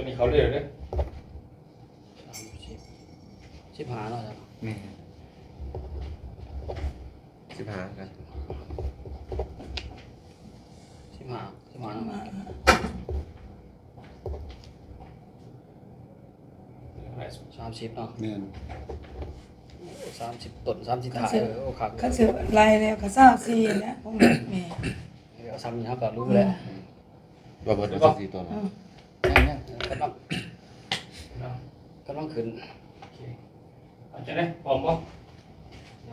ຕົວນີ້ເຂົ້າເລື້ອຍເດີ. ສາມສິບ ສິບຫ້າເນາະ ອາຈານ. ແມ່ນ ສິບຫ້າຄືກັນ ສິບຫ້າ ສິບຫ້າເນາະ ສາມສິບເນາະ. ແມ່ນ ໂອ້ ສາມສິບຕົ້ນ ສາມສິບທ້າຍ ຄັນຊິ ເອີ ໂອ້ ຄັກ ຄັນຊິໄລ່ແລ້ວກໍຊາວສີ່ແຫຼະ ຂອງແມ່ ເອີ ເອົາສ່ຳນີ້ເຮົາກໍຮູ້ແລ້ວ. ອືມ ວ່າເບິດ ເອົາ ຊາວສີ່ຕົ້ນ ອືມ ຍັງໆ ກຳລັງ ກຳລັງຂຶ້ນ. ໂອເຄ ເອົາຈັ່ງໃດ ພ້ອມບໍ່?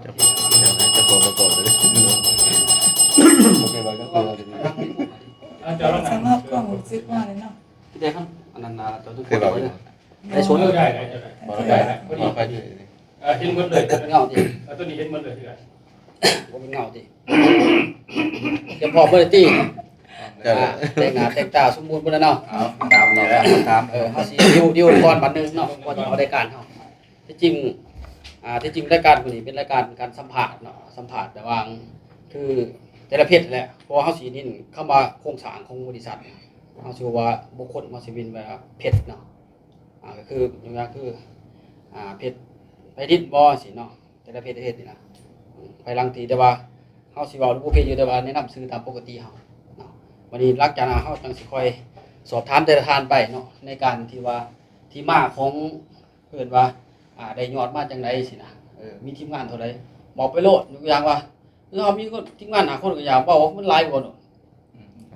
ຈະ ຈະພ້ອມ ຈະພ້ອມເລີຍ ບໍ່ເຄີຍວ່າຈັກເທື່ອ. ເອົາ ເຈົ້າລອງ ສາມາດຄວາມຮູ້ສຶກວ່າເລີຍເນາະ ທີ່ໄດ້ຄັນອັນນັ້ນນະ ເຈົ້າ ເຄີຍເວົ້າຢູ່ ໄດ້ຊົນ ເອີ ໄດ້ ໄດ້ ໄດ້ ບໍ່ໄດ້ ໄດ້ ພໍດີ ເອີ ເຫັນໝົດເລີຍ ເຫງົາຕິ ເອີ ຕົວນີ້ເຫັນໝົດເລີຍ ຄືກັນ ບໍ່ເປັນເຫງົາຕິ ຕຽມພ້ອມເບິດແລ້ວຕິ ເຈົ້າ ອ່າ ແຕ່ງໜ້າແຕ່ງຕາສົມບູນເບິດແລ້ວເນາະ. ເອົາ ຕາມນີ້ແຫຼະ ຕາມ ເອີ ເຮົາຊິດິວ ດິວກ່ອນບາດໜຶ່ງເນາະ ກ່ອນເຂົ້າລາຍການເຮົາ. ທີ່ຈິງ ອ່າ ທີ່ຈິງລາຍການມື້ນີ້ເປັນລາຍການການສຳພາດເນາະ ສຳພາດລະຫວ່າງ ຄືແຕ່ລະເພັດແຫຼະ ເພາະວ່າເຮົາຊິເນັ້ນຄຳວ່າໂຄງສ້າງຂອງບໍລິສັດ ເຮົາຊິເວົ້າວ່າບຸກຄົນ ເຮົາຊິເປັນວ່າເພັດເນາະ. ອ່າ ກໍຄື ຍົກຕົວຢ່າງຄື ອ່າ ເພັດໄພລິດບໍ່ ຊີ້ເນາະ ແຕ່ລະເພັດເຮັດນີ້ນະ ອືມ ພາຍຫຼັງທີ່ ແຕ່ວ່າເຮົາຊິເວົ້າເລື່ອງຜູ້ເພັດຢູ່ ແຕ່ວ່າແນະນຳຊື່ຕາມປົກກະຕິເຮົາເນາະ. ບັດນີ້ຫຼັງຈາກນັ້ນເຮົາຈັ່ງຊິຄ່ອຍສອບຖາມແຕ່ລະທ່ານໄປເນາະ ໃນການທີ່ວ່າ ທີ່ມາຂອງ ເອີ້ນວ່າ ອ່າ ໄດ້ຍອດມາຈັ່ງໃດຊີ້ນະ ເອີ ມີທີມງານເທົ່າໃດ ບອກໄປໂລດ. ຍົກຕົວຢ່າງວ່າ ຄືເຮົາມີຄົນ ທີມງານຫ້າຄົນກໍຢ່າ ເວົ້າມັນຫຼາຍກວ່າເນາະ.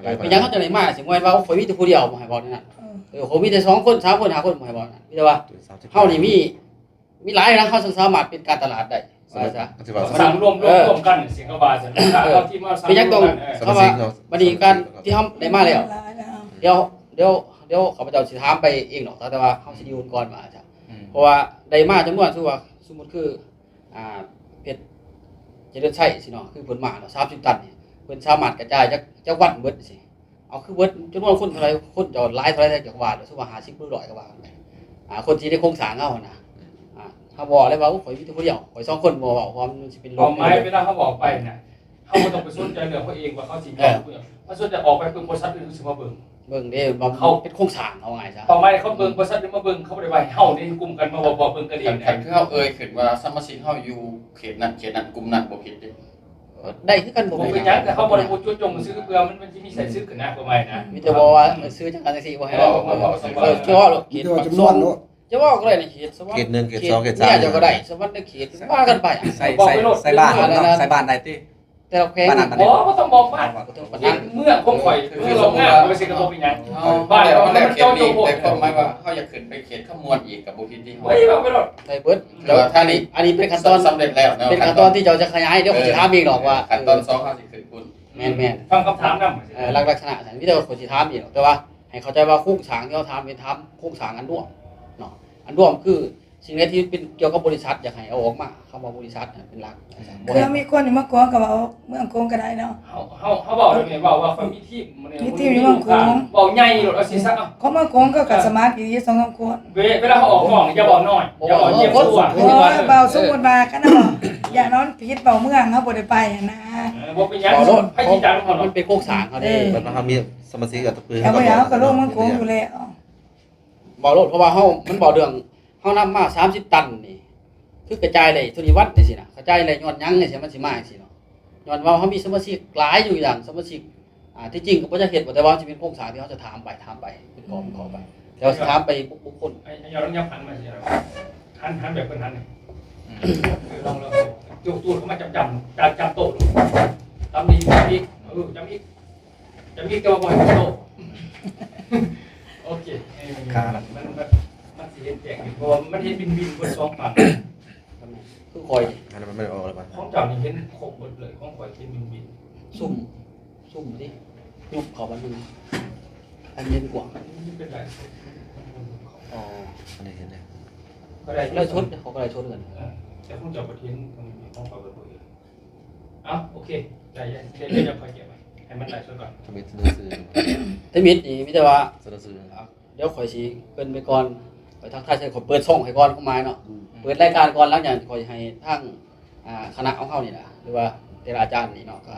ອືມ ເປັນຫຍັງເຮົາຈັ່ງໄດ້ມາ ຊິບໍ່ແມ່ນວ່າ ໂອ້ ຂ້ອຍມີແຕ່ຜູ້ດຽວ ບໍ່ໃຫ້ເວົ້າແນວນັ້ນ. ເອີ ເອີ ຂ້ອຍມີແຕ່ສອງຄົນ ສາມຄົນ ຫ້າຄົນ ບໍ່ໃຫ້ເວົ້ານັ້ນ. ມີແຕ່ວ່າເຮົານີ້ມີ ມີຫຼາຍນະ ເຮົາສາມາດເປັນການຕະຫຼາດໄດ້ ວ່າຊະ ສຳມາຊິວ່າ ສ້າງລວມ ເອີ ລວມກັນ ຊິກໍວ່າຊັ້ນ ເອີ ເຮົາທີ່ມາສ້າງ ເປັນຫຍັງຕ້ອງ ລວມກັນ ເອີ ເຮົາວ່າ ບັດນີ້ການທີ່ເຮົາໄດ້ມາແລ້ວ ເຮົາ ດຽວ ດຽວ ດຽວຂ້າພະເຈົ້າຊິຖາມໄປເອງດອກ ແຕ່ວ່າເຮົາຊິດີລກ່ອນວ່າຊະ ອືມ ເພາະວ່າໄດ້ມາຈຳນວນ ສົມມຸດວ່າ ສົມມຸດຄື ອ່າ ເພັດຈະເລີນໄຊຊີ້ເນາະ ຄືເພິ່ນມາເນາະ ສາມສິບຕັນນີ້ ເພິ່ນສາມາດກະຈາຍຈັກ ຈັກວັນເບິດຊີ້ ເອົາຄືເບິດຈຳນວນຄົນເທົ່າໃດ ຄົນເຈົ້າຫຼາຍເທົ່າໃດ ຈັກວ່າ ສົມມຸດວ່າຫ້າສິບຫຼືຮ້ອຍກໍວ່າກັນໄປ ອ່າ ຄົນທີ່ໃນໂຄງສ້າງເຮົາຫັ້ນນະ ອ່າ ເຮົາບອກເລີຍວ່າ ໂອ້ ຂ້ອຍມີແຕ່ຜູ້ດຽວ ຂ້ອຍສອງຄົນ ບໍ່ເວົ້າ ເພາະວ່າມັນຊິເປັນລົມ. ຄວາມໝາຍເວລາເຮົາອອກໄປນະ ເຮົາບໍ່ຕ້ອງໄປສົນໃຈເລື່ອງເຮົາເອງວ່າເຂົາຊິເອົາ ເອີ ເຮົາສົນໃຈອອກໄປປຶ້ງບໍລິສັດອື່ນເຂົາຊິມາເບິ່ງ ເບິ່ງເດ້ ວ່າເຂົາເປັນໂຄງສ້າງ ເອົາງ່າຍຊະ ເປົ້າໝາຍເຂົາເບິ່ງ ອືມ ບໍລິສັດອື່ນມາເບິ່ງ ເຂົາບໍ່ໄດ້ວ່າໃຫ້ເຮົາເດ້ກຸມກັນມາເວົ້າ ເວົ້າເບິ່ງກັນເອງ. ຄັນ ຄັນຄືເຮົາເອີ່ຍຂຶ້ນວ່າສະມາຊິກເຮົາຢູ່ເຂດນັ້ນເຂດນັ້ນ ກຸ່ມນັ້ນ ບໍ່ຜິດເດ້ ເອີ ໄດ້ຄືກັນ ບໍ່ເປັນຫຍັງ ແຕ່ເຮົາບໍ່ໄດ້ເອົາຈຸດຈົງຊື່ ເພື່ອມັນ ມັນຊິມີໃສ່ຊຶກນະ ຄວາມໝາຍນະ ມີແຕ່ບອກວ່າ ອືມ ເອີ ຊື່ຈັ່ງຊັ້ນຈັ່ງຊີ້ ບໍ່ໃຫ້ເວົ້າ ເອີ ເວົ້າ ເວົ້າ ເວົ້າ ເວົ້າ ເວົ້າ ມີແຕ່ວ່າຈຳນວນເນາະ ຈະເວົ້າກໍໄດ້ໃນເຂດສະຫວັນ ເຂດໜຶ່ງ ເຂດສອງ ເຂດສາມ ເຂດເນຍເຈົ້າກໍໄດ້ ສະຫວັນນະເຂດ ວ່າກັນໄປ ໃສ່ ໃສ່ ໃສ່ບ້ານເນາະ ໃສ່ບ້ານໄດ້ຕິ ແຕ່ລະແຂວງ ບໍ່ ບໍ່ຕ້ອງບອກບ້ານ ເຂດເມືອງຂອງຂ້ອຍ ຄືເມືອງລອບງາມ ມັນກໍບໍ່ເປັນຫຍັງ ເອີ ບ້ານເຮົາມັນເຈາະຈົງໂພດ ແຕ່ຄວາມໝາຍວ່າເຮົາຢາກຂຶ້ນໄປເຂດຄຳມ່ວນອີກກໍບໍ່ຜິດເດ້ ເອີ ເວົ້າໄປໂລດ ໄດ້ເບິດ ແຕ່ວ່າຖ້ານີ້ ອັນນີ້ເປັນຂັ້ນຕອນສຳເລັດແລ້ວເນາະ ເປັນຂັ້ນຕອນທີ່ເຈົ້າຈະຂະຫຍາຍ ດຽວຂ້ອຍຊິຖາມອີກດອກວ່າ ເອີ ຂັ້ນຕອນສອງເຮົາຊິຂຶ້ນພຸ້ນ ແມ່ນໆ ຟັງຄຳຖາມນຳ ເອີ ລັກ ລັກສະນະຊັ້ນ ມີແຕ່ວ່າຂ້ອຍຊິຖາມອີກດອກ ແຕ່ວ່າ ໃຫ້ເຂົ້າໃຈວ່າໂຄງສ້າງທີ່ເຮົາຖາມເປັນຖາມໂຄງສ້າງອັນລວມເນາະ ອັນລວມຄືສິ່ງໃດທີ່ເປັນກ່ຽວກັບບໍລິສັດ ຢາກໃຫ້ເອົາອອກມາ ຄຳວ່າບໍລິສັດຫັ້ນເປັນຫຼັກ ອືມ ບໍ່ ເພື່ອມີຄົນຢູ່ເມືອງໂຂງກໍເວົ້າເມືອງໂຂງກໍໄດ້ເນາະ ເຮົາ ເຮົາ ເຮົາເວົ້າແບບນີ້ ເວົ້າວ່າຂ້ອຍມີທີມ ມີທີມຢູ່ເມືອງໂຂງ ເວົ້າໃຫຍ່ໂລດ ເອົາຊີ້ຊະ ເອົາ ຂອງເມືອງໂຂງກໍ ເອີ ກໍສະໝັກອີກສອງສາມຄົນ ເວ ເວລາເຮົາອອກກ້ອງນີ້ຢ່າເວົ້ານ້ອຍ ບໍ່ ຢ່າເວົ້າ ເອີ ເຈັບ ເອີ ຕົວ ເວົ້າສົມມຸດວ່າ ເອີ ເວົ້າສົມມຸດວ່າ ຄັນເຮົາ ຢ່າງນ້ອຍຜິດເວົ້າເມືອງ ເຮົາບໍ່ໄດ້ໄປຫັ້ນນະ ເອີ ບໍ່ເປັນຫຍັງ ເວົ້າໂລດ ໃຜຊິຈັດນຳເຮົາເນາະ ມັນເປັນໂຄງສ້າງເຮົາເດ້ ເອີ ແລ້ວກໍເຮົາມີສະມາຊິກ ເອີ ເຮົາກໍລົງເມືອງໂຂງຢູ່ແລ້ວ ເວົ້າໂລດ ເພາະວ່າເຮົາ ມັນເວົ້າເລື່ອງ ເຮົານຳມາສາມສິບຕັນນີ້ ຄືກະຈາຍໄດ້ເທົ່ານີ້ວັດຈັ່ງຊີ້ນະ ກະຈາຍໄດ້ຍ້ອນຫຍັງຈັ່ງຊີ້ ມັນຊິມາຈັ່ງຊີ້ເນາະ ຍ້ອນວ່າເຮົາມີສະມາຊິກຫຼາຍຢູ່ຢ່າງ ສະມາຊິກ ອ່າ ທີ່ຈິງກໍບໍ່ຢາກເຮັດ ແຕ່ວ່າມັນຊິເປັນໂຄງສ້າງທີ່ເຮົາຈະຖາມໄປ ຖາມໄປ ເປັນຂໍ້ ເປັນຂໍ້ໄປ ແຕ່ວ່າຊິຖາມໄປບຸກຄົນ ໃຫ້ ໃຫ້ເຮົາລອງຍັບຫັນມາຊິ ຫັນ ຫັນແບບເພິ່ນຫັນນີ້ ອືມ ເອີ ລອງ ລອງ ໂຈະຕູດເຂົ້າມາຈ້ຳໆ ຈາກຈ້ຳໂຕະ ຈ້ຳອີກ ຈ້ຳອີກ ເອີ ຈ້ຳອີກ ຈະມີແຕ່ວ່າບໍ່ໃຫ້ໂຕ. ໂອເຄ ເອີ ມັນ ມັນ ມັນ ມັນຊິເຫັນແຈ້ງຢູ່ ເພາະວ່າມັນເຫັນວິນໆ ເບິດສອງຝັ່ງ ຄືຂ້ອຍ ອັນນັ້ນມັນບໍ່ໄດ້ອອກແລ້ວບໍ່? ຂອງເຈົ້ານີ້ເຫັນຄົບເບິດເລີຍ ຂອງຂ້ອຍເຫັນວິນໆ ຊຸ່ມ ຊຸ່ມຕິ ຍຸບເຂົ້າໄປມັນ ອັນເຫັນກວ້າງ ມັນເປັນໄລ ອໍ ອັນນີ້ເຫັນແລ້ວ ກໍໄດ້ ໄລສົດ ເຂົາກໍໄລສົດຄືກັນ ເອີ ແຕ່ຂອງເຈົ້າບໍ່ເຫັນ ຂອງຂ້ອຍບໍ່ເຫັນ. ເອົາ ໂອເຄ ໄດ້ ໄດ້ ໄດ້ ໄດ້ ຄ່ອຍເກັບໄວ້ ໃຫ້ມັນໄດ້ຊະກ່ອນ ທຳອິດສະເໜີຊື່ ທຳອິດນີ້ມີແຕ່ວ່າ ສະເໜີຊື່ ດຽວຂ້ອຍຊິເກີ່ນໄປກ່ອນ ຂ້ອຍທັກທາຍໃສ່ ຂ້ອຍເປີດຊ່ອງໃຫ້ກ່ອນ ຄວາມໝາຍເນາະ ອືມ ເປີດລາຍການກ່ອນ ຫຼັງຈາກນັ້ນຂ້ອຍໃຫ້ທາງ ອ່າ ຄະນະຂອງເຮົານີ້ລະ ຫຼືວ່າແຕ່ລະອາຈານນີ້ເນາະ ກໍ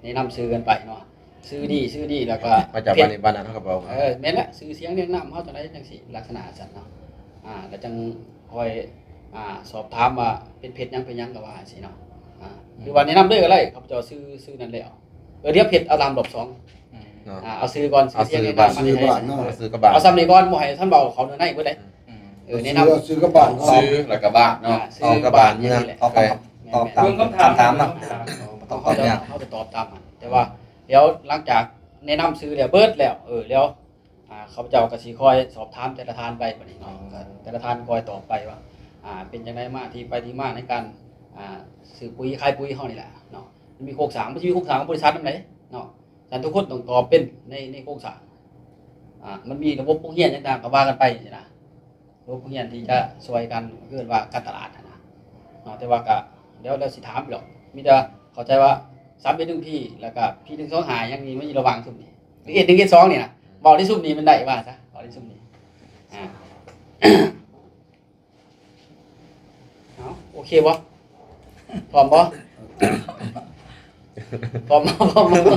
ແນະນຳຊື່ກັນໄປເນາະ ຊື່ນີ້ຊື່ນີ້ ແລ້ວກໍ ມາຈາກ ເພຈ ບ້ານນີ້ບ້ານນັ້ນ ເຮົາກໍບອກ ເອີ ແມ່ນແຫຼະ ຊື່ສຽງຮຽງນາມເຮົາຈັ່ງໃດຈັ່ງຊີ້ ລັກສະນະຊັ້ນເນາະ. ອ່າ ແລ້ວຈັ່ງຄ່ອຍ ອ່າ ສອບຖາມວ່າເປັນເພຈຫຍັງເພຈຫຍັງ ກໍວ່າຈັ່ງຊີ້ເນາະ. ອ່າ ອືມ ຫຼືວ່າແນະນຳເລີຍກໍໄດ້ ຂ້າພະເຈົ້າຊື່ ຊື່ນັ້ນແລ້ວ. ເອີ ດຽວເພຈ ເອົາຕາມລອບສອງ ອືມ ເນາະ. ອ່າ ເອົາຊື່ກ່ອນ ເອົາຊື່ ຊື່ສຽງ ຊື່ ຮຽງນາມ ຊື່ບ້ານເນາະ ເອົາຊື່ກັບບ້ານ ເອົາສ່ຳນີ້ກ່ອນ ບໍ່ໃຫ້ທ່ານເວົ້າເຂົ້າໃນເບິດເດ້. ອືມ ເອີ ແນະນຳ ເອົາຊື່ ເອົາຊື່ກັບບ້ານເນາະ ຊື່ແລ້ວກໍບ້ານເນາະ ອ່າ ຊື່ ຕອບກັບບ້ານເມືອງ ເນາະ ຕອບ ເອີ ຕອບຕາມ ເບິ່ງຄຳຖາມ ຄຳຖາມເນາະ ເຮົາກໍຕອບ ເຮົາກໍຕອບຕາມ ເຮົາກໍຕອບຕາມ ແຕ່ວ່າດຽວຫຼັງຈາກແນະນຳຊື່ແລ້ວເບິດແລ້ວ ເອີ ແລ້ວ ອ່າ ຂ້າພະເຈົ້າກໍຊິຄ່ອຍສອບຖາມແຕ່ລະທ່ານໄປບັດນີ້ເນາະ. ອືມ ກໍແຕ່ລະທ່ານຄ່ອຍຕອບໄປວ່າ ອ່າ ເປັນຈັ່ງໃດມາ ທີ່ໄປທີ່ມາໃນການ ອ່າ ຊື້ປຸ໋ຍຂາຍປຸ໋ຍເຮົານີ້ແຫຼະເນາະ. ມັນມີໂຄງສ້າງ ມັນຊິມີໂຄງສ້າງຂອງບໍລິສັດນຳເດ້ເນາະ. ສະນັ້ນທຸກຄົນຕ້ອງຕອບເປັນໃນ ໃນໂຄງສ້າງ ອ່າ ມັນມີລະບົບໂຮງຮຽນຫຍັງຕ່າງກໍວ່າກັນໄປຊີ້ນະ. ໂຮງຮຽນທີ່ຈະຊ່ວຍກັນ ເອີ້ນວ່າການຕະຫຼາດຫັ້ນນະເນາະ. ແຕ່ວ່າກະ ດຽວ ດຽວຊິຖາມຢູ່ດອກ ມີແຕ່ເຂົ້າໃຈວ່າ ສາມເອັດໜຶ່ງພີ ແລ້ວກະ ພີໜຶ່ງສອງຫ້າ ຫຍັງນີ້ ມັນຢູ່ລະຫວ່າງຊຸມນີ້ ຫຼື ເອັດໜຶ່ງ ເອັດສອງ ນີ້ນະ. ເວົ້າໃນຊຸມນີ້ມັນໄດ້ວ່າຊະ ເວົ້າໃນຊຸມນີ້. ອ່າ ເອົາ ໂອເຄບໍ່? ພ້ອມບໍ່? ພ້ອມບໍ່? ພ້ອມບໍ່?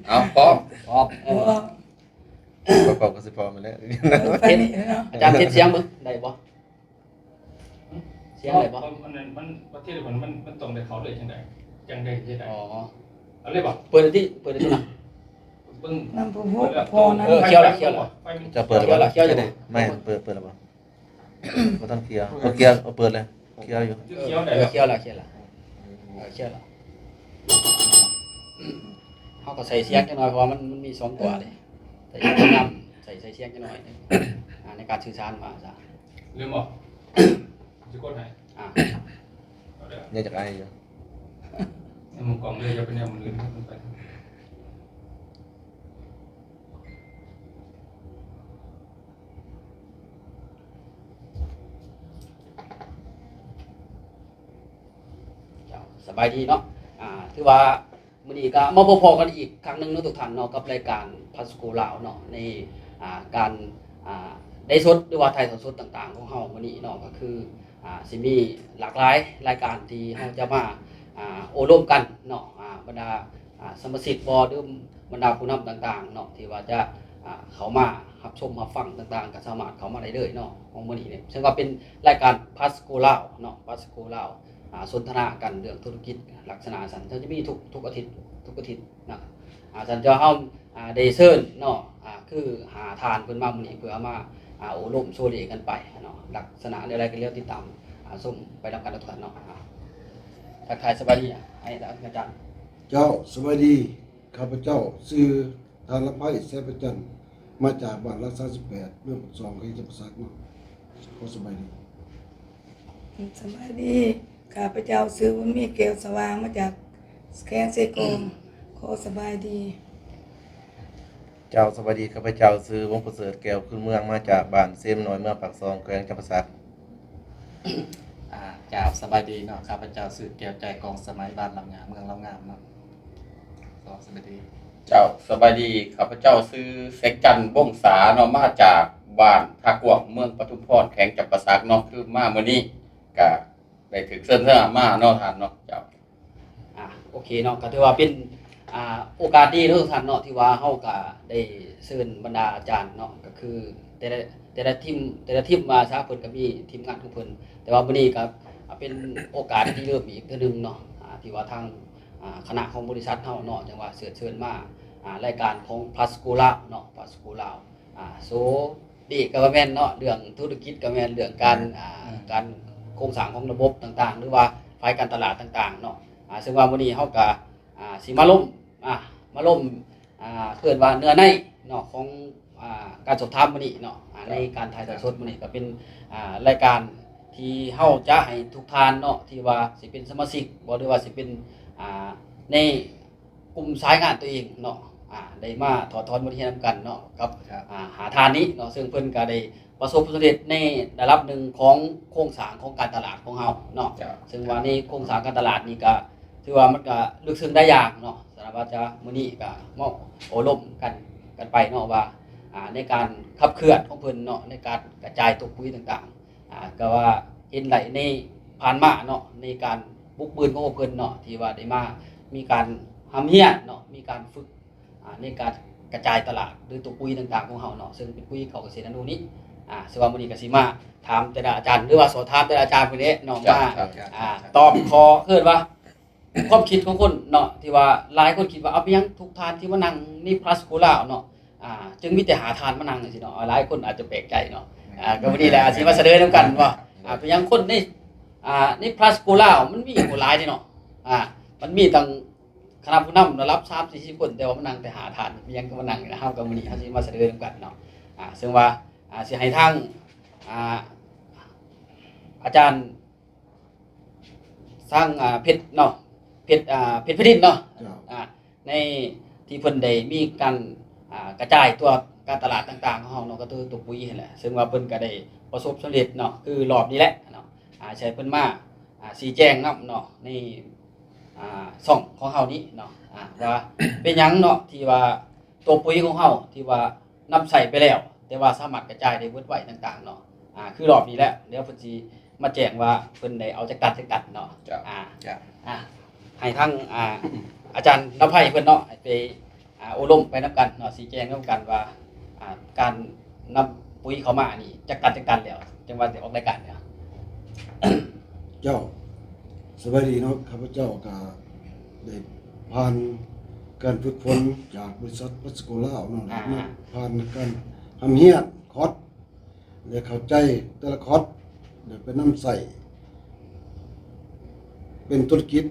ເອົາ ພ້ອມ ພ້ອມ ເອີ ປະກອບກໍຊິພ້ອມແລ້ວ ເອີ ໄປນີ້ເນາະ ອາຈານເຮັດສຽງເບິ່ງ ໄດ້ບໍ່? ສຽງໄດ້ບໍ່? ເພາະ ເພາະອັນນັ້ນມັນ ປະເທດມັນ ມັນ ມັນຕ້ອງໄດ້ເຂົ້າເລີຍຈັ່ງໃດ ຈັ່ງໃດເຮັດໄດ້. ອໍ ເອົາເລີຍບໍ່? ເປີດເລີຍຕິ ເປີດເລີຍຕິນະ ເບິ່ງ ນຳຜູ້ ເປີດແລ້ວ ພໍນະ ເອີ ຂຽວລະ ຂຽວລະ ໄຟມັນ ຈະເປີດແລ້ວບໍ່? ຂຽວລະ ຂຽວລະ ແມ່ນ ເປີດ ເປີດແລ້ວບໍ່? ບໍ່ທັນເຄີຍ ເອີ ເຄີຍ ເອີ ເປີດເລີຍ ເຄີຍຢູ່ ເອີ ຂຽວລະ ຂຽວລະ ເອີ ຂຽວລະ. ເຮົາກໍໃສ່ສຽງຈັກໜ່ອຍ ເພາະວ່າມັນ ມັນມີສອງຕົວເດ້ ໃສ່ສຽງນຳ ໃສ່ ໃສ່ສຽງຈັກໜ່ອຍໜຶ່ງ ອ່າ ໃນການສື່ສານວ່າຊະ. ລືມບໍ່? ຊິກົດໃຫ້ ອ່າ ເອົາເດີ ຍັງຈະອາຍຢູ່ ໃນມຸມກ້ອງເລີຍ ຢ່າໄປແນວມັນອື່ນ ມັນໄປ. ເຈົ້າ ສະບາຍດີເນາະ ອ່າ ຖືວ່າມື້ນີ້ກໍມາພົບພໍ້ກັນອີກຄັ້ງໜຶ່ງເນາະທຸກທ່ານເນາະ ກັບລາຍການ Pasco ລາວເນາະ ໃນ ອ່າ ການ ອ່າ ໄລຟ໌ສົດ ຫຼືວ່າຖ່າຍທອດສົດຕ່າງໆຂອງເຮົາມື້ນີ້ເນາະ ກໍຄື ອ່າ ຊິມີຫຼາກຫຼາຍລາຍການທີ່ເຮົາຈະມາ ອ່າ ໂອ້ລົມກັນເນາະ ອ່າ ບັນດາ ອ່າ ສະມາຊິກບໍ ຫຼື ບັນດາຜູ້ນຳຕ່າງໆເນາະ ທີ່ວ່າຈະ ອ່າ ເຂົ້າມາຮັບຊົມຮັບຟັງຕ່າງໆ ກໍສາມາດເຂົ້າມາໄດ້ເລີຍເນາະ ຂອງມື້ນີ້ເນຍ ເຊິ່ງວ່າເປັນລາຍການ Pasco ລາວເນາະ Pasco ລາວ ອ່າ ສົນທະນາກັນເລື່ອງທຸລະກິດລັກສະນະຊັ້ນ ເຊິ່ງຈະມີທຸກ ທຸກອາທິດ ທຸກອາທິດນະ ອ່າ ຊັ້ນເຈົ້າເຮົາ ອ່າ ໄດ້ເຊີນເນາະ ອ່າ ຄືຫ້າທ່ານເພິ່ນມາມື້ນີ້ ເພື່ອມາ ອ່າ ໂອ້ລົມໂຊເລກັນໄປເນາະ ລັກສະນະແນວໃດກໍແລ້ວ ຕິດຕາມ ອ່າ ຊົມໄປນຳກັນເນາະທຸກທ່ານເນາະ. ອ່າ ທັກທາຍສະບາຍດີ ໃຫ້ອາຈານ. ເຈົ້າ ສະບາຍດີ ຂ້າພະເຈົ້າຊື່ ທ່ານລຳໄພ ແສນປະຈັນ ມາຈາກບ້ານຫຼັກສາມສິບແປດ ເມືອງປາກຊ່ອງ ແຂວງຈຳປາສັກເນາະ ຂໍສະບາຍດີ. ສະບາຍດີ ຂ້າພະເຈົ້າຊື່ ບຸນມີ ແກ້ວສະຫວ່າງ ມາຈາກແຂວງເຊກອງ ຂໍສະບາຍດີ. ເຈົ້າ ສະບາຍດີ ຂ້າພະເຈົ້າຊື່ ວົງປະເສີດ ແກ້ວຄຸນເມືອງ ມາຈາກບ້ານເຊມນ້ອຍ ເມືອງປາກຊ່ອງ ແຂວງຈຳປາສັກ. ອ່າ ເຈົ້າ ສະບາຍດີເນາະ ຂ້າພະເຈົ້າຊື່ ແກ້ວໃຈ ກອງສະໄໝ ບ້ານລຳຫຍ້າ ເມືອງລຳງາມເນາະ ກໍສະບາຍດີ. ເຈົ້າ ສະບາຍດີ ຂ້າພະເຈົ້າຊື່ ແສງຈັນ ວົງສາເນາະ ມາຈາກບ້ານທ່າກວ້າງ ເມືອງປະທຸມພອນ ແຂວງຈຳປາສັກເນາະ ຄືມາມື້ນີ້ກະໄດ້ຖືກເຊີນເຊີນມາເນາະທ່ານເນາະ ເຈົ້າ. ອ່າ ໂອເຄເນາະ ກໍຖືວ່າເປັນ ອ່າ ໂອກາດດີເນາະທ່ານເນາະ ທີ່ວ່າເຮົາກໍໄດ້ເຊີນບັນດາອາຈານເນາະ ກໍຄືແຕ່ລະ ແຕ່ລະທີມ ແຕ່ລະທີມວ່າຊະ ເພິ່ນກໍມີທີມງານຂອງເພິ່ນ ແຕ່ວ່າມື້ນີ້ກໍເປັນໂອກາດທີ່ເລີ່ມອີກເທື່ອໜຶ່ງເນາະ ອ່າ ທີ່ວ່າທາງ ອ່າ ຄະນະຂອງບໍລິສັດເຮົາເນາະ ຈັ່ງວ່າເຊີນ ເຊີນມາ ອ່າ ລາຍການຂອງ Pasco ລາວເນາະ Pasco ລາວ ອ່າ ໂຊເດກະວ່າແມ່ນເນາະ ເລື່ອງທຸລະກິດກະແມ່ນ ເລື່ອງການ ອ່າ ການໂຄງສ້າງຂອງລະບົບຕ່າງໆ ຫຼືວ່າຝ່າຍການຕະຫຼາດຕ່າງໆເນາະ ອ່າ ເຊິ່ງວ່າມື້ນີ້ເຮົາກະ ອ່າ ຊິມາລົມ ອ່າ ມາລົມ ອ່າ ເອີ້ນວ່າເນື້ອໃນເນາະ ຂອງ ອ່າ ການສອບຖາມມື້ນີ້ເນາະ ອ່າ ໃນການຖ່າຍທອດສົດມື້ນີ້ກະເປັນ ອ່າ ລາຍການທີ່ເຮົາຈະໃຫ້ທຸກທ່ານເນາະ ທີ່ວ່າຊິເປັນສະມາຊິກບໍ ຫຼືວ່າຊິເປັນ ອ່າ ໃນ ກຸ່ມສາຍງານຕົວເອງເນາະ ອ່າ ໄດ້ມາຖອດຖອນບົດຮຽນນຳກັນເນາະ ກັບ ອ່າ ຫ້າທ່ານນີ້ເນາະ ເຊິ່ງເພິ່ນກະໄດ້ປະສົບຜົນສຳເລັດໃນລະດັບໜຶ່ງຂອງໂຄງສ້າງຂອງການຕະຫຼາດຂອງເຮົາເນາະ ເຊິ່ງວ່າໃນໂຄງສ້າງການຕະຫຼາດນີ້ກະຖືວ່າມັນກະເລິກເຊິ່ງຫຼາຍຢ່າງເນາະ ສະນັ້ນວ່າຈະມື້ນີ້ກະມາໂອ້ລົມກັນ ກັນໄປເນາະວ່າ ອ່າ ໃນການຂັບເຄື່ອນຂອງເພິ່ນເນາະ ໃນການກະຈາຍຕົວປຸ໋ຍຕ່າງໆ ອ່າ ກໍວ່າເຫັນໄດ້ໃນຜ່ານມາເນາະ ໃນການບຸກບືນຂອງພວກເພິ່ນເນາະ ທີ່ວ່າໄດ້ມາມີການຮ່ຳຮຽນເນາະ ມີການຝຶກ ອ່ ໃນການກະຈາຍຕະຫຼາດ ຫຼື ຕົວປຸຍຕ່າງໆຂອງເຮົາເນາະ ເຊິ່ງເປັນປຸຍເຂົ້າກະເສດອະນຸນີ້ ອ່າ ເຊິ່ງວ່າມື້ນີ້ກະຊິມາຖາມແຕ່ລະອາຈານ ຫຼືວ່າສອບຖາມແຕ່ລະອາຈານເພິ່ນເດ້ເນາະ ເຈົ້າ ວ່າ ເຈົ້າ ເຈົ້າ ອ່າ ເຈົ້າ ຕອບຂໍ້ ເອີ້ນວ່າ ຄວາມຄິດຂອງຄົນເນາະ ທີ່ວ່າຫຼາຍຄົນຄິດວ່າ ເອົາ ເປັນຫຍັງທຸກທ່ານທີ່ມານັ່ງໃນພລັສໂກລາວເນາະ ອ່າ ຈຶ່ງມີແຕ່ຫ້າທ່ານມານັ່ງຈັ່ງຊີ້ເນາະ ຫຼາຍຄົນອາດຈະແປກໃຈເນາະ ອ່າ ກະມື້ນີ້ແຫຼະ ອາດຊິມາສະເໜີນຳກັນວ່າ ອ່າ ເປັນຫຍັງຄົນໃນ ອ່າ ໃນພລັສໂກລາວມັນມີບໍ່ຫຼາຍເດເນາະ ອ່າ ມັນມີຕັ້ງຄະນະຜູ້ນຳລະດັບສາມສີ່ສິບຄົນ ແຕ່ວ່າມານັ່ງແຕ່ຫ້າທ່ານ ເປັນຫຍັງຄືມານັ່ງ ເຮົາກະມື້ນີ້ເຮົາຊິມາສະເໜີນຳກັນເນາະ ອ່າ ເຊິ່ງວ່າ ອ່າ ຊິໃຫ້ທາງ ອ່າ ອາຈານ ທາງ ອ່າ ເພັດເນາະ ເພັດ ອ່າ ເພັດຜະລິດເນາະ ເຈົ້າ ອ່າ ໃນທີ່ເພິ່ນໄດ້ມີການ ອ່າ ກະຈາຍຕົວການຕະຫຼາດຕ່າງໆຂອງເຮົາເນາະ ກະຄືຕົວປຸຍຫັ້ນແຫຼະ ເຊິ່ງວ່າເພິ່ນກະໄດ້ປະສົບສຳເລັດເນາະ ຄືລອບນີ້ແຫຼະເນາະ ອ່າ ໃຫ້ເພິ່ນມາ ອ່າ ຊີ້ແຈງນຳເນາະ ໃນ ອ່າ ຊ່ອງຂອງເຮົານີ້ເນາະ ອ່າ ວ່າເປັນຫຍັງເນາະ ທີ່ວ່າ ຕົວປຸຍຂອງເຮົາທີ່ວ່ານຳໃຊ້ໄປແລ້ວ ແຕ່ວ່າສາມາດກະຈາຍໄດ້ເບິດໄວຕ່າງໆເນາະ ອ່າ ຄືລອບນີ້ແຫຼະ ດຽວເພິ່ນຊິມາແຈ້ງວ່າເພິ່ນໄດ້ເອົາຈັກຕັນຈັກຕັນເນາະ ເຈົ້າ ອ່າ ເຈົ້າ ອ່າ ໃຫ້ທາງ ອ່າ ອາຈານນຳໄພເພິ່ນເນາະ ໃຫ້ໄປ ອ່າ ໂອ້ລົມໄປນຳກັນເນາະ ຊີ້ແຈງນຳກັນວ່າ ອ່າ ການນຳປຸຍເຂົ້າມານີ້ຈັກຕັນຈັກຕັນແລ້ວ ຈັ່ງວ່າໄດ້ອອກລາຍການເນາະ ເຈົ້າ ສະບາຍດີເນາະ ຂ້າພະເຈົ້າກະໄດ້ຜ່ານການຝຶກຝົນຈາກບໍລິສັດພລັສໂກລາວເນາະ ອ່າ ຜ່ານການຮ່ຳຮຽນຄອດ ແລະ ເຂົ້າໃຈແຕ່ລະຄອດ ແລະ ໄປນຳໃຊ້ເປັນທຸລະກິດ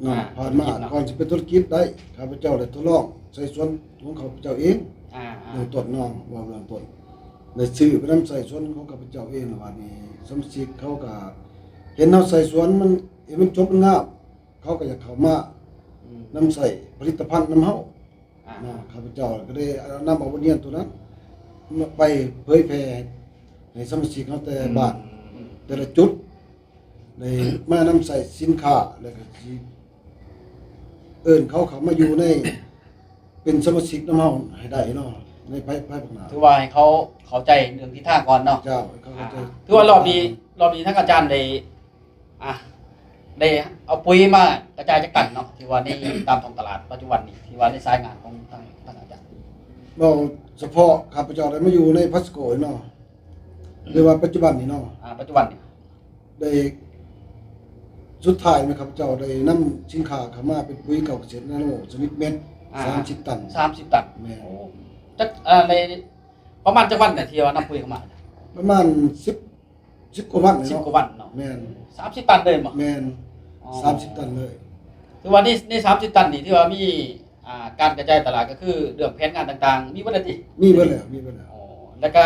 ເນາະ ອ່າ ຜ່ານມາ ທຸລະກິດເນາະ ກ່ອນຊິເປັນທຸລະກິດໄດ້ ຂ້າພະເຈົ້າໄດ້ທົດລອງໃສ່ສວນຂອງຂ້າພະເຈົ້າເອງ ອ່າ ເບື້ອງຕົ້ນເນາະ ເວົ້າເບື້ອງຕົ້ນ ໄດ້ຊື້ໄປນຳໃຊ້ສວນຂອງຂ້າພະເຈົ້າເອງ ແລ້ວບາດນີ້ສະມາຊິກເຂົາກະເຫັນເຮົາໃສ່ສວນມັນ ເຫັນມັນຈົບມັນງາມ ເຂົາກະຢາກເຂົ້າມາ ອືມ ນຳໃຊ້ຜະລິດຕະພັນນຳເຮົາ ອ່າ ເນາະ ຂ້າພະເຈົ້າກະໄດ້ນຳເອົາບົດຮຽນໂຕນັ້ນມາໄປເຜີຍແຜ່ໃຫ້ສະມາຊິກເຮົາແຕ່ ອືມ ບ້ານ ອືມ ແຕ່ລະຈຸດ ໄດ້ມານຳໃຊ້ສິນຄ້າ ແລ້ວກະຊິເອີ້ນເຂົາເຂົ້າມາຢູ່ໃນ ເປັນສະມາຊິກນຳເຮົາໃຫ້ໄດ້ເນາະ ໃນພາຍ ພາຍພາກໜ້າ ຖືວ່າໃຫ້ເຂົາເຂົ້າໃຈເລື່ອງທິດທາງກ່ອນເນາະ ເຈົ້າ ໃຫ້ເຂົາເຂົ້າໃຈ ອ່າ ຖືວ່າລອບນີ້ ລອບນີ້ທາງອາຈານໄດ້ ອ່າ ໄດ້ເອົາປຸຍມາກະຈາຍຈັກຕັນເນາະ ທີ່ວ່າໃນຕາມທ້ອງຕະຫຼາດປັດຈຸບັນນີ້ ທີ່ວ່າໃນສາຍງານຂອງທາງ ທາງອາຈານ ເວົ້າສະເພາະຂ້າພະເຈົ້າໄດ້ມາຢູ່ໃນພລັສໂກເນາະ ອືມ ຫຼືວ່າປັດຈຸບັນນີ້ເນາະ ອ່າ ປັດຈຸບັນນີ້ ໄດ້ ສຸດທ້າຍແມ່ນຂ້າພະເຈົ້າໄດ້ນຳສິນຄ້າເຂົ້າມາເປັນປຸຍເຂົ້າກະເສດນາໂນຊະນິດເມັດ ອ່າ ສາມສິບຕັນ ສາມສິບຕັນ ແມ່ນ ໂອ້ ຈັກ ອ່າ ໃນປະມານຈັກວັນນະ ທີ່ວ່ານຳປຸຍເຂົ້າມາ? ປະມານສິບ ສິບກວ່າວັນເນາະ ສິບກວ່າວັນເນາະ ແມ່ນ ສາມສິບຕັນເລີຍບໍ? ແມ່ນ ອໍ ສາມສິບຕັນເລີຍ ຖືວ່າໃນ ໃນສາມສິບຕັນນີ້ ຖືວ່າມີ ອ່າ ການກະຈາຍຕະຫຼາດ ກະຄືເລື່ອງແຜນງານຕ່າງໆ ມີເບິດແລ້ວຕິ? ມີເບິດແລ້ວ ມີເບິດແລ້ວ ອໍ ແລ້ວກະ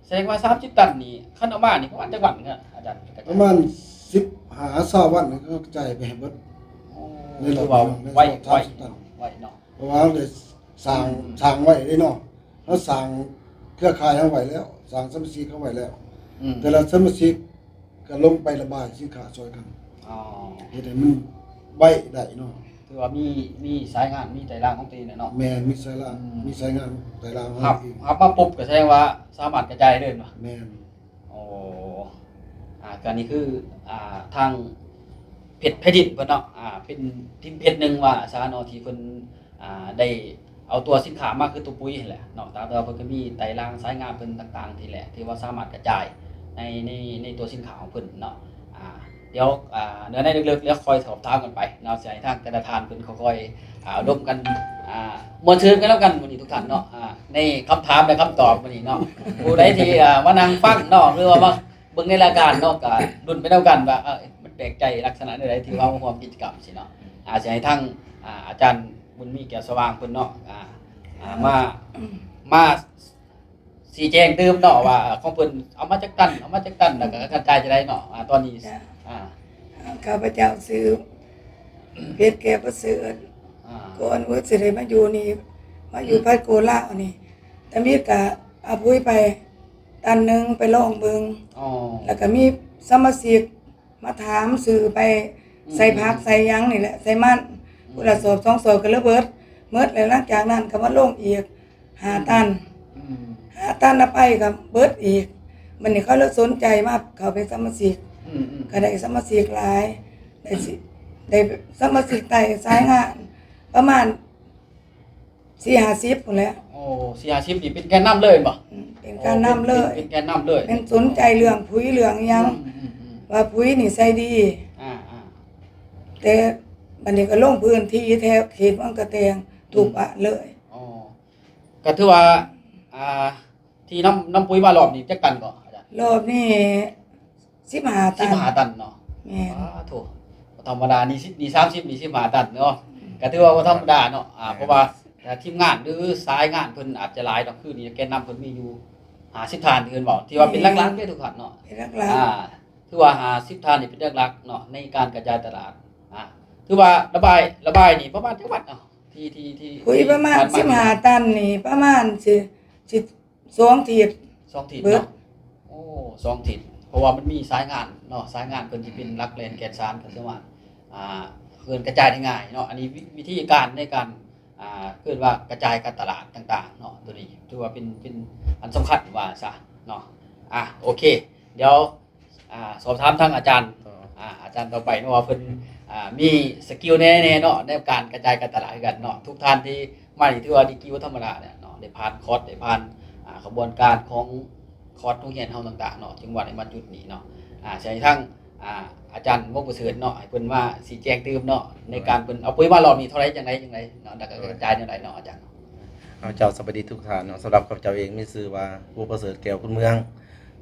ສະແດງວ່າສາມສິບຕັນນີ້ ຄັນເອົາມານີ້ປະມານຈັກວັນເນາະອາຈານ? ປະມານສິບຫ້າ ຊາວວັນນີ້ເຂົາກະຈ່າຍໄປໃຫ້ເບິດ ໂອ້ ໃນລອບ ຖືວ່າໄວ ໃນລອບສາມສິບຕັນ ໄວເນາະ ເພາະວ່າເຮົາໄດ້ສ້າງ ອືມ ສ້າງໄວ້ເດ້ເນາະ ເຮົາສ້າງເຄືອຂ່າຍເຮົາໄວ້ແລ້ວ ສ້າງສະມາຊິກເຮົາໄວ້ແລ້ວ ອືມ ແຕ່ລະສະມາຊິກກະລົງໄປລະບາຍສິນຄ້າຊ່ອຍກັນ ອໍ ເຮັດໃຫ້ມັນໄວໄດ້ເນາະ ຖືວ່າມີ ມີສາຍງານ ມີໄຕລາງຂອງຕົວເອງແຫຼະເນາະ ແມ່ນ ມີສາຍລາງ ອືມ ມີສາຍງານໄຕລາງຂອງເຮົາເອງ ຮັບມາປຸບກະສະແດງວ່າສາມາດກະຈາຍໄດ້ເລີຍແມ່ນບໍ່? ແມ່ນ ໂອ້ ອ່າ ກະນີ້ຄື ອ່າ ທາງເພັດແຜ່ນດິນເພິ່ນເນາະ ອ່າ ເປັນທີມເພັດໜຶ່ງວ່າຊະເນາະ ທີ່ເພິ່ນ ອ່າ ໄດ້ເອົາຕົວສິນຄ້າມາຄືຕົວປຸຍຫັ້ນແຫຼະເນາະ ແຕ່ວ່າເພິ່ນກະມີໄຕລາງສາຍງານເພິ່ນຕ່າງໆນີ້ແຫຼະ ທີ່ວ່າສາມາດກະຈາຍໃນ ໃນ ໃນຕົວສິນຄ້າຂອງເພິ່ນເນາະ ອ່າ ດຽວ ອ່າ ເນື້ອໃນເລິກໆ ແລ້ວຄ່ອຍສອບຖາມກັນໄປເນາະ ຊິໃຫ້ທາງແຕ່ລະທ່ານເພິ່ນຄ່ອຍໆ ອ່າ ລົມກັນ ອ່າ ມ່ວນຊື່ນກັນນຳກັນມື້ນີ້ທຸກທ່ານເນາະ ອ່າ ໃນຄຳຖາມ ແລະ ຄຳຕອບມື້ນີ້ເນາະ ຜູ້ໃດທີ່ ອ່າ ມານັ່ງຟັງເນາະ ຫຼືວ່າມາເບິ່ງໃນລາຍການເນາະ ກະລຸ້ນໄປນຳກັນວ່າ ເອີ ມັນແປກໃຈລັກສະນະແນວໃດ ທີ່ວ່າມາຮ່ວມກິດຈະກຳຊີ້ເນາະ ອ່າ ຊິໃຫ້ທາງ ອ່າ ອາຈານບຸນມີ ແກ້ວສະຫວ່າງເພິ່ນເນາະ ອ່າ ອ່າ ມາ ມາ ຊີ້ແຈງຕື່ມເນາະວ່າ ເອີ ຂອງເພິ່ນເອົາມາຈັກຕັນ ເອົາມາຈັກຕັນ ແລ້ວກະກະຈາຍຈັ່ງໃດເນາະ ອ່າ ຕອນນີ້ ອ່າ ອ່າ ຂ້າພະເຈົ້າຊື່ ເພັດ ແກ້ວປະເສີດ ອ່າ ກ່ອນວ່າຊິໄດ້ມາຢູ່ນີ້ ມາຢູ່ ອືມ ພລັສໂກລາວນີ້ ຕາມິດກະເອົາປຸຍໄປຕັນໜຶ່ງໄປລອງເບິ່ງ ອໍ ແລ້ວກະມີສະມາຊິກ ມາຖາມຊື່ໄປ ອືມ ໃສ່ຜັກໃສ່ຫຍັງນີ້ແຫຼະ ໃສ່ມັນ ອືມ ພຸ້ນລະສອບສອງສອບກະລະເບີດໝົດ ແລ້ວຫຼັງຈາກນັ້ນກະມາລົງອີກຫ້າ ອືມ ຕັນ ອືມ ຫ້າຕັນລະໄປກະເບິດອີກ ບາດນີ້ເຂົາເລີຍສົນໃຈມາເຂົ້າເປັນສະມາຊິກ ອືມໆ ກະໄດ້ສະມາຊິກຫຼາຍ ໄດ້ຊິ ໄດ້ສະມາຊິກໃຕ້ສາຍງານປະມານ ສີ່ຫ້າສິບພຸ້ນແຫຼະ. ໂອ້ ສີ່ຫ້າສິບນີ້ເປັນແກນນຳເລີຍແມ່ນບໍ່? ອືມ ເປັນການນຳເລີຍ ເປັນ ເປັນແກນນຳເລີຍ ແມ່ນສົນໃຈເລື່ອງປຸ໋ຍເລື່ອງຫຍັງ ອືມໆໆ ວ່າປຸ໋ຍນີ້ໃສ່ດີ ອາໆ ແຕ່ບັດນີ້ກໍລົງພື້ນທີ່ແຖວເຂດວັງກະແຕງ ອືມ ທຸກບ້ານເລີຍ. ອໍ ກໍຖືວ່າ ອ່າ ທີ່ນຳ ນຳປຸ໋ຍມາລອບນີ້ຈັກຕັນກໍອາຈານ? ລອບນີ້ສິບຫ້າຕັນ ສິບຫ້າຕັນເນາະ. ແມ່ນ ປາໂທ້ ບໍ່ທຳມະດາ ນີ້ສິບ ນີ້ສາມສິບ ນີ້ສິບຫ້າຕັນເນາະ ອືມ ກໍຖືວ່າບໍ່ທຳມະດາເນາະ. ອາ ແມ່ນ ເພາະວ່າ ອ່າ ທີມງານ ຫຼື ສາຍງານເພິ່ນອາດຈະຫຼາຍເນາະ ຄືນີ້ແກນນຳເພິ່ນມີຢູ່ຫ້າສິບທ່ານທີ່ເພິ່ນເວົ້າ ທີ່ວ່າເປັນ ແມ່ນ ຫຼັກໆເດ້ທຸກທ່ານເນາະ. ເປັນຫຼັກໆ ອ່າ ຖືວ່າຫ້າສິບທ່ານນີ້ເປັນຫຼັກໆເນາະ ໃນການກະຈາຍຕະຫຼາດ. ອ່າ ຖືວ່າລະບາຍ ລະບາຍນີ້ປະມານຈັກວັນເນາະ? ທີ່ ທີ່ ທີ່ ປຸ໋ຍປະມານສິບຫ້າຕັນນີ້ ປະມານຊິ ຊິ ສອງທິດ ສອງທິດເນາະ. ໂອ້ ສອງທິດ ເພາະວ່າມັນມີສາຍງານເນາະ ສາຍງານເພິ່ນຊິເປັນຫຼັກແກ່ນແກ່ນສານ ກໍສາມາດ ອ່າ ເຄື່ອນກະຈາຍໄດ້ງ່າຍເນາະ. ອັນນີ້ວິ ວິທີການໃນການ ອ່າ ເອີ້ນວ່າກະຈາຍການຕະຫຼາດຕ່າງໆເນາະ ໂຕນີ້ຖືວ່າເປັນ ເປັນອັນສຳຄັນວ່າຊະເນາະ. ອ່າ ໂອເຄ ດຽວ ອ່າ ສອບຖາມທາງອາຈານ ຕໍ່ ອ່າ ອາຈານຕໍ່ໄປເນາະ ວ່າເພິ່ນ ອ່າ ມີສະກິວແດ່ໆເນາະ ໃນການກະຈາຍການຕະຫຼາດຄືກັນເນາະ. ທຸກທ່ານທີ່ມານີ້ຖືວ່າດີກຣີບໍ່ທຳມະດາແລ້ວເນາະ ໄດ້ຜ່ານຄອດ ໄດ້ຜ່ານ ອ່າ ຂະບວນການຂອງຄອດໂຮງຮຽນເຮົາຕ່າງໆເນາະ ຈຶ່ງວ່າໄດ້ມາຈຸດນີ້ເນາະ. ອ່າ ຊິໃຫ້ທາງ ອ່າ ອາຈານວົງປະເສີດເນາະ ໃຫ້ເພິ່ນມາຊີ້ແຈງຕື່ມເນາະ ໃນການເພິ່ນເອົາປຸ໋ຍມາລອບນີ້ເທົ່າໃດຈັ່ງໃດ ຈັ່ງໃດເນາະ ແລ້ວກໍກະຈາຍແນວໃດເນາະອາຈານເນາະ? ເຈົ້າ ສະບາຍດີທຸກທ່ານເນາະ. ສຳລັບຂ້າພະເຈົ້າເອງມີຊື່ວ່າ ວົງປະເສີດ ແກ້ວຄຸນເມືອງ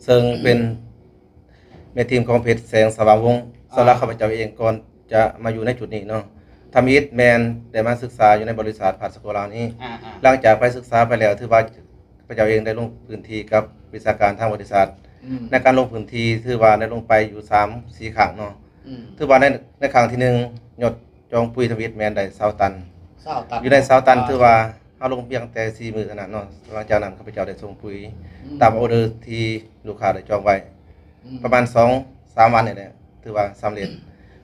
ເຊິ່ງເປັນ ແມ່ທີມຂອງເພັດ ແສງສະຫວ່າງວົງ. ອ່າ ສຳລັບຂ້າພະເຈົ້າເອງ ກ່ອນຈະມາຢູ່ໃນຈຸດນີ້ເນາະ ທຳອິດແມ່ນໄດ້ມາສຶກສາຢູ່ໃນບໍລິສັດພັດສະໂກລາວນີ້. ອ່າໆ ຫຼັງຈາກໄປສຶກສາໄປແລ້ວ ຖືວ່າຂ້າພະເຈົ້າເອງໄດ້ລົງພື້ນທີ່ກັບວິຊາການທາງບໍລິສັດ. ອືມ ໃນການລົງພື້ນທີ່ ຖືວ່າໄດ້ລົງໄປຢູ່ສາມສີ່ຄັ້ງເນາະ. ອືມ ຖືວ່າໃນ ໃນຄັ້ງທີໜຶ່ງ ຍອດ ຈອງປຸ໋ຍທຳອິດແມ່ນໄດ້ຊາວຕັນ ຊາວຕັນ ຢູ່ໃນຊາວຕັນ ອ່າ ຖືວ່າເຮົາລົງພຽງແຕ່ສີ່ມື້ເທົ່ານັ້ນເນາະ. ຫຼັງຈາກນັ້ນ ຂ້າພະເຈົ້າໄດ້ສົ່ງປຸ໋ຍ ອືມ ຕາມອອເດີທີ່ລູກຄ້າໄດ້ຈອງໄວ້ ອືມ ປະມານສອງສາມວັນນີ້ແຫຼະ ຖືວ່າສຳເລັດ.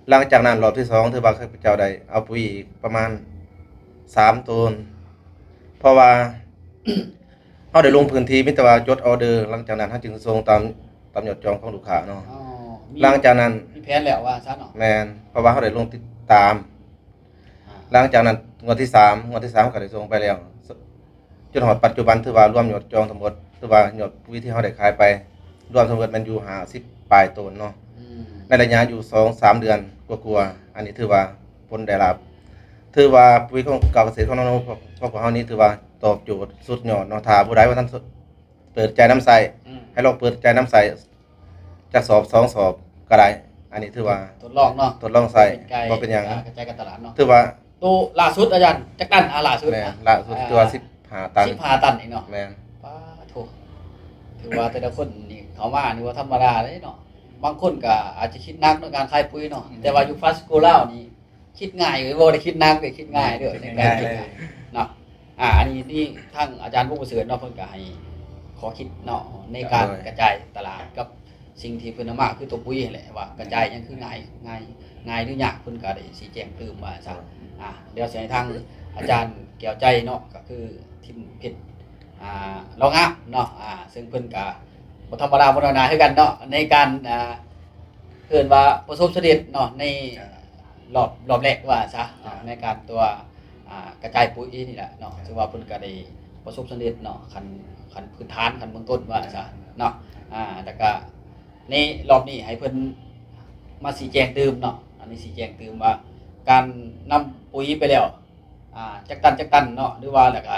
ຫຼັງຈາກນັ້ນ ລອບທີສອງ ຖືວ່າຂ້າພະເຈົ້າໄດ້ເອົາປຸ໋ຍອີກປະມານສາມໂຕນ ເພາະວ່າ ເຮົາໄດ້ລົງພື້ນທີ່ ມີແຕ່ວ່າຈົດອອເດີ ຫຼັງຈາກນັ້ນເຮົາຈຶ່ງສົ່ງຕາມ ຕາມຍອດຈອງຂອງລູກຄ້າເນາະ. ອໍ ມີ ຫຼັງຈາກນັ້ນ ມີແຜນແລ້ວວ່າຊັ້ນເນາະ. ແມ່ນ ເພາະວ່າເຮົາໄດ້ລົງຕິດຕາມ. ອ່າ ຫຼັງຈາກນັ້ນງວດທີສາມ ງວດທີສາມເຮົາກໍໄດ້ສົ່ງໄປແລ້ວ ຈົນຮອດປັດຈຸບັນ ຖືວ່າລວມຍອດຈອງທັງໝົດ ຖືວ່າຍອດປຸ໋ຍທີ່ເຮົາໄດ້ຂາຍໄປ ລວມທັງໝົດແມ່ນຢູ່ຫ້າສິບປາຍໂຕນເນາະ. ອືມ ໃນໄລຍະຢູ່ສອງສາມເດືອນກວ່າໆ ອັນນີ້ຖືວ່າຜົນໄດ້ຮັບ ຖືວ່າປຸ໋ຍຂອງ ເກົ່າກະເສດຂອງນ້ອງໆ ຂອງພວກເຮົານີ້ ຖືວ່າຕອບໂຈດສຸດຍອດເນາະ. ຖ້າຜູ້ໃດວ່າທ່ານ ເປີດໃຈນຳໃຊ້ ອືມ ໃຫ້ລອງເປີດໃຈນຳໃຊ້ ຈັກສອບສອງສອບກໍໄດ້. ອັນນີ້ຖືວ່າທົດລອງເນາະ ທົດລອງໃຊ້ ເປັນການ ບໍ່ເປັນຫຍັງ ກະຈາຍການຕະຫຼາດເນາະ. ຖືວ່າໂຕລ່າສຸດອາຈານ ຈັກຕັນ? ອ່າ ລ່າສຸດ ແມ່ນ ອ່າ ລ່າສຸດ ອ່າ ຖືວ່າສິບຫ້າຕັນ ສິບຫ້າຕັນນີ້ເນາະ. ແມ່ນ ປາໂທ ຖືວ່າແຕ່ລະຄົນນີ້ເຂົ້າມານີ້ບໍ່ທຳມະດາເດ້ເນາະ. ບາງຄົນກໍອາດຈະຄິດໜັກໃນການຂາຍປຸ໋ຍເນາະ ອືມ ແຕ່ວ່າຢູ່ຟາສໂກລາວນີ້ ຄິດງ່າຍເລີຍ ບໍ່ໄດ້ຄິດໜັກເລີຍ ຄິດງ່າຍເດີ ຄິດງ່າຍເລີຍ ໃນການເນາະ. ອ່າ ອັນນີ້ ນີ້ທາງອາຈານວົງປະເສີດເນາະ ເພິ່ນກໍໃຫ້ຂໍ້ຄິດເນາະ ໃນການ ໂດຍ ກະຈາຍຕະຫຼາດກັບສິ່ງທີ່ເພິ່ນເອົາມາ ຄືຕົວປຸ໋ຍຫັ້ນແຫຼະ ວ່າກະຈາຍຫຍັງຄືງ່າຍ ງ່າຍ ງ່າຍຫຼືຍາກ ເພິ່ນກໍໄດ້ຊີ້ແຈງຕື່ມວ່າຊັ້ນ. ໂດຍ ອ່າ ດຽວຊິໃຫ້ທາງອາຈານແກ້ວໃຈເນາະ ກໍຄືທີມເພັດ ອ່າ ລາວງາມເນາະ ອ່າ ເຊິ່ງເພິ່ນກໍບໍ່ທຳມະດາ ບໍ່ທຳມະດາຄືກັນເນາະ ໃນການ ອ່າ ເອີ້ນວ່າປະສົບສຳເລັດເນາະ ໃນ ອ່າ ລອບ ລອບແລກວ່າຊະເນາະ ໃນການຕົວ ອ່າ ກະຈາຍປຸ໋ຍນີ້ແຫຼະເນາະ ຖືວ່າເພິ່ນກໍໄດ້ປະສົບສຳເລັດເນາະ ຂັ້ນ ຂັ້ນພື້ນຖານ ຂັ້ນເບື້ອງຕົ້ນວ່າຊະເນາະ. ອ່າ ແລ້ວກະໃນລອບນີ້ໃຫ້ເພິ່ນມາຊີ້ແຈງຕື່ມເນາະ ອັນນີ້ຊີ້ແຈງຕື່ມວ່າການນຳປຸ໋ຍໄປແລ້ວ ອ່າ ຈັກຕັນ ຈັກຕັນເນາະ ຫຼືວ່າແລ້ວກະ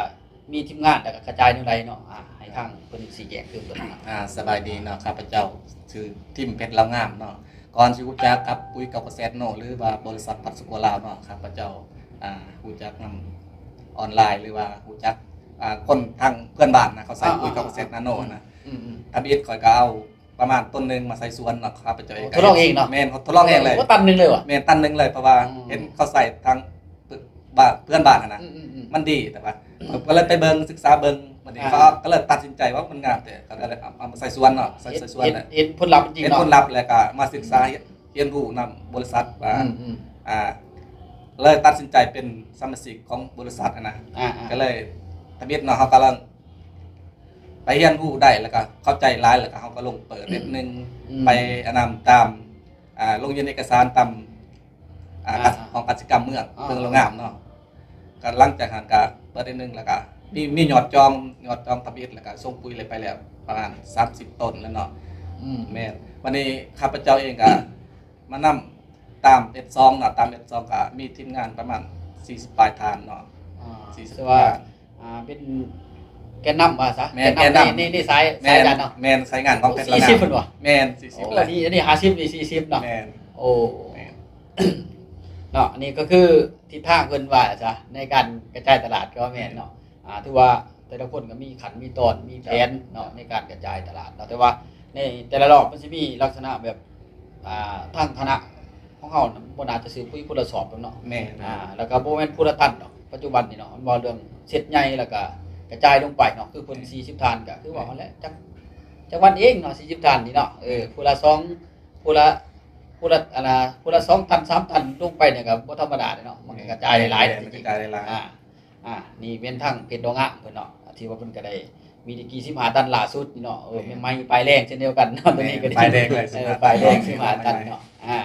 ມີທີມງານ ແລ້ວກໍກະຈາຍແນວໃດເນາະ ອ່າ ໃຫ້ທາງເພິ່ນຊີ້ແຈງຕື່ມເບິ່ງເນາະ. ອ່າ ສະບາຍດີເນາະ ຂ້າພະເຈົ້າຊື່ ທີມເພັດລາວງາມເນາະ. ກ່ອນຊິຮູ້ຈັກກັບປຸ໋ຍເກົ້າເກົ້າແຊດໂນ ຫຼືວ່າບໍລິສັດພັດສະໂກລາວເນາະ ຂ້າພະເຈົ້າ ອ່າ ຮູ້ຈັກນຳອອນລາຍ ຫຼືວ່າຮູ້ຈັກ ອ່າ ຄົນທາງເພື່ອນບ້ານນະ ເຂົາໃຊ້ ອ່າ ປຸ໋ຍ ອ່າ ເກົ້າເກົ້າແຊດນາໂນ ອ່າ ນະ. ອືມໆ ທຳອິດຂ້ອຍກໍເອົາ ປະມານຕົ້ນໜຶ່ງມາໃສ່ສວນເນາະ ຂ້າພະເຈົ້າເອງ ທົດລອງເອງເນາະ. ແມ່ນ ທົດລອງເອງເລີຍ. ໂອ້ ຕັນໜຶ່ງເລີຍຫວາ? ແມ່ນ ຕັນໜຶ່ງເລີຍ ເພາະວ່າ ອືມ ເຫັນເຂົາໃສ່ທາງ ບ້ານ ເພື່ອນບ້ານຫັ້ນນະ ອືມໆໆ ມັນດີ ແຕ່ວ່າ ອືມ ກໍເລີຍໄປເບິ່ງ ສຶກສາເບິ່ງ ບັດນີ້ ອ່າ ເຂົາກໍເລີຍຕັດສິນໃຈວ່າມັນງາມແທ້ ກໍເລີຍເອົາ ເອົາມາໃສ່ສວນເນາະ ໃສ່ ໃສ່ສວນ ເຫັນ ເນາະ ເຫັນຜົນລັບຈິງ ເຫັນ ເນາະ ຜົນລັບ ແລ້ວກໍມາສຶກສາ ອືມ ຮຽນ ຮຽນຮູ້ນຳບໍລິສັດວ່າ ອືມໆ ອ່າ ເລີຍຕັດສິນໃຈເປັນສະມາຊິກຂອງບໍລິສັດຫັ້ນນະ ອ່າໆ ກໍເລີຍທຳອິດເນາະ ເຮົາກຳລັງ ໄປຮຽນຮູ້ໄດ້ ແລ້ວກໍເຂົ້າໃຈຫຼາຍ ແລ້ວກໍເຮົາກໍລົງເປີດເລັບໜຶ່ງ ອືມ ໄປອັນນັ້ນຕາມ ອ່າ ລົງຍື່ນເອກະສານຕາມ ອ່າ ອ່າ ຫ້ອງກະສິກຳເມືອງ ອ່າ ເມືອງລາວງາມເນາະ. ກໍຫຼັງຈາກຫັ້ນກໍເປີ ໄດ້ໜຶ່ງ ແລ້ວກະມີ ມີຍອດຈອງ ຍອດຈອງທຳອິດ ແລ້ວກະສົ່ງປຸ໋ຍໄດ້ໄປແລ້ວປະມານສາມສິບຕົ້ນແລ້ວເນາະ. ອືມ ແມ່ນ. ບັດນີ້ຂ້າພະເຈົ້າເອງກະມານຳຕາມເອັດສອງເນາະ, ຕາມເອັດສອງກະມີທີມງານປະມານສີ່ສິບປາຍທ່ານເນາະ. ອ່າ ສີ່ສິບ ຖືວ່າ ທ່ານ ອ່າ ເປັນແກນນຳວ່າຊະ. ແມ່ນ ແກນນຳ ແກນນຳ ໃນ ໃນ ໃນສາຍ ແມ່ນ ສາຍອາຈານເນາະ. ແມ່ນ ສາຍງານຂອງ ໂອ້ ເປັນ ສີ່ສິບພຸ້ນບໍ່? ແມ່ນ ສີ່ສິບ ໂອ້ ແລ້ວ ອັນນີ້ ອັນນີ້ຫ້າສິບ ນີ້ສີ່ສິບເນາະ. ແມ່ນ. ໂອ້ ແມ່ນ ເນາະ ອັນນີ້ກໍຄືທິດທາງເພິ່ນວ່າຊະ ໃນການກະຈາຍຕະຫຼາດກໍແມ່ນເນາະ. ອ່າ ຖືວ່າແຕ່ລະຄົນກໍມີຂັ້ນມີຕອນ ມີແຜນເນາະ ໃນການກະຈາຍຕະຫຼາດເນາະ. ແຕ່ວ່າໃນແຕ່ລະລອບມັນຊິມີລັກສະນະແບບ ອ່າ ທາງຄະນະຂອງເຮົານະ ບໍ່ໜ້າຈະຊື້ປຸ໋ຍຄົນລະສອບດອກເນາະ. ແມ່ນ ອ່າ ແລ້ວກໍບໍ່ແມ່ນຜູ້ລະຕັນດອກ ປັດຈຸບັນນີ້ເນາະ. ມັນເວົ້າເລື່ອງເຊັດໃຫຍ່ ແລ້ວກໍກະຈາຍລົງໄປເນາະ ຄືເພິ່ນ ແມ່ນ ສີ່ສິບທ່ານ ກໍຄືວ່າ ແມ່ນ ຫັ້ນແຫຼະ ຈັກ ຈັກວັນເອງເນາະ ສີ່ສິບທ່ານນີ້ເນາະ. ເອີ ແມ່ນ ຜູ້ລະສອງ ຜູ້ລະ ຜູ້ລະ ອັນນ່າ ຜູ້ລະສອງຕັນ ສາມຕັນລົງໄປນີ້ກໍບໍ່ທຳມະດາເດ້ເນາະ. ມັນກໍກະຈາຍຫຼາຍໆ ແມ່ນ ແມ່ນ ເດ້ ມັນກະຈາຍຫຼາຍໆ. ອ່າ ອ່າ ນີ້ແມ່ນທາງເພຈດອກງາມເພິ່ນເນາະ ທີ່ວ່າເພິ່ນກໍໄດ້ມີດີກຣີສິບຫ້າຕັນລ່າສຸດນີ້ເນາະ. ເອີ ແມ່ນ ແມ່ນ ໃໝ່ປາຍແລງເຊັ່ນດຽວກັນເນາະ ໂຕນີ້ກໍ ແມ່ນ ປາຍແລງເລີຍ. ເອີ ປາຍແລງສິບຫ້າຕັນເນາະ. ອ່າ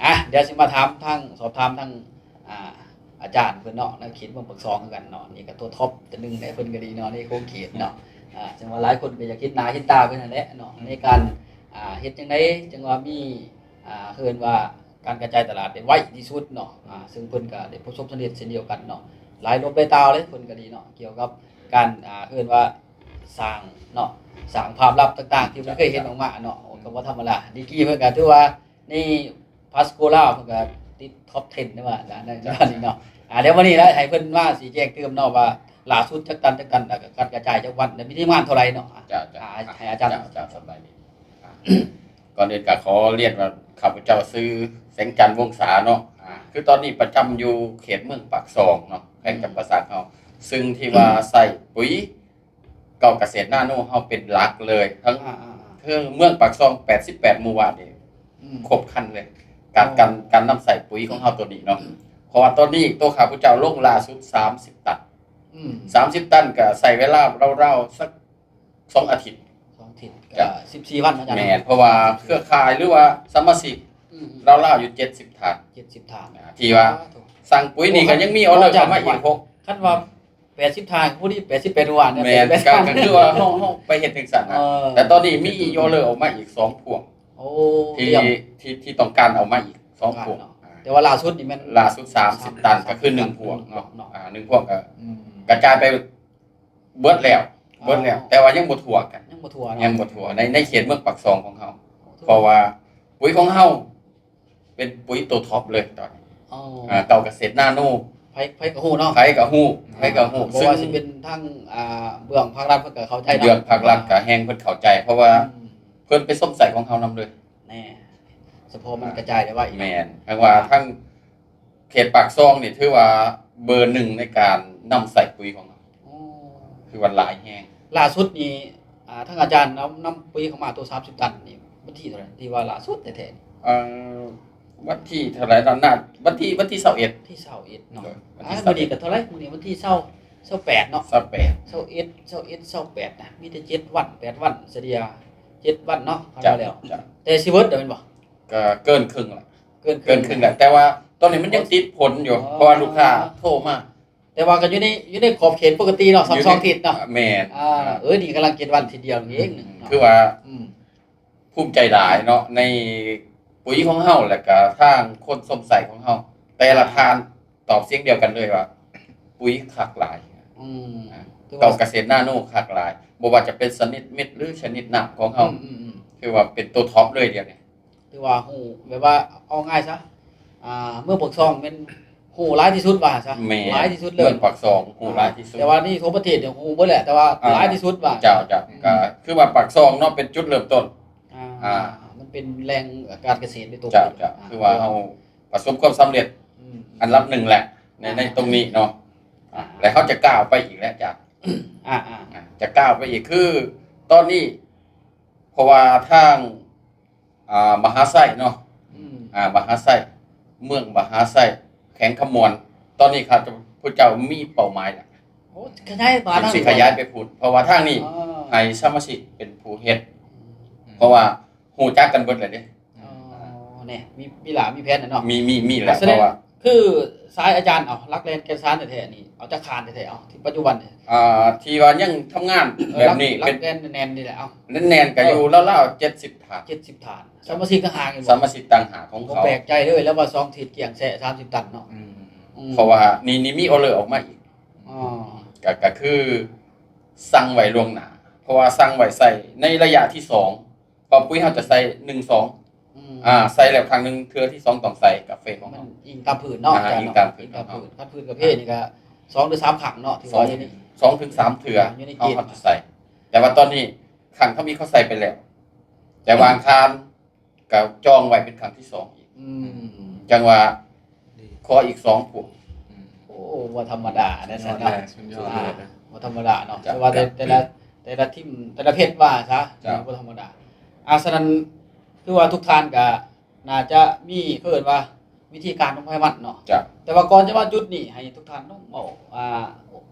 ອ່າ ດຽວຊິມາຖາມທາງ ສອບຖາມທາງ ອ່າ ອາຈານເພິ່ນເນາະ ໃນເຂດເມືອງປາກຊ່ອງຄືກັນເນາະ. ນີ້ກໍຕົວທັອບຕົວໜຶ່ງໃນເພິ່ນກໍດີເນາະ ໃນຂົງເຂດເນາະ. ອ່າ ຈັ່ງວ່າຫຼາຍຄົນກໍຢາກເຫັນໜ້າເຫັນຕາເພິ່ນຫັ້ນແຫຼະເນາະ ອືມ ໃນການ ອ່າ ເຮັດຈັ່ງໃດຈັ່ງວ່າມີ ອ່າ ເອີ້ນວ່າການກະຈາຍຕະຫຼາດໄດ້ໄວທີ່ສຸດເນາະ. ອ່າ ເຊິ່ງເພິ່ນກໍໄດ້ປະສົບສຳເລັດເຊັ່ນດຽວກັນເນາະ ຫຼາຍລົບຫຼາຍຕາວເລີຍ ເພິ່ນກໍດີເນາະ ກ່ຽວກັບການ ອ່າ ເອີ້ນວ່າສ້າງເນາະ ສ້າງພາບລັບຕ່າງໆ ທີ່ບໍ່ເຄີຍເຫັນອອກມາເນາະ. ກໍບໍ່ທຳມະດາ ດີກຣີເພິ່ນກໍຖືວ່າ ໃນພາສໂກລາວເພິ່ນກໍຕິດທັອບເທັນໄດ້ວ່າ ໃນ ໃນ ໃນນີ້ເນາະ. ອ່າ ດຽວວັນນີ້ລະໃຫ້ເພິ່ນມາຊີ້ແຈງຕື່ມເນາະວ່າລ່າສຸດຈັກຕັນ ຈັກຕັນ ແລ້ວກໍການກະຈາຍຈັກວັນ ແລ້ວມີທີມງານເທົ່າໃດເນາະ. ເຈົ້າ ເຈົ້າ ອ່າ ໃຫ້ອາຈານ ເຈົ້າ ເຈົ້າ ສະບາຍດີ. ອ່າ ກ່ອນອື່ນກໍຂໍລຽນວ່າ ຂ້າພະເຈົ້າຊື່ ແສງຈັນ ວົງສາເນາະ. ອ່າ ຄືຕອນນີ້ປະຈຳຢູ່ເຂດເມືອງປາກຊ່ອງເນາະ ແຂວງຈຳປາສັກເຮົາ ຊຶ່ງທີ່ວ່າໃຊ້ປຸ໋ຍ ເກົາກະເສດນາໂນເຮົາເປັນຫຼັກເລີຍ ທັງ ອ່າໆໆ ຄືເມືອງປາກຊ່ອງແປດສິບແປດໝູ່ບ້ານນີ້ ອືມ ຄົບຄັນເລີຍ ການ ອໍ ການ ການນຳໃຊ້ປຸ໋ຍຂອງເຮົາໂຕນີ້ເນາະ. ເພາະວ່າຕອນນີ້ໂຕຂ້າພະເຈົ້າລົງລ່າສຸດສາມສິບຕັນ ອືມ ສາມສິບຕັນ ກະໃຊ້ເວລາລາວໆສັກສອງອາທິດ ສອງອາທິດ ເຈົ້າ ກໍສິບສີ່ວັນເນາະອາຈານ. ແມ່ນ ເພາະວ່າເຄືອຂ່າຍ ຫຼືວ່າສະມາຊິກ ອືມ ລາວໆຢູ່ເຈັດສິບທ່ານ ເຈັດສິບທ່ານ ອ່າ ທີ່ວ່າ ໂອ້ ສັ່ງປຸ໋ຍນີ້ກໍຍັງມີອໍເດີເຂົ້າມາອີກຫົກ ຄັນວ່າ ແປດສິບທ່ານ ຜູ້ນີ້ແປດສິບແປດວັນເນາະ. ແມ່ນ ກໍ ກໍຄືວ່າເຮົາ ເຮົາໄປເຮັດຈັ່ງຊັ້ນນະ. ເອີ ແຕ່ຕອນນີ້ມີອີກອໍເດີອອກມາອີກສອງພວງ ໂອ້ ທີ່ ທີ່ ທີ່ຕ້ອງການເອົາມາອີກສອງພວງເນາະ. ອ່າ ແຕ່ວ່າລ່າສຸດນີ້ແມ່ນລ່າສຸດສາມສິບຕັນ ກໍຄືໜຶ່ງພວງເນາະ. ອ່າ ໜຶ່ງພວງກໍ ອືມ ກະຈາຍໄປເບິດແລ້ວ ເບິດແລ້ວ ອໍ ແຕ່ວ່າຍັງບໍ່ທົ່ວກັນ ຍັງບໍ່ທົ່ວເນາະ ຍັງບໍ່ທົ່ວ ໃນ ໃນເຂດເມືອງປາກຊ່ອງຂອງເຮົາ ເພາະວ່າປຸ໋ຍຂອງເຮົາ ເປັນປຸ໋ຍໂຕທັອບເລີຍຕອນນີ້. ອໍ ອ່າ ເກົາກະເສດນາໂນ ໃຜ ໃຜກໍຮູ້ເນາະ ໃຜກໍຮູ້ ອ່າ ໃຜກໍຮູ້ ບໍ່ວ່າ ຊຶ່ງ ຊິເປັນທາງ ອ່າ ເບື້ອງພາກລັດເພິ່ນກໍເຂົ້າໃຈເນາະ ເບື້ອງພາກລັດກໍແຮ່ງເພິ່ນເຂົ້າໃຈ ເພາະວ່າ ອືມ ເພິ່ນໄປຊົມໃຊ້ຂອງເຮົານຳເລີຍ. ແນ່ ສະເພາະມັນກະຈາຍໄດ້ໄວ ແມ່ນ ເພາະວ່າ ອ່າ ທາງເຂດປາກຊ່ອງນີ້ຖືວ່າເບີໜຶ່ງໃນການນຳໃຊ້ປຸ໋ຍຂອງເຮົາ. ອໍ ຄືວ່າຫຼາຍແຮງ. ລ່າສຸດນີ້ ອ່າ ທາງອາຈານເອົານຳປຸ໋ຍເຂົ້າມາໂຕສາມສິບຕັນນີ້ ວັນທີເທົ່າໃດ ທີ່ວ່າລ່າສຸດແທ້ໆ? ເອີ ວັນທີເທົ່າໃດເນາະ ນາ ວັນທີ ວັນທີຊາວເອັດ ທີຊາວເອັດເນາະ. ໂດຍ ວັນທີ ອ່າ ຊາວເອັດ ມື້ນີ້ກໍເທົ່າໃດ? ມື້ນີ້ວັນທີຊາວ ຊາວແປດເນາະ ຊາວແປດ ຊາວເອັດ ຊາວເອັດ ຊາວແປດນະ ມີແຕ່ເຈັດວັນ ແປດວັນ ສະເດຍເຈັດວັນເນາະ ຜ່ານມາແລ້ວ. ເຈົ້າ ເຈົ້າ ແຕ່ຊິເບິດແລ້ວແມ່ນບໍ່? ກໍເກີນເຄິ່ງລະ ເກີນ ເກີນເຄິ່ງແລ້ວ ແຕ່ວ່າຕອນນີ້ມັນຍັງຕິດຜົນຢູ່ ອໍ ເພາະວ່າລູກຄ້າໂທມາ. ແຕ່ວ່າກໍຢູ່ໃນ ຢູ່ໃນຂອບເຂດປົກກະຕິເນາະ ສອງ ຢູ່ໃນ ສອງທິດເນາະ. ແມ່ນ ອ່າ ເອີ ນີ້ກຳລັງເຈັດວັນທີດຽວເອງເນາະ ອືມ ຄືວ່າ ອືມ ພູມໃຈຫຼາຍເນາະ ໃນປຸ໋ຍຂອງເຮົາ ແລ້ວກະທາງຄົນຊົມໃຊ້ຂອງເຮົາ ແຕ່ລະ ອ່າ ທ່ານຕອບສຽງດຽວກັນເລີຍວ່າ ປຸ໋ຍຄັກຫຼາຍ. ອືມ ອ່າ ຖືວ່າ ເກົາກະເສດນາໂນຄັກຫຼາຍ ບໍ່ວ່າຈະເປັນຊະນິດເມັດ ຫຼື ຊະນິດນ້ຳຂອງເຮົາ ອືມໆໆ ຖືວ່າເປັນໂຕທັອບເລີຍດຽວນີ້. ຖືວ່າຮູ້ ແບບວ່າເອົາງ່າຍຊະ ອ່າ ເມືອງປາກຊ່ອງແມ່ນຮູ້ຫຼາຍທີ່ສຸດວ່າຊະ. ແມ່ນ ຫຼາຍທີ່ສຸດເລີຍ ເມືອງປາກຊ່ອງຮູ້ຫຼາຍທີ່ສຸດ. ແຕ່ວ່ານີ້ທົ່ວປະເທດນີ້ຮູ້ເບິດແຫຼະ ແຕ່ວ່າ ອ່າ ຫຼາຍທີ່ສຸດວ່າ. ເຈົ້າ ເຈົ້າ ອືມ ກໍຄືວ່າປາກຊ່ອງເນາະ ເປັນຈຸດເລີ່ມຕົ້ນ. ອ່າ ອ່າ ມັນເປັນແຫຼ່ງການກະເສດໃນຕົວ. ເຈົ້າ ເຈົ້າ ອ່າ ຄືວ່າເຮົາປະສົບຄວາມສຳເລັດ ອືມ ອັນດັບໜຶ່ງແຫຼະ ໃນ ອ່າ ໃນຕົງນີ້ເນາະ. ອ່າ ແລະ ເຮົາຈະກ້າວໄປອີກແລ້ວ ອາຈານ. ອ່າໆ ອ່າ ຈະກ້າວໄປອີກ ຄືຕອນນີ້ ເພາະວ່າທາງ ອ່າ ມະຫາໄຊເນາະ ອືມ ອ່າ ມະຫາໄຊ ເມືອງມະຫາໄຊ ແຂວງຄຳມ່ວນ ຕອນນີ້ຂ້າພະເຈົ້າມີເປົ້າໝາຍແລ້ວ. ໂອ້ ຂະຫຍາຍມາທາງ ຊິຂະຫຍາຍໄປພຸ້ນ ເພາະວ່າທາງນີ້ ອໍ ໃຫ້ສະມາຊິກເປັນຜູ້ເຮັດ ອືມ ເພາະວ່າຮູ້ຈັກກັນເບິດແລ້ວເດ້. ອໍ ແນ່ ມີ ມີຫຼ້າມີແຜນແລ້ວເນາະ. ມີ ມີ ມີແລ້ວ ສະແດງ ເພາະວ່າ ຄືສາຍອາຈານ ເອົາຫຼັກແລນແກ່ນສານແທ້ໆນີ້ ເອົາຈາກຄານແທ້ໆ ເອົາທີ່ປັດຈຸບັນນີ້ ອ່າ ທີ່ວ່າຍັງທຳງານ ເອີ ແບບນີ້ ຫຼັກ ເປັນ ຫຼັກແລນແໜ້ນໆນີ້ແຫຼະ ເອົາ ແໜ້ນໆກໍຢູ່ລາວໆເຈັດສິບຖານ ເຈັດສິບຖານ ສະມາຊິກຕ່າງຫາກຢູ່ ສະມາຊິກຕ່າງຫາກຂອງເຂົາ ບໍ່ແປກໃຈເລີຍ ແລ້ວວ່າສອງທິດກຽງແຊະສາມສິບຕັນເນາະ ອືມ ອືມ ເພາະວ່ານີ້ ນີ້ມີອໍເດີອອກມາອີກ ອໍ ກໍ ກໍຄືສັ່ງໄວ້ລ່ວງໜ້າ ເພາະວ່າສັ່ງໄວ້ໃສ່ໃນໄລຍະທີສອງ ເພາະປຸ໋ຍເຮົາຈະໃສ່ໜຶ່ງ ສອງ ອືມ ອ່າ ໃສ່ແລ້ວຄັ້ງໜຶ່ງ ເທື່ອທີສອງຕ້ອງໃສ່ກາເຟຂອງເຮົາ ມັນອີງຕາມພື້ນເນາະ ອ່າ ອາຈານເນາະ ອີງຕາມພື້ນ ອີງຕາມພື້ນ ເນາະ ຄັນພື້ນກາເຟນີ້ກໍສອງຫຼືສາມຄັ້ງເນາະ ທີ່ວ່າຢູ່ໃນ ສອງເທື່ອ ສາມເທື່ອ ຢູ່ໃນເກນ ເຮົາ ເຮົາຈະໃສ່ ແຕ່ວ່າຕອນນີ້ຄັ້ງທຳອິດເຂົາໃສ່ໄປແລ້ວ ແຕ່ວ່າອັງຄານ ກໍຈອງໄວ້ເປັນຄັ້ງທີສອງອີກ ອືມ ຈັ່ງວ່າ ດີ ຂໍອີກສອງພວງ ອືມ ໂອ້ ບໍ່ທຳມະດາເດ້ ສຸດຍອດເລີຍ ເນາະ ສຸດຍອດເລີຍ ອ່າ ບໍ່ທຳມະດາເນາະ ເຈົ້າ ແຕ່ວ່າແຕ່ ເຈົ້າ ແຕ່ລະ ແຕ່ລະທີມ ແຕ່ລະເພຈວ່າຊະ ເຈົ້າ ບໍ່ທຳມະດາ ອ່າ ສະນັ້ນ ຄືວ່າທຸກທ່ານກໍໜ້າຈະມີ ເຂົາເອີ້ນວ່າ ວິທີການຂອງໃຜມັນເນາະ ເຈົ້າ ແຕ່ວ່າກ່ອນຈະມາຈຸດນີ້ ໃຫ້ທຸກທ່ານຕ້ອງເວົ້າ ອ່າ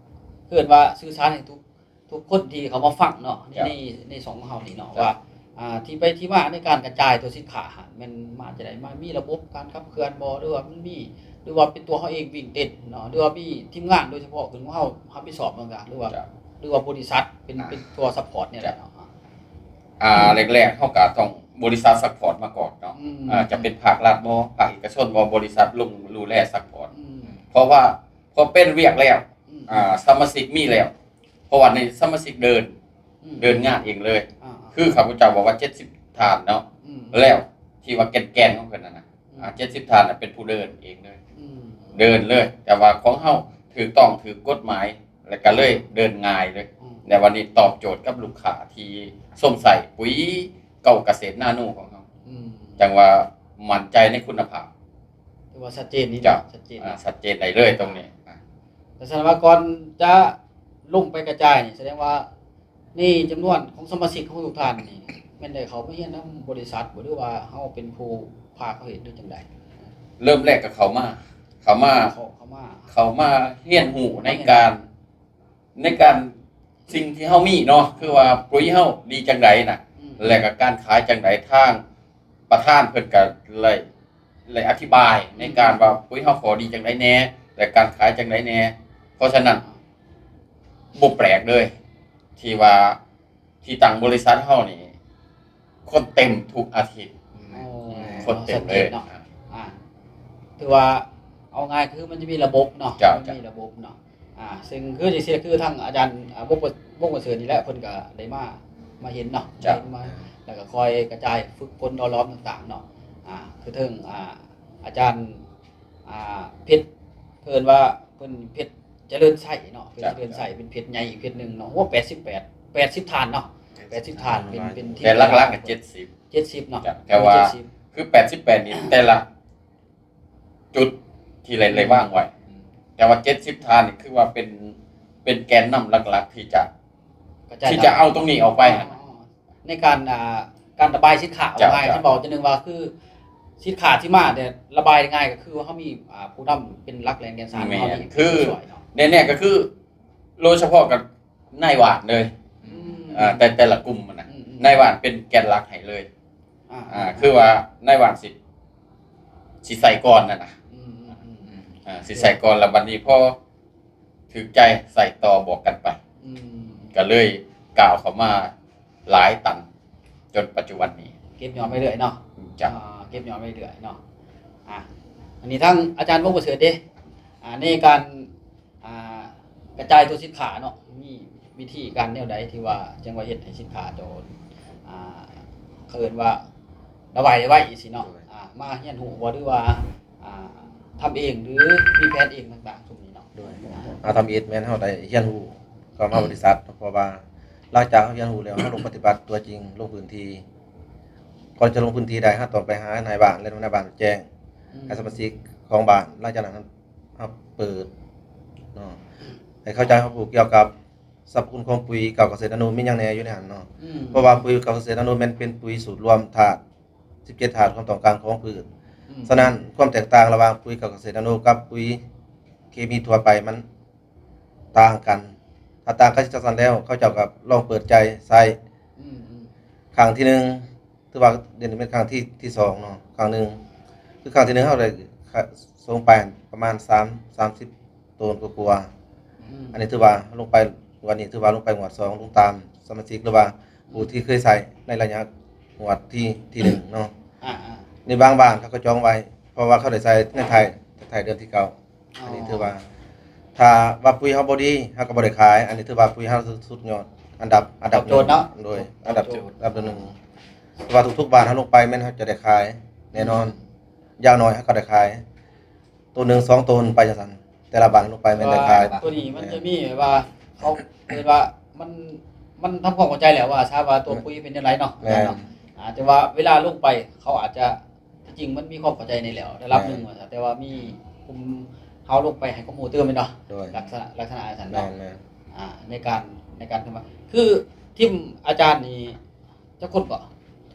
ເອີ້ນວ່າສື່ສານໃຫ້ທຸກ ທຸກຄົນທີ່ເຂົ້າມາຟັງເນາະ ໃນ ເຈົ້າ ໃນ ໃນຊ່ອງຂອງເຮົານີ້ເນາະ ເຈົ້າ ວ່າ ອ່າ ທີ່ໄປທີ່ມາໃນການກະຈາຍຕົວສິນຄ້າຫັ້ນ ແມ່ນມາຈາກໃດ? ມາມີລະບົບການຂັບເຄື່ອນບໍ່? ຫຼືວ່າມັນມີ ຫຼືວ່າເປັນຕົວເຮົາເອງວິ່ງເຕັ້ນເນາະ? ຫຼືວ່າມີທີມງານໂດຍສະເພາະຂຶ້ນຂອງເຮົາຮັບຜິດຊອບນຳກະ ຫຼືວ່າ ເຈົ້າ ຫຼືວ່າບໍລິສັດເປັນ ອ່າ ເປັນຕົວຊັບພອດແນວໃດເນາະ? ອ່າ ອ່າ ແລກໆເຮົາກະຕ້ອງບໍລິສັດຊັບພອດມາກ່ອນເນາະ ອືມ ອ່າ ຈະເປັນພາກລັດບໍ່ ພາກເອກະຊົນບໍ່ ບໍລິສັດລົງດູແລຊັບພອດ ອືມ ເພາະວ່າ ພໍເປັນວຽກແລ້ວ ອືມ ອ່າ ສະມາຊິກມີແລ້ວ ເພາະວ່າໃນສະມາຊິກເດີນ ອືມ ເດີນງານເອງເລີຍ ອ່າໆ ຄືຂ້າພະເຈົ້າບອກວ່າເຈັດສິບທ່ານເນາະ ອືມ ແລ້ວທີ່ວ່າແກ່ນໆຂອງເພິ່ນນັ້ນນະ ອືມ ອ່າ ເຈັດສິບທ່ານນະເປັນຜູ້ເດີນເອງເລີຍ ອືມ ເດີນເລີຍ ແຕ່ວ່າຂອງເຮົາຖືກຕ້ອງ ຖືກກົດໝາຍ ແລ້ວກໍເລີຍເດີນງ່າຍເລີຍ ອືມ ແລ້ວວັນນີ້ຕອບໂຈດກັບລູກຄ້າທີ່ຊົມໃຊ້ປຸ໋ຍເກົາກະເສດນາໂນຂອງເຮົາ ອືມ ຈັ່ງວ່າໝັ້ນໃຈໃນຄຸນນະພາບ ຖືວ່າຊັດເຈນນີ້ ເຈົ້າ ເນາະ ຊັດເຈນ ອ່າ ເນາະ ຊັດເຈນໄດ້ເລີຍຕົງນີ້ ອ່າ ແຕ່ສະນັ້ນວ່າກ່ອນຈະລົງໄປກະຈາຍນີ້ ສະແດງວ່າໃນຈຳນວນຂອງສະມາຊິກຂອງທຸກທ່ານນີ້ ແມ່ນໄດ້ເຂົ້າມາຮຽນນຳບໍລິສັດບໍ່ ຫຼືວ່າເຮົາເປັນຜູ້ພາເຂົາເຮັດ ຫຼືຈັ່ງໃດ? ເລີ່ມແລກກໍເຂົ້າມາ ເຂົ້າມາ ເຂົ້າ ເຂົ້າມາ ເຂົ້າມາຮຽນຮູ້ໃນການ ໃນການສິ່ງທີ່ເຮົາມີເນາະ ຄືວ່າປຸ໋ຍເຮົາດີຈັ່ງໃດນະ ອືມ ແລະກະການຂາຍຈັ່ງໃດ ທາງປະທານເພິ່ນກະໄດ້ ໄດ້ອະທິບາຍໃນການ ອືມ ວ່າປຸ໋ຍເຮົາຂໍ້ດີຈັ່ງໃດແດ່ ແລະການຂາຍຈັ່ງໃດແດ່ ເພາະສະນັ້ນ ບໍ່ແປກເລີຍ ທີ່ວ່າ ທີ່ຕັ້ງບໍລິສັດເຮົານີ້ ຄົນເຕັມທຸກອາທິດ ອືມ ໂອ້ ຄົນເຕັມເລີຍ ຊັດເຈນເນາະ ອ່າ ອ່າ ຖືວ່າເອົາງ່າຍຄືມັນຈະມີລະບົບເນາະ ເຈົ້າ ມັນມີລະບົບເນາະ ອ່າ ຊຶ່ງຄືຈັ່ງຊີ້ ຄືທາງອາຈານ ອ່າ ວົງປະ ວົງປະເສີດນີ້ແຫຼະ ເພິ່ນກໍໄດ້ມາ ມາເຫັນເນາະ ເຈົ້າ ໄດ້ມາ ແລ້ວກໍຄອຍກະຈາຍຝຶກຝົນຫຼໍ່ຫຼອມຕ່າງໆເນາະ ອ່າ ຄືເຖິງ ອ່າ ອາຈານ ອ່າ ເພັດ ເພິ່ນວ່າເພິ່ນເພັດຈະເລີນໄຊເນາະ ເພັດຈະເລີນໄຊ ເຈົ້າ ເປັນເພັດໃຫຍ່ອີກເພັດໜຶ່ງເນາະ ໂອ້ ແປດສິບແປດ ແປດສິບທ່ານເນາະ ແປດສິບທ່ານ ແປດສິບທ່ານ ເປັນ ເປັນທີ່ ແຕ່ຫຼັກໆກໍເຈັດສິບ ເຈັດສິບເນາະ ເຈົ້າ ແຕ່ວ່າ ເຈັດສິບ ຄືແປດສິບແປດນີ້ ແຕ່ລະຈຸດທີ່ໄດ້ ອືມ ໄດ້ວາງໄວ້ ອືມ ແຕ່ວ່າເຈັດສິບທ່ານນີ້ ຄືວ່າເປັນ ເປັນແກນນຳຫຼັກໆ ທີ່ຈະ ກະຈາຍ ທີ່ຈະເອົາຕົງນີ້ອອກໄປ ອໍ ໃນການ ອ່າ ການລະບາຍສິນຄ້າອອກ ເຈົ້າ ງ່າຍ ເຈົ້າ ຄັນເວົ້າຈັ່ງໜຶ່ງວ່າ ຄືສິນຄ້າທີ່ມາແຕ່ລະບາຍງ່າຍ ກໍຄືວ່າເຮົາມີ ອ່າ ຜູ້ນຳເປັນຫຼັກແລນແກ່ນສານ ແມ່ນ ເຮົານີ້ ຄື ຊ່ອຍເນາະ ແນ່ໆ ກໍຄືໂດຍສະເພາະກັບນາຍຫວ່ານເລີຍ ອືມ ອ່າ ແຕ່ ແຕ່ລະກຸ່ມຫັ້ນນະ ອືມໆ ນາຍຫວ່ານເປັນແກນຫຼັກໃຫ້ເລີຍ ອ່າ ອ່າ ຄືວ່ານາຍຫວ່ານຊິ ຊິໃສ່ກ່ອນຫັ້ນນະ ອືມໆໆ ອ່າ ຊິໃສ່ກ່ອນ ແລ້ວບັດນີ້ພໍ ຖືກໃຈໃສ່ຕໍ່ບວກກັນໄປ ອືມ ກໍເລີຍກ້າວເຂົ້າມາຫຼາຍຕັນ ຈົນປັດຈຸບັນນີ້ ເກັບຍອດໄປເລື້ອຍເນາະ ເຈົ້າ ອ່າ ເກັບຍອດໄປເລື້ອຍເນາະ ອ່າ ອັນນີ້ທາງອາຈານວົງປະເສີດເດ້ ອ່າ ໃນການ ອ່າ ກະຈາຍຕົວສິນຄ້າເນາະ ມີວິທີການແນວໃດທີ່ວ່າຈັ່ງວ່າເຮັດໃຫ້ສິນຄ້າໂຕ ອ່າ ເຂົາເອີ້ນວ່າລະບາຍໄດ້ໄວຈັ່ງຊີ້ເນາະ ໂດຍ ອ່າ ມາຮຽນຮູ້ບໍ່ ຫຼືວ່າ ອ່າ ທຳເອງ ຫຼືມີແຜນເອງຕ່າງໆ ຊຸມນີ້ເນາະ ໂດຍ ອ່າ ທຳອິດແມ່ນເຮົາໄດ້ຮຽນຮູ້ເຂົ້າມາ ອືມ ບໍລິສັດ ເພາະວ່າຫຼັງຈາກເຮົາຮຽນຮູ້ແລ້ວ ເຮົາລົງປະຕິບັດຕົວຈິງ ລົງພື້ນທີ່ ກ່ອນຈະລົງພື້ນທີ່ໄດ້ ເຮົາຕ້ອງໄປຫານາຍບ້ານ ແລະ ນາຍບ້ານແຈ້ງ ອືມ ໃຫ້ສະມາຊິກຂອງບ້ານ ຫຼັງຈາກນັ້ນເຮົາເປີດເນາະ ອືມ ໃຫ້ເຂົ້າໃຈ ເຮົາຮູ້ກ່ຽວກັບ ສັບພະຄຸນຂອງປຸ໋ຍເກົາກະເສດນາໂນມີຫຍັງແດ່ຢູ່ໃນຫັ້ນເນາະ ອືມ ເພາະວ່າປຸ໋ຍເກົາກະເສດນາໂນແມ່ນເປັນປຸ໋ຍສູດລວມທາດສິບເຈັດທາດຄວາມຕ້ອງການຂອງພືດ ອືມ ສະນັ້ນຄວາມແຕກຕ່າງລະຫວ່າງປຸ໋ຍເກົາກະເສດນາໂນກັບປຸ໋ຍເຄມີທົ່ວໄປມັນຕ່າງກັນ ຖ້າຕ່າງກັນຈັ່ງຊັ້ນແລ້ວ ເຂົາເຈົ້າກໍລອງເປີດໃຈໃຊ້ ອືມໆ ຄັ້ງທີໜຶ່ງ ຖືວ່າດຽວນີ້ເປັນຄັ້ງທີ ທີສອງເນາະ ຄັ້ງໜຶ່ງ ຄືຄັ້ງທີໜຶ່ງເຮົາໄດ້ ກະສົ່ງໄປປະມານສາມ ສາມສິບໂຕນກວ່າໆ. ອືມ ອັນນີ້ຖືວ່າລົງໄປ ງວດນີ້ຖືວ່າລົງໄປງວດສອງ ລົງຕາມສະມາຊິກ ຫຼືວ່າຜູ້ທີ່ເຄີຍໃຊ້ໃນໄລຍະງວດທີ ທີໜຶ່ງເນາະ. ອາໆ ໃນບາງບ້ານເຂົາກໍຈອງໄວ້ ເພາະວ່າເຂົາໄດ້ໃຊ້ໃນທ້າຍ ທ້າຍເດືອນທີເກົ້າ. ອໍ ອັນນີ້ຖືວ່າ ຖ້າວ່າປຸ໋ຍເຮົາບໍ່ດີ ເຮົາກໍບໍ່ໄດ້ຂາຍ. ອັນນີ້ຖືວ່າປຸ໋ຍເຮົາສຸດຍອດ ອັນດັບ ອັນດັບ ຕອບໂຈດເນາະ ໜຶ່ງ ໂດຍ ຕອບໂຈດ ອັນດັບ ອັນດັບໜຶ່ງ ເພາະວ່າທຸກໆບ້ານເຮົາລົງໄປແມ່ນເຮົາຈະໄດ້ຂາຍແນ່ນອນ. ອືມ ຢ່າງໜ້ອຍເຮົາກໍໄດ້ຂາຍໂຕໜຶ່ງສອງໂຕນໄປຈັ່ງຊັ້ນ ແຕ່ລະບ້ານລົງໄປແມ່ນໄດ້ຂາຍ. ໂຕນີ້ມັນຈະມີແບບວ່າ ເຂົາເອີ້ນວ່າ ມັນ ມັນທຳຄວາມເຂົ້າໃຈແລ້ວວ່າ ຊາ ວ່າຕົວປຸ໋ຍເປັນຈັ່ງໃດເນາະ. ແມ່ນ ອາ ແຕ່ວ່າເວລາລົງໄປ ເຂົາອາດຈະ ທີ່ຈິງມັນມີຄວາມເຂົ້າໃຈໃນແລ້ວລະດັບໜຶ່ງ ແມ່ນ ວ່າຊະ ແຕ່ວ່າມີກຸ່ມເຮົາລົງໄປໃຫ້ຄວາມຮູ້ຕື່ມແມ່ນບໍ່? ໂດຍ ລັກສະນະ ລັກສະນະອັນຊັ້ນເນາະ. ແມ່ນໆ ອາ ໃນການ ໃນການ ຄືທີມອາຈານນີ້ຈັກຄົນເກາະ?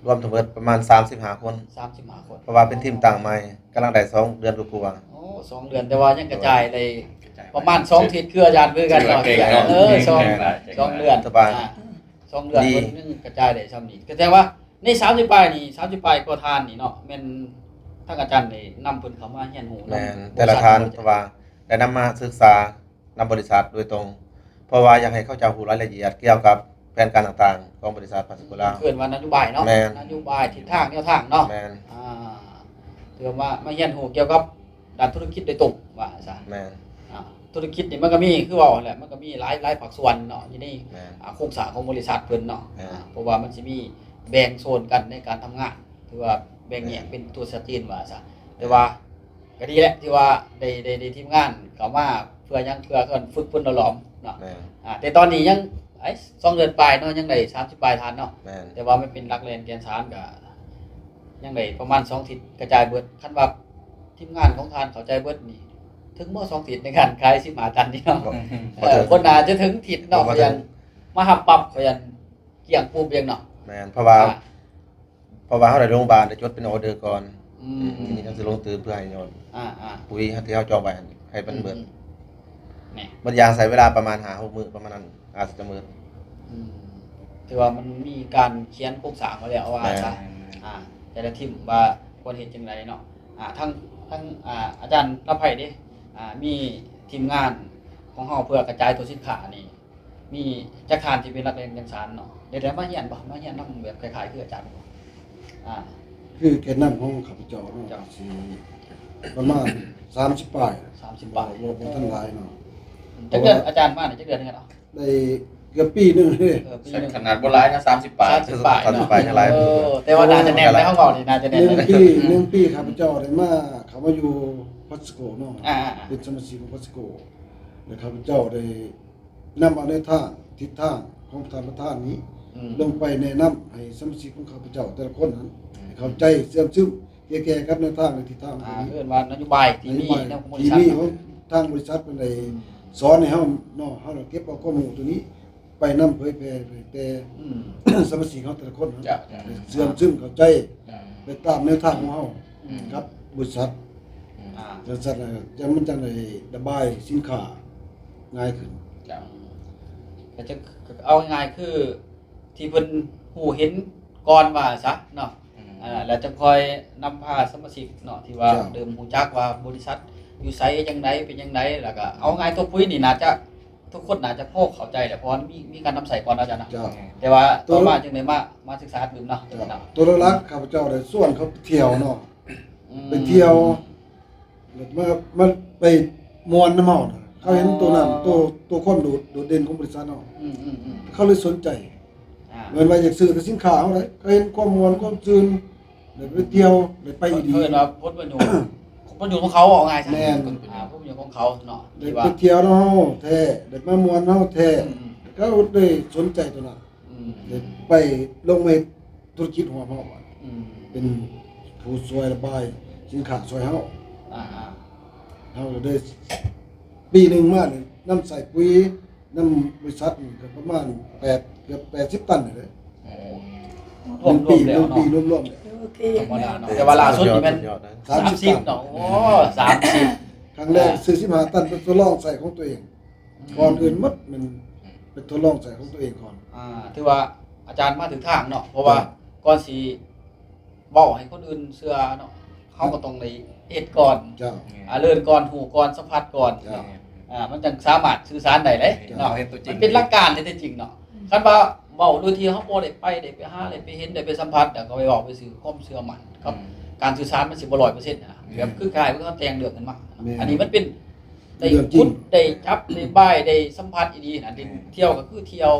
ລວມທັງໝົດປະມານສາມສິບຫ້າຄົນ. ສາມສິບຫ້າຄົນ ເພາະວ່າເປັນທີມຕັ້ງໃໝ່ ກຳລັງໄດ້ສອງເດືອນກວ່າໆ. ໂອ້ ສອງເດືອນ ແຕ່ວ່າຍັງກະຈາຍໄດ້ ໂດຍ ປະມານສອງທິດ ຄືອາຈານຄືກັນເນາະ. ເອີ ສອງ ສອງເດືອນ ສະບາຍ ອາ ສອງເດືອນ ເພິ່ນຍັງກະຈາຍໄດ້ຊ່ຳນີ້ ກະແຕ່ວ່າ ໃນສາມສິບປາຍນີ້ ສາມສິບປາຍກວ່າທ່ານນີ້ເນາະ ແມ່ນທາງອາຈານໄດ້ນຳເພິ່ນເຂົ້າມາຮຽນຮູ້ນຳ ແມ່ນ ແຕ່ລະທ່ານ ເພາະວ່າໄດ້ນຳມາສຶກສານຳບໍລິສັດໂດຍຕົງ ເພາະວ່າຢາກໃຫ້ເຂົາເຈົ້າຮູ້ລາຍລະອຽດກ່ຽວກັບແຜນການຕ່າງໆຂອງບໍລິສັດພາສະໂກລາວ. ເອີ້ນວ່ານະໂຍບາຍເນາະ. ແມ່ນ ນະໂຍບາຍ ທິດທາງ ແນວທາງເນາະ. ແມ່ນ ອາ ຖືວ່າມາ ມາຮຽນຮູ້ກ່ຽວກັບດ້ານທຸລະກິດໂດຍຕົງວ່າຊະ. ແມ່ນ ອາ ທຸລະກິດນີ້ມັນກະມີ ຄືເວົ້າຫັ້ນແຫຼະ ມັນກະມີຫຼາຍ ຫຼາຍພາກສ່ວນເນາະ ຢູ່ໃນ ແມ່ນ ອາ ໂຄງສ້າງຂອງບໍລິສັດເພິ່ນເນາະ. ແມ່ນ ອາ ເພາະວ່າມັນຊິມີແບ່ງໂຊນກັນໃນການທຳງານ ຖືວ່າແບ່ງແຍກ ແມ່ນ ເປັນຕົວຊັດເຈນວ່າຊະ. ແຕ່ວ່າກະດີແຫຼະ ທີ່ວ່າໄດ້ ໄດ້ ໄດ້ທີມງານເຂົ້າມາ ເພື່ອຫຍັງ? ເພື່ອເພິ່ນຝຶກຝົນຫຼໍ່ຫຼອມເນາະ. ແມ່ນ ອາ ແຕ່ຕອນນີ້ຍັງ ໄອ້ ສອງເດືອນປາຍເນາະ ຍັງໄດ້ສາມສິບປາຍທ່ານເນາະ. ແມ່ນ ແຕ່ວ່າມັນເປັນຫຼັກແລນແກນສານ ກະຍັງໄດ້ປະມານສອງທິດກະຈາຍເບິດ. ຄັນວ່າທີມງານຂອງທ່ານເຂົ້າໃຈເບິດນີ້ ເຖິງບໍ່ສອງທິດໃນການຂາຍສິບຫ້າຕັນນີ້ເນາະ. ບໍ່ ບໍ່ເຖິງ ເອີ ບໍ່ໜ້າຈະເຖິງທິດເນາະ. ບໍ່ເຖິງ ຂ້ອຍຢ້ານມາຮັບປັບ ຂ້ອຍຢ້ານກ້ຽງປູມເອງເນາະ. ແມ່ນ ເພາະວ່າ ອາ ເພາະວ່າເຮົາໄດ້ລົງບານ ໄດ້ຈົດເປັນອໍເດີກ່ອນ. ອືມ ອືມ ທີນີ້ເຮົາຊິລົງຕື່ມເພື່ອໃຫ້ຍອດ ອາໆ ປຸ໋ຍທີ່ເຮົາຈອງໄວ້ໃຫ້ມັນເບິດ. ອືມໆ ແມ່ນ ມັນຢາກໃຊ້ເວລາປະມານຫ້າຫົກມື້ປະມານນັ້ນ ອາດຈະໝົດ. ອືມ ຖືວ່າມັນມີການຂຽນໂຄງສ້າງໄວ້ແລ້ວວ່າ ແມ່ນ ຊະ ອາ ແຕ່ລະທີມວ່າຄວນເຮັດຈັ່ງໃດເນາະ. ອາ ທັງ ທັງ ອາ ອາຈານລຳໄພເດ້ ອາ ມີທີມງານຂອງເຮົາເພື່ອກະຈາຍຕົວສິນຄ້ານີ້ ມີຈັກທ່ານທີ່ເປັນນັກເລງຈັກສານເນາະ ໄດ້ ໄດ້ມາຮຽນບໍ່? ມາຮຽນນຳແບບຄ້າຍໆຄືອາຈານບໍ່? ອາ ຄືແກນນຳຂອງຂ້າພະເຈົ້າເນາະ ເຈົ້າ ຊິປະມານສາມສິບປາຍ ສາມສິບປາຍ ບໍ່ ບໍ່ ບໍ່ທັນຫຼາຍເນາະ. ອືມ ຈັກເດືອນ ອາຈານມານີ້ຈັກເດືອນແລ້ວເນາະ? ໄດ້ເກືອບປີໜຶ່ງເດ້. ເອີ ປີໜຶ່ງ ຂະໜາດບໍ່ຫຼາຍນະ ສາມສິບປາຍ ສາມສິບປາຍ ສາມສິບປາຍຍັງຫຼາຍ. ໂອ້ ແຕ່ວ່າໜ້າຈະແໜ້ນແລ້ວ ເຮົາເວົ້ານີ້ໜ້າຈະແໜ້ນ. ໜຶ່ງປີ ໜຶ່ງປີຂ້າພະເຈົ້າໄດ້ມາ ເຂົ້າມາຢູ່ພາສະໂກເນາະ. ອາໆໆ ເປັນສະມາຊິກຂອງພາສະໂກ ແລະ ຂ້າພະເຈົ້າໄດ້ ນຳເອົາແນວທາງ ທິດທາງຂອງທ່ານປະທານນີ້ ອືມ ລົງໄປແນະນຳໃຫ້ສະມາຊິກຂອງຂ້າພະເຈົ້າແຕ່ລະຄົນນັ້ນ ອືມ ໃຫ້ເຂົ້າໃຈເຊື່ອມຊຶມ ກ່ຽວແກ່ກັບແນວທາງ ແລະ ທິດທາງ ອາ ເພິ່ນວ່ານະໂຍບາຍທີ່ມີ ນະໂຍບາຍ ໃນຂອງບໍລິສັດ ທີ່ມີຂອງທາງບໍລິສັດເພິ່ນໄດ້ ອືມ ສອນໃຫ້ເຮົາເນາະ. ເຮົາເກັບເອົາຄວາມຮູ້ຕົວນີ້ໄປນຳເຜີຍແຜ່ໃຫ້ແຕ່ ອືມ ສະມາຊິກເຮົາແຕ່ລະຄົນນັ້ນ ເຈົ້າ ເຈົ້າ ໄດ້ເຊື່ອມຊຶມເຂົ້າໃຈ ເຈົ້າ ໄປຕາມແນວທາງຂອງເຮົາ ອືມ ກັບ ບໍລິສັດ ອືມ ອ່າ ຈັ່ງຊັ້ນລະ ຈັ່ງ ມັນຈັ່ງໄດ້ລະບາຍສິນຄ້າງ່າຍຂຶ້ນ. ເຈົ້າ ກະຈະ ເອົາງ່າຍໆ ຄືທີ່ເພິ່ນຮູ້ເຫັນກ່ອນວ່າຊະເນາະ. ອືມ ອ່າ ແລ້ວຈັ່ງຄ່ອຍນຳພາສະມາຊິກເນາະ ທີ່ວ່າ ເຈົ້າ ເລີ່ມຮູ້ຈັກວ່າບໍລິສັດຢູ່ໃສ ຈັ່ງໃດ ເປັນຈັ່ງໃດ ແລ້ວກະເອົາງ່າຍຕົວປຸ໋ຍນີ້ໜ້າຈະ ທຸກຄົນໜ້າຈະພໍເຂົ້າໃຈແຫຼະ ເພາະວ່າມີ ມີການນຳໃຊ້ກ່ອນເນາະ ອາຈານເນາະ. ເຈົ້າ ແຕ່ວ່າຕໍ່ມາຈຶ່ງໄດ້ມາ ມາສຶກສາຕື່ມເນາະ. ເຈົ້າ ໂຕຫຼັກໆ ຂ້າພະເຈົ້າໄດ້ຊວນເຂົາໄປທ່ຽວເນາະ. ອືມ ໄປທ່ຽວ ແລ້ວມາ ມາໄປມ່ວນນຳເຮົານະ ເຂົາເຫັນໂຕນັ້ນ ໂຕ ໂຕຄວາມໂດດ ໂດດເດັ່ນຂອງບໍລິສັດເຮົາ ອືມໆໆ ເຂົາເລີຍສົນໃຈ. ອ່າ ແມ່ນວ່າຢາກຊື້ແຕ່ສິນຄ້າເຮົາເດ້ ເຂົາເຫັນຄວາມມ່ວນຄວາມຊື່ນ ໄດ້ໄປທ່ຽວ ໄດ້ໄປອີ່ດີ ເອີ້ນວ່າຜົນປະໂຫຍດ ຜົນປະໂຫຍດຂອງເຂົາ ເວົ້າງ່າຍຊະ. ແມ່ນ ອ່າ ຜົນປະໂຫຍດຂອງເຂົາເນາະ ໄດ້ໄປທ່ຽວນຳເຮົາແທ້ ໄດ້ມາມ່ວນນຳເຮົາແທ້ ອືມໆ ເຂົາໄດ້ສົນໃຈໂຕນັ້ນ. ອືມ ໄດ້ໄປລົງມາເຮັດທຸລະກິດຮ່ວມເຮົາ ອືມ ເປັນຜູ້ຊ່ວຍລະບາຍສິນຄ້າຊ່ວຍເຮົາ. ອ່າໆ ເຮົາກະໄດ້ ປີໜຶ່ງມານີ້ ນຳໃຊ້ປຸ໋ຍ ນຳບໍລິສັດນີ້ກະປະມານແປດ ເກືອບແປດສິບຕັນນີ້ແຫຼະ. ໂອ້ ຮວມ ໜຶ່ງປີ ຮວມແລ້ວເນາະ ໜຶ່ງປີລວມໆ ໂອເຄ ທຳມະດາເນາະ ແຕ່ວ່າລ່າສຸດນີ້ແມ່ນ ສາມສິບ ສາມສິບຕັນເນາະ. ໂອ້ ສາມສິບ ຄັ້ງແລກ ອ່າ ຊື້ສິບຫ້າຕັນ ເປັນທົດລອງໃຊ້ຂອງຕົວເອງ. ອືມ ກ່ອນອື່ນໝົດແມ່ນ ອືມ ເປັນທົດລອງໃຊ້ຂອງຕົວເອງກ່ອນ. ອ່າ ຖືວ່າອາຈານມາຖືກທາງເນາະ ເພາະວ່າ ເຈົ້າ ກ່ອນຊິເວົ້າໃຫ້ຄົນອື່ນເຊື່ອເນາະ ເຮົາກໍຕ້ອງໄດ້ເຮັດກ່ອນ ເຈົ້າ ອ່າ ເລີ້ນກ່ອນ ຮູ້ກ່ອນ ສຳຜັດກ່ອນ ເຈົ້າ ເນາະ ອ່າ ມັນຈັ່ງສາມາດສື່ສານໄດ້ເດ້ ເຈົ້າ ເນາະ ເຮົາເຮັດຕົວຈິງ ມັນເປັນຫຼັກການແທ້ໆຈິງເນາະ ອືມ ຄັນວ່າເວົ້າໂດຍທີ່ເຮົາບໍ່ໄດ້ໄປ ໄດ້ໄປຫາ ໄດ້ໄປເຫັນ ໄດ້ໄປສຳຜັດ ແລ້ວກໍໄປເວົ້າໄປສື່ຄວາມເຊື່ອໝັ້ນກັບ ອືມ ການສື່ສານມັນຊິບໍ່ຮ້ອຍເປີເຊັນນະ ອືມ ແບບຄືຄ້າຍໆຄືເຮົາແຕ່ງເລື່ອງຂຶ້ນມາ ແມ່ນ ອັນນີ້ມັນເປັນໄດ້ຂຸດ ໄດ້ຈັບ ໄດ້ບາຍ ໄດ້ສຳຜັດອີ່ຫຼີຫັ້ນນະ ແມ່ນ ທ່ຽວກໍຄືທ່ຽວ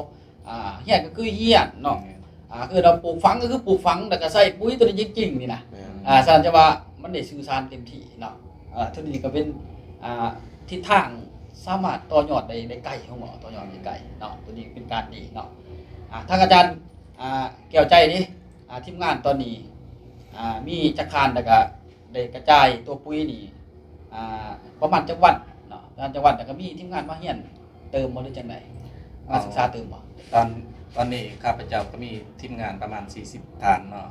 ອ່າ ຮຽນກໍຄືຮຽນເນາະ ແມ່ນ ອ່າ ຄືເຮົາປູກຝັງກໍຄືປູກຝັງ ແລ້ວກໍໃສ່ປຸ໋ຍຕົວນີ້ຈິງໆນີ້ນະ ແມ່ນ ອ່າ ສະນັ້ນຈະວ່າມັນໄດ້ສື່ສານເຕັມທີ່ເນາະ ອ່າ ໂຕນີ້ກໍເປັນ ອ່າ ທິດທາງສາມາດຕໍ່ຍອດໄດ້ ໄດ້ໄກ ເຮົາເວົ້າຕໍ່ຍອດໄດ້ໄກເນາະ ໂຕນີ້ເປັນການດີເນາະ ອ່າ ທາງອາຈານ ອ່າ ແກ້ວໃຈເດ້ ອ່າ ທີມງານຕອນນີ້ ອ່າ ມີຈັກຄານ ແລ້ວກໍ ໄດ້ກະຈາຍຕົວປຸ໋ຍນີ້ ອ່າ ປະມານຈັກວັນເນາະ ປະມານຈັກວັນ ແລ້ວກໍມີທີມງານມາຮຽນເຕີມບໍ່ ຫຼືຈັ່ງໃດ ມາສຶກສາເຕີມບໍ່? ຕອນ ຕອນນີ້ຂ້າພະເຈົ້າກໍມີທີມງານປະມານສີ່ສິບທ່ານເນາະ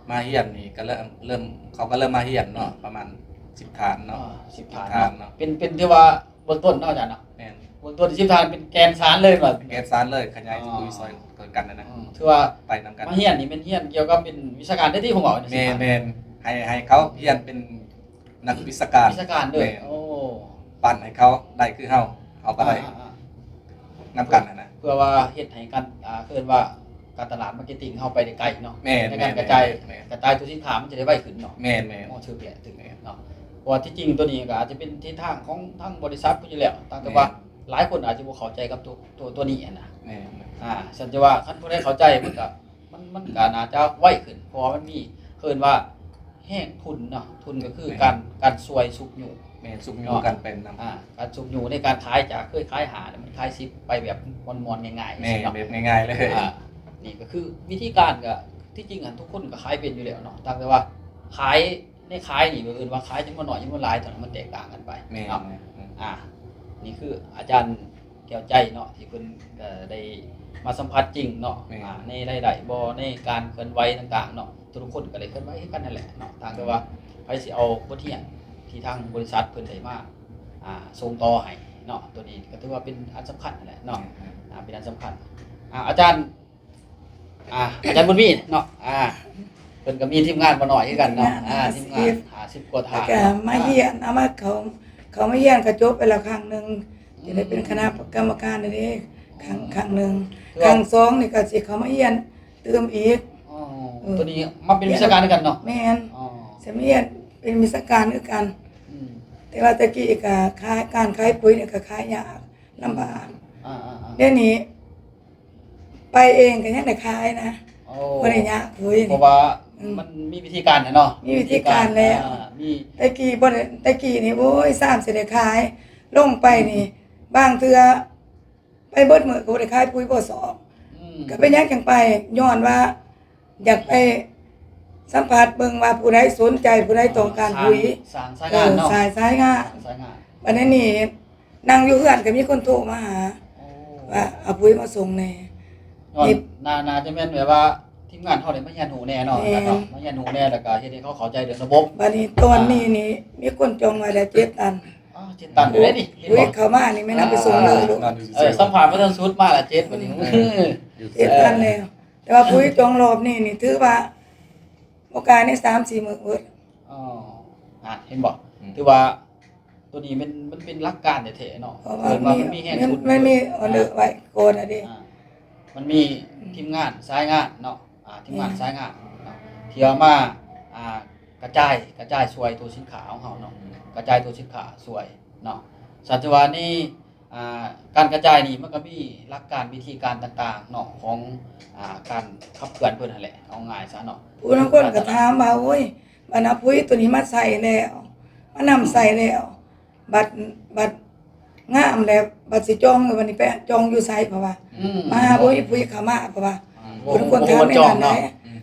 ມາຮຽນນີ້ກໍເລີ່ມ ເລີ່ມ ເຂົາກໍເລີ່ມມາຮຽນເນາະ ປະມານສິບທ່ານເນາະ ສິບທ່ານເນາະ ເປັນ ເປັນ ຖືວ່າເບື້ອງຕົ້ນເນາະອາຈານເນາະ ແມ່ນ ເບື້ອງຕົ້ນສິບທ່ານເປັນແກນສານເລີຍວ່າ ເປັນແກນສານເລີຍ ຂະຫຍາຍ ອໍ ເປັນ ປຸ໋ຍຊ່ອຍກັນນັ້ນນະ ອືມ ຖືວ່າໄປນຳກັນ ມາຮຽນນີ້ແມ່ນຮຽນກ່ຽວກັບເປັນວິຊາການໄດ້ທີ່ ແມ່ນ ແມ່ນ ໃຫ້ ໃຫ້ເຂົາຮຽນເປັນ ນັກວິຊາການ ວິຊາການເດີ ແມ່ນ ໂອ້ ປັ້ນໃຫ້ເຂົາໄດ້ຄືເຮົາ ເຮົາກໍໄດ້ ອ່າໆໆ ນຳກັນຫັ້ນນະ ເພື່ອວ່າເຮັດໃຫ້ການ ອ່າ ເອີ້ນວ່າການຕະຫຼາດ ມາເກັດຕິງ ເຮົາໄປໄດ້ໄກເນາະ ແມ່ນ ໃນການກະຈາຍ ແມ່ນ ກະຈາຍຕົວສິນຄ້າມັນຈະໄດ້ໄວຂຶ້ນເນາະ ແມ່ນໆ ໂອ້ ຖືກແຫຼະ ຖືກແຫຼະເນາະ ເພາະວ່າທີ່ຈິງຕົວນີ້ກໍອາດຈະເປັນທິດທາງຂອງທາງບໍລິສັດເພິ່ນຢູ່ແລ້ວ ຕ່າງແຕ່ວ່າ ແມ່ນ ຫຼາຍຄົນອາດຈະບໍ່ເຂົ້າໃຈກັບຕົວ ຕົວ ຕົວນີ້ຫັ້ນນະ ແມ່ນ ອ່າ ສັນຈະວ່າຄັນຜູ້ໃດເຂົ້າໃຈເພິ່ນກໍ ມັນ ມັນກໍໜ້າຈະໄວຂຶ້ນ ເພາະວ່າມັນມີ ເອີ້ນວ່າແຮງທຶນເນາະ ທຶນກໍຄື ແມ່ນ ການ ການຊ່ວຍຊຸກຍູ້ ແມ່ນ ຊຸກຍູ້ ເນາະ ກັນໄປນຳ ອ່າ ການຊຸກຍູ້ໃນການຂາຍ ຈາກເຄີຍຂາຍຫ້າ ແລ້ວມັນຂາຍສິບ ໄປແບບມ່ວນໆງ່າຍໆ ແມ່ນ ຊີ້ເນາະ ແບບງ່າຍໆເລີຍ ອ່າ ນີ້ກໍຄືວິທີການ ກໍທີ່ຈິງຫັ້ນທຸກຄົນກໍຂາຍເປັນຢູ່ແລ້ວເນາະ ຕ່າງແຕ່ວ່າຂາຍໃນຂາຍນີ້ ເອີ້ນວ່າຂາຍຈຳນວນໜ້ອຍ ຈຳນວນຫຼາຍ ເທົ່ານັ້ນມັນແຕກຕ່າງກັນໄປ ແມ່ນ ເນາະ ແມ່ນ ອ່າ ນີ້ຄືອາຈານ ແກ້ວໃຈເນາະ ທີ່ເພິ່ນ ເອີ ໄດ້ມາສຳຜັດຈິງເນາະ ແມ່ນ ອ່າ ໃນລາຍໄດ້ບໍ່ ໃນການເຄື່ອນໄຫວຕ່າງໆເນາະ ທຸກໆຄົນກໍໄດ້ເຄື່ອນໄຫວຄືກັນນັ້ນແຫຼະເນາະ ຕ່າງແຕ່ວ່າໃຜຊິເອົາບົດຮຽນທີ່ທາງບໍລິສັດເພິ່ນໄດ້ມາ ອ່າ ສົ່ງຕໍ່ໃຫ້ເນາະ ໂຕນີ້ກໍຖືວ່າເປັນອັນສຳຄັນຫັ້ນແຫຼະເນາະ ແມ່ນໆ ອ່າ ເປັນອັນສຳຄັນ ອ່າ ອາຈານ ອ່າ ອາຈານບຸນມີເນາະ ອ່າ ເພິ່ນກໍມີທີມງານບໍ່ໜ້ອຍຄືກັນເນາະ ອ່າ ທີມງານຫ້າສິບກວ່າທ່ານ ກໍມາຮຽນ ເອົາມາ ເຂົາ ເຂົາມາຮຽນກໍຈົບໄປແລ້ວຄັ້ງໜຶ່ງ ຈະໄດ້ເປັນຄະນະກຳມະການເດ້ ຄັ້ງ ຄັ້ງໜຶ່ງ ຄັ້ງສອງນີ້ກໍຊິເຂົ້າມາຮຽນຕື່ມອີກ ອໍ ເອີ ໂຕນີ້ມາເປັນວິຊາການຄືກັນເນາະ ແມ່ນ ອໍ ຊິມາຮຽນເປັນວິຊາການຄືກັນ ອືມ ແຕ່ວ່າແຕ່ກີ້ກໍຂາຍ ການຂາຍປຸ໋ຍນີ້ກໍຂາຍຍາກ ລຳບາກ ອ່າໆໆ ດຽວນີ້ໄປເອງກໍຍັງໄດ້ຂາຍນະ ໂອ້ ບໍ່ໄດ້ຍາກ ເພາະວ່າ ອືມ ມັນມີວິທີການແລ້ວເນາະ ມີວິທີການແລ້ວ ອ່າ ມີ ແຕ່ກີ້ບໍ່ໄດ້ ແຕ່ກີ້ນີ້ ໂອ້ຍ ຊາມຊິໄດ້ຂາຍ ລົງໄປນີ້ ບາງເທື່ອໄປເບິດມື້ກໍບໍ່ໄດ້ຂາຍປຸ໋ຍພໍສອງ ອືມ ກໍເປັນຫຍັງຈັ່ງໄປ ຍ້ອນວ່າ ຢາກໄປສຳພາດເບິ່ງວ່າຜູ້ໃດສົນໃຈ ຜູ້ໃດຕ້ອງການປຸ໋ຍ ສ້າງ ສ້າງສາຍງານເນາະ ເອີ ສາຍ ສາຍງານ ສາຍງານ ບັດນີ້ນັ່ງຢູ່ເຮືອນກໍມີຄົນໂທມາຫາ ໂອ້ ວ່າເອົາປຸ໋ຍມາສົ່ງແດ່ ນີ້ ໜ້າ ໜ້າຈະແມ່ນແບບວ່າທີມງານເຮົາໄດ້ມາຮຽນຮູ້ແດ່ເນາະ ແມ່ນ ເນາະ ມາຮຽນຮູ້ແດ່ ແລ້ວກໍເຮັດໃຫ້ເຂົາເຂົ້າໃຈເລື່ອງລະບົບ ບັດນີ້ຕອນນີ້ນີ້ມີຄົນຈອງໄວ້ແລ້ວເຈັດຕັນ ອໍ ເຈັດຕັນເດ້ນີ້ ເຫັນບໍ່ ປຸ໋ຍເຂົ້າມານີ້ແມ່ນເອົາໄປສົ່ງເລີຍ ອ່າ ເອີ ສຳພາດບໍ່ທັນສຸດ ມາລະເຈັດ ບັດນີ້ ເອີ ເອີ ເຈັດຕັນແລ້ວ ແຕ່ວ່າປຸ໋ຍຈອງລອບນີ້ນີ້ຖືວ່າບໍ່ກາຍໃນສາມສີ່ມື້ເບິດ ອໍ ອ່າ ເຫັນບໍ່ ອືມ ຖືວ່າໂຕນີ້ມັນ ມັນເປັນຫຼັກການແທ້ໆເນາະ ເພາະວ່າ ເພາະວ່າມັນມີ ມັນມີແຮງ ມັນ ທຶນ ມັນມີອໍເດີໄວ້ກ່ອນນະເດ້ ອ່າ ມັນມີ ອືມ ທີມງານສາຍງານເນາະ ອ່າ ທີມງານ ອືມ ສາຍງານເນາະ ທີ່ເອົາມາ ອ່າ ກະຈາຍ ກະຈາຍຊ່ວຍໂຕສິນຄ້າຂອງເຮົາເນາະ ອືມ ກະຈາຍໂຕສິນຄ້າຊ່ວຍເນາະ ສັນຈະວ່ານີ້ ອ່າ ການກະຈາຍນີ້ມັນກໍມີຫຼັກການວິທີການຕ່າງໆເນາະ ຂອງ ອ່າ ການຂັບເຄື່ອນເພິ່ນຫັ້ນແຫຼະ ເອົາງ່າຍຊະເນາະ ຜູ້ລາງຄົນກໍຖາມວ່າ ໂອ້ຍ ບັດເອົາປຸ໋ຍໂຕນີ້ມາໃສ່ແລ້ວ ມານຳໃສ່ແລ້ວ ບັດ ບັດງາມແລ້ວ ບັດຊິຈອງ ບັດນີ້ໄປຈອງຢູ່ໃສ ເພາະວ່າ ອືມ ມາບໍ່ມີປຸ໋ຍເຂົ້າມາ ເພາະວ່າ ອືມ ຜູ້ລາງຄົນຖາມແນວນັ້ນແຫຼະ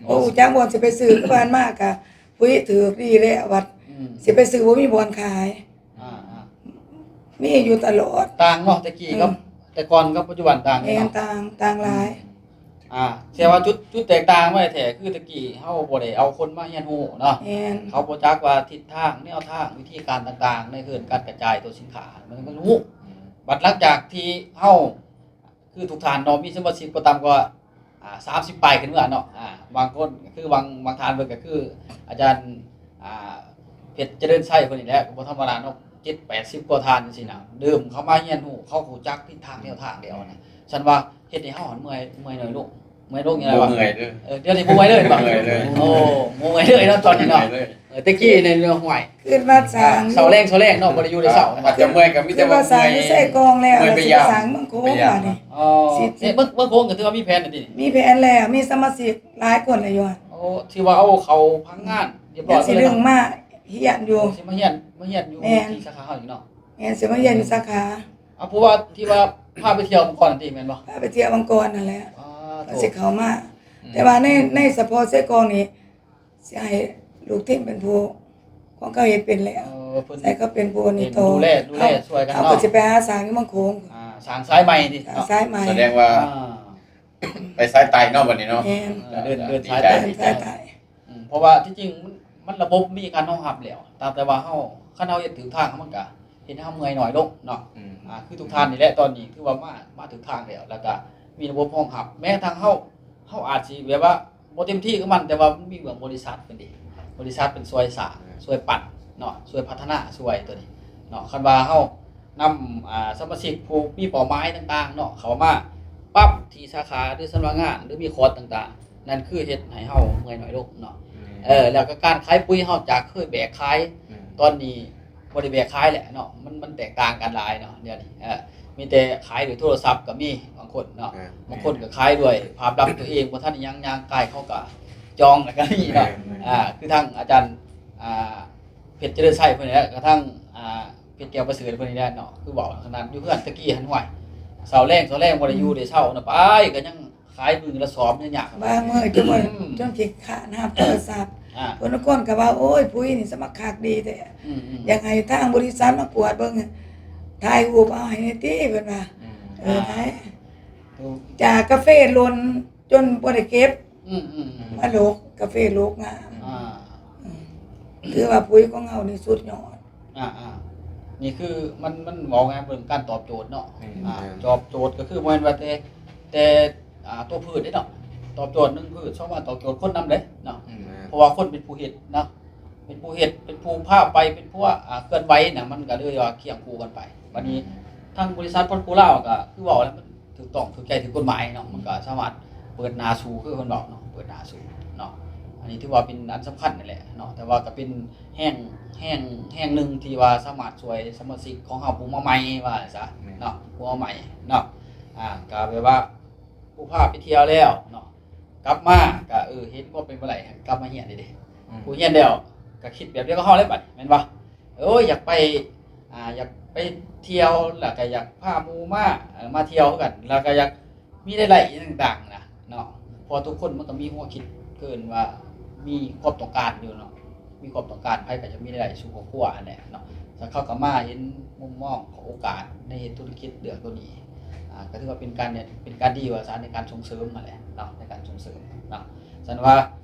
ອືມ ບໍ່ຮູ້ຈັກບ່ອນຊິໄປຊື້ ຄືຜ່ານມາກໍ ປຸ໋ຍຖືກດີແລ້ວ ບັດ ອືມ ຊິໄປຊື້ບໍ່ມີບ່ອນຂາຍ ອ່າໆ ມີຢູ່ຕະຫຼອດ ຕ່າງເນາະ ແຕ່ກີ້ກັບ ອືມ ແຕ່ກ່ອນກັບປັດຈຸບັນຕ່າງເນາະ ແມ່ນ ຕ່າງ ຕ່າງຫຼາຍ ອືມ ອ່າ ແຕ່ວ່າຈຸດ ຈຸດແຕກຕ່າງໄວ້ແທ້ ຄືແຕ່ກີ້ເຮົາບໍ່ໄດ້ເອົາຄົນມາຮຽນຮູ້ເນາະ ແມ່ນ ເຂົາບໍ່ຈັກວ່າທິດທາງ ແນວທາງ ວິທີການຕ່າງໆ ໃນເລື່ອງການກະຈາຍຕົວສິນຄ້າ ມັນກໍຮູ້ ອືມ ບັດຫຼັງຈາກທີ່ເຮົາ ຄືທຸກທ່ານເນາະ ມີສະມາຊິກບໍ່ຕ່ຳກວ່າ ອ່າ ສາມສິບປາຍຂຶ້ນເມືອເນາະ ອ່າ ບາງຄົນກໍຄືບາງ ບາງທ່ານເພິ່ນກໍຄືອາຈານ ອ່າ ເປັດຈະເລີນໄຊເພິ່ນນີ້ແຫຼະ ກໍບໍ່ທຳມະດາເນາະ ເຈັດແປດສິບກວ່າທ່ານຈັ່ງຊີ້ນະ ເລີ່ມເຂົ້າມາຮຽນຮູ້ ເຂົາຮູ້ຈັກທິດທາງແນວທາງແລ້ວນະ. ຊັ້ນວ່າເຮັດໃຫ້ເຮົາຫັ້ນເມື່ອຍ ເມື່ອຍໜ້ອຍລົງ ເມື່ອຍລົງແລ້ວ ບໍ່ເມື່ອຍເດີ ເອີ ດຽວນີ້ບໍ່ເມື່ອຍເລີຍ ບໍ່ເມື່ອຍເລີຍ ໂອ້ ບໍ່ເມື່ອຍເລີຍເນາະຕອນນີ້ເນາະ ບໍ່ເມື່ອຍເລີຍ ເອີ ແຕ່ກີ້ນີ້ເນາະ ຫ້ວຍ ຄືນວ່າສ້າງ ເຊົາແລງ ເຊົາແລງເນາະ ບໍ່ໄດ້ຢູ່ໄດ້ເຊົາ ອາດຈະເມື່ອຍກໍມີແຕ່ວ່າເມື່ອຍ ຄືວ່າສ້າງຢູ່ໃສ່ກອງແລ້ວ ເມື່ອຍໄປຢາມ ຊິໄປສ້າງເມືອງໂຂງບາດນີ້ ອໍ ເອີ ເມືອງ ເມືອງໂຂງກໍຖືວ່າມີແຜນແລ້ວຕິ ມີແຜນແລ້ວ ມີສະມາຊິກຫຼາຍຄົນແລ້ວຢູ່ຫັ້ນ ໂອ້ ຖືວ່າເອົາເຂົ້າພັງງານ ຮຽບຮ້ອຍ ຊິດຶງມາຮຽນຢູ່ ຊິມາຮຽນ ມາຮຽນຢູ່ ແມ່ນ ທີ່ສາຂາເຮົານີ້ເນາະ ແມ່ນ ຊິມາຮຽນຢູ່ສາຂາ ອືມ ເອົາ ຜູ້ວ່າທີ່ວ່າພາໄປທ່ຽວມັງກອນນັ້ນຕິ ແມ່ນບໍ່? ພາໄປທ່ຽວມັງກອນນັ້ນແຫຼະ ອາ ກໍຊິເຂົ້າມາ ອືມ ແຕ່ວ່າໃນ ໃນສະເພາະເຊກອງນີ້ ຊິໃຫ້ລູກທີມເປັນຜູ້ ຂອງເຂົາເຮັດເປັນແລ້ວ ເອີ ເພິ່ນ ໃຫ້ເຂົາເປັນຜູ້ນີ້ຕໍ່ ເປັນ ດູແລ ດູແລຊ່ວຍກັນເນາະ ເຮົາກໍຊິໄປຫາສ້າງຢູ່ເມືອງໂຂງ ອາ ສ້າງສາຍໃໝ່ຕິ ສ້າງສາຍໃໝ່ ສະແດງວ່າ ອາ ໄປສາຍໃຕ້ເນາະ ບັດນີ້ເນາະ ແມ່ນ ເອີ ເດີນ ເດີນສາຍໃຕ້ ເດີນສາຍໃຕ້ ອືມ ເພາະວ່າທີ່ຈິງມັນ ມັນລະບົບມີການຮອງຮັບແລ້ວ ຕາມແຕ່ວ່າເຮົາ ຄັນເຮົາເຮັດຖືກທາງ ມັນກະເຮັດໃຫ້ເຮົາເມື່ອຍໜ້ອຍລົງເນາະ ອືມ ອາ ຄືທຸກທ່ານນີ້ແຫຼະ ຕອນນີ້ຖືວ່າມາ ມາຖືກທາງແລ້ວ ແລ້ວກະມີລະບົບຮອງຮັບ ແມ້ກະທັ່ງເຮົາ ເຮົາອາດຊິແບບວ່າບໍ່ເຕັມທີ່ກັບມັນ ແຕ່ວ່າມັນມີເບື້ອງບໍລິສັດເພິ່ນເດ ບໍລິສັດເພິ່ນຊ່ວຍສ້າງ ອືມ ຊ່ວຍປັ້ນເນາະ ຊ່ວຍພັດທະນາ ຊ່ວຍໂຕນີ້ເນາະ ຄັນວ່າເຮົາ ນຳ ອາ ສະມາຊິກຜູ້ມີເປົ້າໝາຍຕ່າງໆເນາະ ເຂົ້າມາປັບທີ່ສາຂາ ຫຼື ສຳນັກງານ ຫຼື ມີຄອດຕ່າງໆ ນັ້ນຄືເຮັດໃຫ້ເຮົາເມື່ອຍໜ້ອຍລົງເນາະ ແມ່ນ ເອີ ແລ້ວກໍການຂາຍປຸ໋ຍ ເຮົາຈາກເຄີຍແບກຂາຍ ແມ່ນ ຕອນນີ້ບໍ່ໄດ້ແບກຂາຍແລ້ວເນາະ ມັນ ມັນແຕກຕ່າງກັນຫຼາຍເນາະ ດຽວນີ້ ເອີ ມີແຕ່ຂາຍດ້ວຍໂທລະສັບກໍມີບາງຄົນເນາະ ແມ່ນ ບາງຄົນກໍຂາຍດ້ວຍພາບລັບຕົວເອງ ບໍ່ທັນຫຍັງ ຍ່າງກາຍເຂົາກໍຈອງແລ້ວກໍມີເນາະ ແມ່ນໆ ອາ ຄືທາງອາຈານ ອາ ເພັດຈະເລີນໄຊເພິ່ນນີ້ແຫຼະ ກະທັ່ງ ອາ ເພັດແກ້ວປະເສີດເພິ່ນນີ້ແຫຼະເນາະ ຄືເວົ້າຂະໜາດຢູ່ເຮືອນຕະກີ້ຫັ້ນ ຫ້ວຍ ເຊົາແລງ ເຊົາແລງ ບໍ່ໄດ້ຢູ່ໄດ້ເຊົານະ ໄປກະຍັງຂາຍມື້ລະສອບ ຍັງຍາກ ບາງມື້ຈົນວ່າ ອືມ ຈົນຂີ້ຄ້ານຮັບໂທລະສັບ ອາ ເພິ່ນລາງຄົນກະວ່າ ໂອ້ຍ ປຸ໋ຍນີ້ສະໝັກຄັກດີແທ້ ອືມໆ ຢາກໃຫ້ທາງບໍລິສັດມາກວດເບິ່ງ ຖ່າຍຮູບເອົາໃຫ້ແດ່ຕິ ເພິ່ນວ່າ ອືມ ເອີ ອາ ໄດ້ ອືມ ຈາກກາເຟຫຼົ່ນ ຈົນບໍ່ໄດ້ເກັບ ອືມໆໆ ມາລົກ ກາເຟລົກງາມ ອືມ ຖືວ່າປຸ໋ຍຂອງເຮົານີ້ສຸດຍອດ ອາໆ ນີ້ຄືມັນ ມັນເວົ້າງ່າຍເບິ່ງການຕອບໂຈດເນາະ ອືມ ອາ ຕອບໂຈດກໍຄືບໍ່ແມ່ນວ່າແຕ່ ແຕ່ ອາ ຕົວພືດເດ້ເນາະ ຕອບໂຈດໜຶ່ງພືດ ສອງມາຕອບໂຈດຄົນນຳເດ້ເນາະ ອືມ ເພາະວ່າຄົນເປັນຜູ້ເຮັດເນາະ ເປັນຜູ້ເຮັດ ເປັນຜູ້ພາໄປ ເປັນຜູ້ ອາ ເຄື່ອນໄຫວນະ ມັນກໍເລີຍວ່າຄຽງຄູ່ກັນໄປ ບັດນີ້ ອືມ ທາງບໍລິສັດພອນຄູລາວກໍຄືເວົ້າແລ້ວ ມັນຖືກຕ້ອງຖືກໃຈຖືກກົດໝາຍເນາະ ມັນກໍສາມາດເປີດໜ້າສູ້ ຄືເພິ່ນເວົ້າເນາະ ເປີດໜ້າສູ້ເນາະ ອັນນີ້ຖືວ່າເປັນອັນສຳຄັນນັ້ນແຫຼະເນາະ ແຕ່ວ່າກໍເປັນແຮງ ແຮງ ແຮງໜຶ່ງທີ່ວ່າສາມາດຊ່ວຍສະມາຊິກຂອງເຮົາຜູ້ມາໃໝ່ວ່າຊະ ແມ່ນ ເນາະ ຜູ້ມາໃໝ່ເນາະ ອາ ກໍແບບວ່າຜູ້ພາໄປທ່ຽວແລ້ວເນາະ ກັບມາກໍ ເອີ ເຫັນຄວາມເປັນໄປໄດ້ ກັບມາຮຽນເດ້ ອືມ ຜູ້ຮຽນແລ້ວກໍຄິດແບບດຽວກັບເຮົາແລ້ວບັດນີ້ ແມ່ນບໍ່? ໂອ້ຍ ຢາກໄປ ອ່າ ຢາກໄປທ່ຽວ ແລ້ວກໍຢາກພາໝູ່ມາ ເອີ ມາທ່ຽວຄືກັນ ແລ້ວກໍຢາກມີລາຍໄດ້ອີ່ຫຍັງຕ່າງໆນະເນາະ ເພາະທຸກຄົນມັນກໍມີຫົວຄິດ ເອີ້ນວ່າມີຄວາມຕ້ອງການຢູ່ເນາະ ມີຄວາມຕ້ອງການ ໃຜກໍຢາກມີລາຍໄດ້ສູ່ຄອບຄົວຫັ້ນແຫຼະເນາະ ແລ້ວເຂົາກໍມາເຫັນມຸມມອງຂອງໂອກາດໃນເຮັດທຸລະກິດເລື່ອງໂຕນີ້ ອ່າ ກໍຖືວ່າເປັນການ ເປັນການດີວ່າຊະ ໃນການສົ່ງເສີມຫັ້ນແຫຼະເນາະ ໃນການສົ່ງເສີມເນາະ ຊັ້ນວ່າ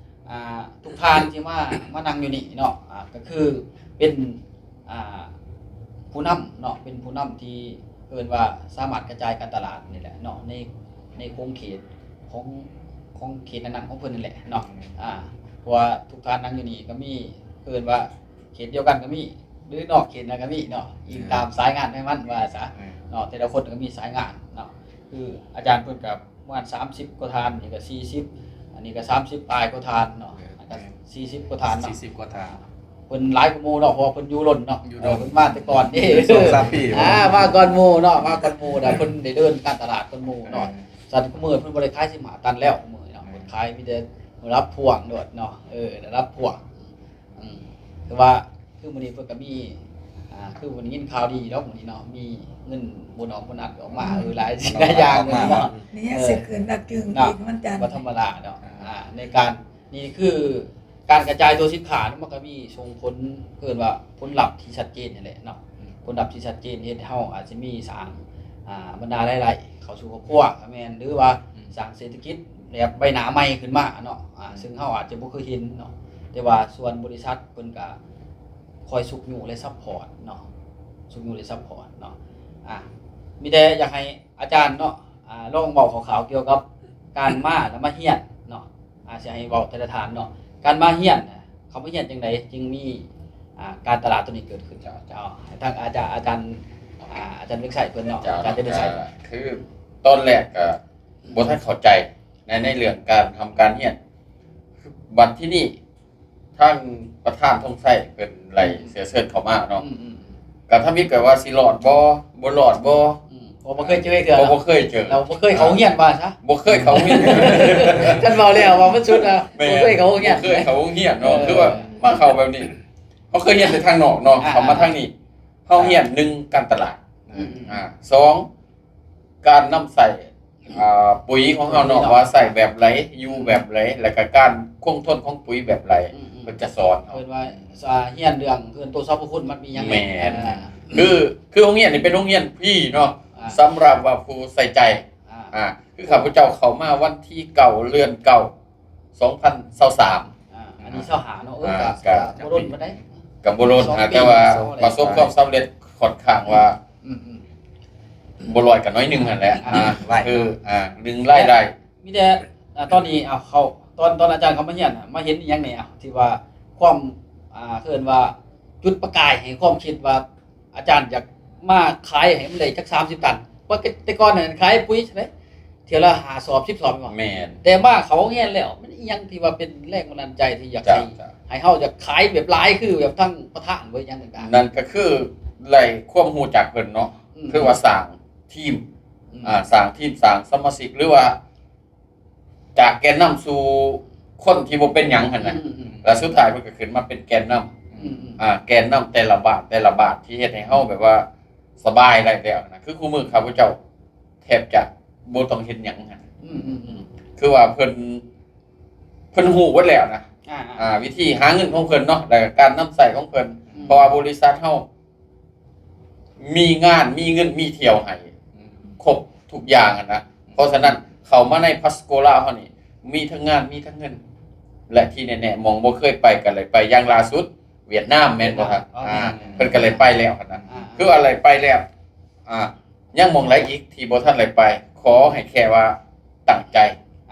ອ່າ ທຸກທ່ານທີ່ມາ ມານັ່ງຢູ່ນີ້ເນາະ ອ່າ ກໍຄືເປັນ ອ່າ ຜູ້ນຳເນາະ ເປັນຜູ້ນຳທີ່ເອີ້ນວ່າສາມາດກະຈາຍການຕະຫຼາດນີ້ແຫຼະເນາະ ໃນ ໃນຂົງເຂດຂອງ ຂອງເຂດນັ້ນໆຂອງເພິ່ນນັ້ນແຫຼະເນາະ ອືມ ອ່າ ເພາະວ່າທຸກທ່ານນັ່ງຢູ່ນີ້ກໍມີ ເອີ້ນວ່າເຂດດຽວກັນກໍມີ ຫຼືນອກເຂດນັ້ນກໍມີເນາະ ອີງຕາມສາຍງານໃຜມັນວ່າຊະ ອືມ ເນາະ ແຕ່ລະຄົນກໍມີສາຍງານເນາະ ຄືອາຈານເພິ່ນກໍ ປະມານສາມສິບກວ່າທ່ານ ນີ້ກໍສີ່ສິບ ອັນນີ້ກໍສາມສິບປາຍກວ່າທ່ານເນາະ ແມ່ນ ອັນກໍສີ່ສິບກວ່າທ່ານເນາະ ສີ່ສິບກວ່າທ່ານ ເພິ່ນຫຼາຍກວ່າໝູ່ເນາະ ເພາະວ່າເພິ່ນຢູ່ດົນເນາະ ຢູ່ດົນ ເອີ ເພິ່ນມາແຕ່ກ່ອນເດ້ ສອງສາມປີ ອ່າ ມາກ່ອນໝູ່ເນາະ ມາກ່ອນໝູ່ນະ ເພິ່ນໄດ້ເດີນການຕະຫຼາດກ່ອນໝູ່ເນາະ ເອີ ສັນຄູ່ມື້ເພິ່ນບໍ່ໄດ້ຂາຍສິບຫ້າຕັນແລ້ວ ມື້ນີ້ເນາະ ເອີ ເພິ່ນຂາຍມີແຕ່ລະດັບພວງໂລດເນາະ ເອີ ລະດັບພວງ ອືມ ຄືວ່າ ຄືມື້ນີ້ເພິ່ນກໍມີ ອ່າ ຄືເພິ່ນໄດ້ຍິນຂ່າວດີດອກມື້ນີ້ເນາະ ມີເງິນໂບນອສໂບນັດອອກມາ ອືມ ເອີ ຫຼາຍສິ່ງຫຼາຍຢ່າງມື້ນີ້ເນາະ ນີ້ ເອີ ຊິຂຶ້ນດັກຈຶ່ງ ເນາະ ອີກ ວັນຈັນ ບໍ່ທຳມະດາເນາະ ອ່າ ອ່າ ໃນການ ນີ້ຄືການກະຈາຍຕົວສິນຄ້າ ມັນກໍມີສົ່ງຜົນ ເອີ້ນວ່າຜົນລັບທີ່ຊັດເຈນຫັ້ນແຫຼະເນາະ ອືມ ຜົນລັບທີ່ຊັດເຈນເຮັດໃຫ້ເຮົາອາດຈະມີສ້າງ ອ່າ ບັນດາລາຍໄດ້ເຂົ້າສູ່ຄອບຄົວກໍແມ່ນ ຫຼືວ່າ ອືມ ສ້າງເສດຖະກິດແບບໃບໜ້າໃໝ່ຂຶ້ນມາເນາະ ອ່າ ອືມ ຊຶ່ງເຮົາອາດຈະບໍ່ເຄີຍເຫັນເນາະ ແຕ່ວ່າສ່ວນບໍລິສັດ ເພິ່ນກະຄອຍຊຸກຍູ້ ແລະ ຊັບພອດເນາະ ຊຸກຍູ້ ແລະ ຊັບພອດເນາະ ອ່າ ມີແຕ່ຢາກໃຫ້ອາຈານເນາະ ອ່າ ລອງເວົ້າຄ່າວໆກ່ຽວກັບການມາ ແລະ ມາຮຽນເນາະ ອ່າ ຊິໃຫ້ເວົ້າແຕ່ລະທ່ານເນາະ ການມາຮຽນນະ ເຂົາມາຮຽນຈັ່ງໃດຈຶ່ງມີ ອ່າ ການຕະຫຼາດໂຕນີ້ເກີດຂຶ້ນ. ເຈົ້າ ເຈົ້າ ໃຫ້ທາງອາຈານ ອາຈານ ອ່າ ອາຈານວຽງໄຊເພິ່ນເນາະ ເຈົ້າ ອາຈານວຽງໄຊ. ເຈົ້າ ຄືຕອນແລກກໍບໍ່ທັນເຂົ້າໃຈໃນ ໃນເລື່ອງການທຳການຮຽນ. ບັດທີນີ້ ທາງປະທານທອງໄຊເພິ່ນໄລ່ເຊື້ອເຊີນເຂົ້າມາເນາະ ອືມໆໆ ກໍທຳອິດກໍວ່າຊິລອດບໍ່ ບໍ່ລອດບໍ່ ອືມ ເພາະບໍ່ເຄີຍເຈີເທື່ອ ເພາະບໍ່ເຄີຍເຈີ ແລ້ວບໍ່ເຄີຍເຂົ້າໂຮງຮຽນວ່າຊະ ບໍ່ເຄີຍເຂົ້າໂຮງຮຽນ. ຄັນເວົ້າແລ້ວວ່າມັນສຸດນະ ແມ່ນ ບໍ່ເຄີຍເຂົ້າໂຮງຮຽນ ບໍ່ເຄີຍເຂົ້າໂຮງຮຽນເນາະ ເອີ ຄືວ່າມາເຂົ້າແບບນີ້ ເຮົາເຄີຍຮຽນແຕ່ທາງນອກເນາະ ອ່າ ເຂົ້າມາທາງນີ້ ເຮົາຮຽນ ອ່າ ໜຶ່ງ ການຕະຫຼາດ ອືມໆ ອ່າ ສອງ ການນຳໃຊ້ ອ່າ ປຸ໋ຍຂອງເຮົາເນາະ ປຸ໋ຍເນາະ ວ່າໃຊ້ແບບໃດ ຢູ່ແບບໃດ ແລ້ວກໍການຄົງທົນຂອງປຸ໋ຍແບບໃດ ອືມໆ ເພິ່ນຈະສອນເຮົາ ເພິ່ນວ່າ ສ- ຮຽນເລື່ອງເພິ່ນໂຕສັບພະຄຸນມັນມີຫຍັງແດ່ ແມ່ນ ອ່າ ຄື ຄືໂຮງຮຽນນີ້ເປັນໂຮງຮຽນຟຣີເນາະ ອ່າ ສຳລັບວ່າຜູ້ໃສ່ໃຈ ອ່າ ອ່າ ຄືຂ້າພະເຈົ້າເຂົ້າມາວັນທີເກົ້າ ເດືອນເກົ້າ ສອງພັນຊາວສາມ ອ່າ ອັນນີ້ຊາວຫ້າເນາະ ເອີ ອ່າ ກໍ ກໍ ກໍບໍ່ດົນປານໃດ ກໍບໍ່ດົນ ສອງປີ ແຕ່ວ່າ ສອງ ປະສົບຄວາມສຳເລັດຄ່ອນຂ້າງວ່າ ອືມໆ ບໍ່ລອດກໍໜ້ອຍໜຶ່ງຫັ້ນແຫຼະ ອ່າ ອ່າ ຄື ອ່າ ໜຶ່ງລາຍໄດ້ ມີແຕ່ ອ່າ ຕອນນີ້ ເອົາ ເຂົ້າ ຕອນ ຕອນອາຈານເຂົ້າມາຮຽນ ມາເຫັນອີ່ຫຍັງແດ່ ທີ່ວ່າຄວາມ ອ່າ ເອີ້ນວ່າຈຸດປະກາຍໃຫ້ຄວາມຄິດວ່າ ອາຈານຢາກມາຂາຍໃຫ້ມັນໄດ້ຈັກສາມສິບຕັນ ວ່າແຕ່ກ່ອນນັ້ນຂາຍປຸ໋ຍເທົ່າໃດ ເທື່ອລະຫ້າສອບ ສິບສອບແມ່ນບໍ່? ແມ່ນ ແຕ່ມາເຂົ້າໂຮງຮຽນແລ້ວ ມັນອີ່ຫຍັງທີ່ວ່າເປັນແຮງບັນດານໃຈທີ່ຢາກໃຫ້ ເຈົ້າ ໃຫ້ເຮົາຢາກຂາຍແບບຫຼາຍຄືແບບທາງປະທານ ຫຼືຫຍັງຕ່າງໆ? ນັ້ນກໍຄືໄດ້ຄວາມຮູ້ຈັກເພິ່ນເນາະ ອືມ ຄືວ່າສ້າງທີມ ອືມ ອ່າ ສ້າງທີມ ສ້າງສະມາຊິກ ຫຼືວ່າ ຈາກແກນນຳສູ່ຄົນທີ່ບໍ່ເປັນຫຍັງຫັ້ນນະ ອືມໆ ແລ້ວສຸດທ້າຍເພິ່ນກໍຂຶ້ນມາເປັນແກນນຳ ອືມໆ ອ່າ ແກນນຳແຕ່ລະບ້ານ ແຕ່ລະບ້ານ ທີ່ເຮັດໃຫ້ເຮົາແບບວ່າສະບາຍໄດ້ແລ້ວນະ ຄືຄູ່ມື້ຂ້າພະເຈົ້າແທບຈະບໍ່ຕ້ອງເຮັດຫຍັງຫັ້ນ ອືມໆ ຄືວ່າເພິ່ນ ເພິ່ນຮູ້ເບິດແລ້ວນະ ອ່າໆ ອ່າ ວິທີຫາເງິນຂອງເພິ່ນເນາະ ແລ້ວກໍການນຳໃຊ້ຂອງເພິ່ນ ອືມ ເພາະວ່າບໍລິສັດເຮົາ ມີງານ ມີເງິນ ມີທ່ຽວໃຫ້ ອືມ ຄົບທຸກຢ່າງຫັ້ນນະ ເພາະສະນັ້ນ ເຂົ້າມາໃນ Pascola ເຮົານີ້ ມີທັງງານ ມີທັງເງິນ ແລະ ທີ່ແນ່ໆ ໝ່ອງບໍ່ເຄີຍໄປກໍໄດ້ໄປ ຢ່າງລ່າສຸດ ຫວຽດນາມ ແມ່ນບໍ່? ຫວຽດນາມ ອໍ ອ່າ ແມ່ນໆ ເພິ່ນກໍໄດ້ໄປແລ້ວຫັ້ນນະ ອ່າໆ ຄືວ່າໄດ້ໄປແລ້ວ ອ່າ ຍັງໝ່ອງໃດອີກທີ່ບໍ່ທັນໄດ້ໄປ? ຂໍໃຫ້ແຄ່ວ່າຕັ້ງໃຈ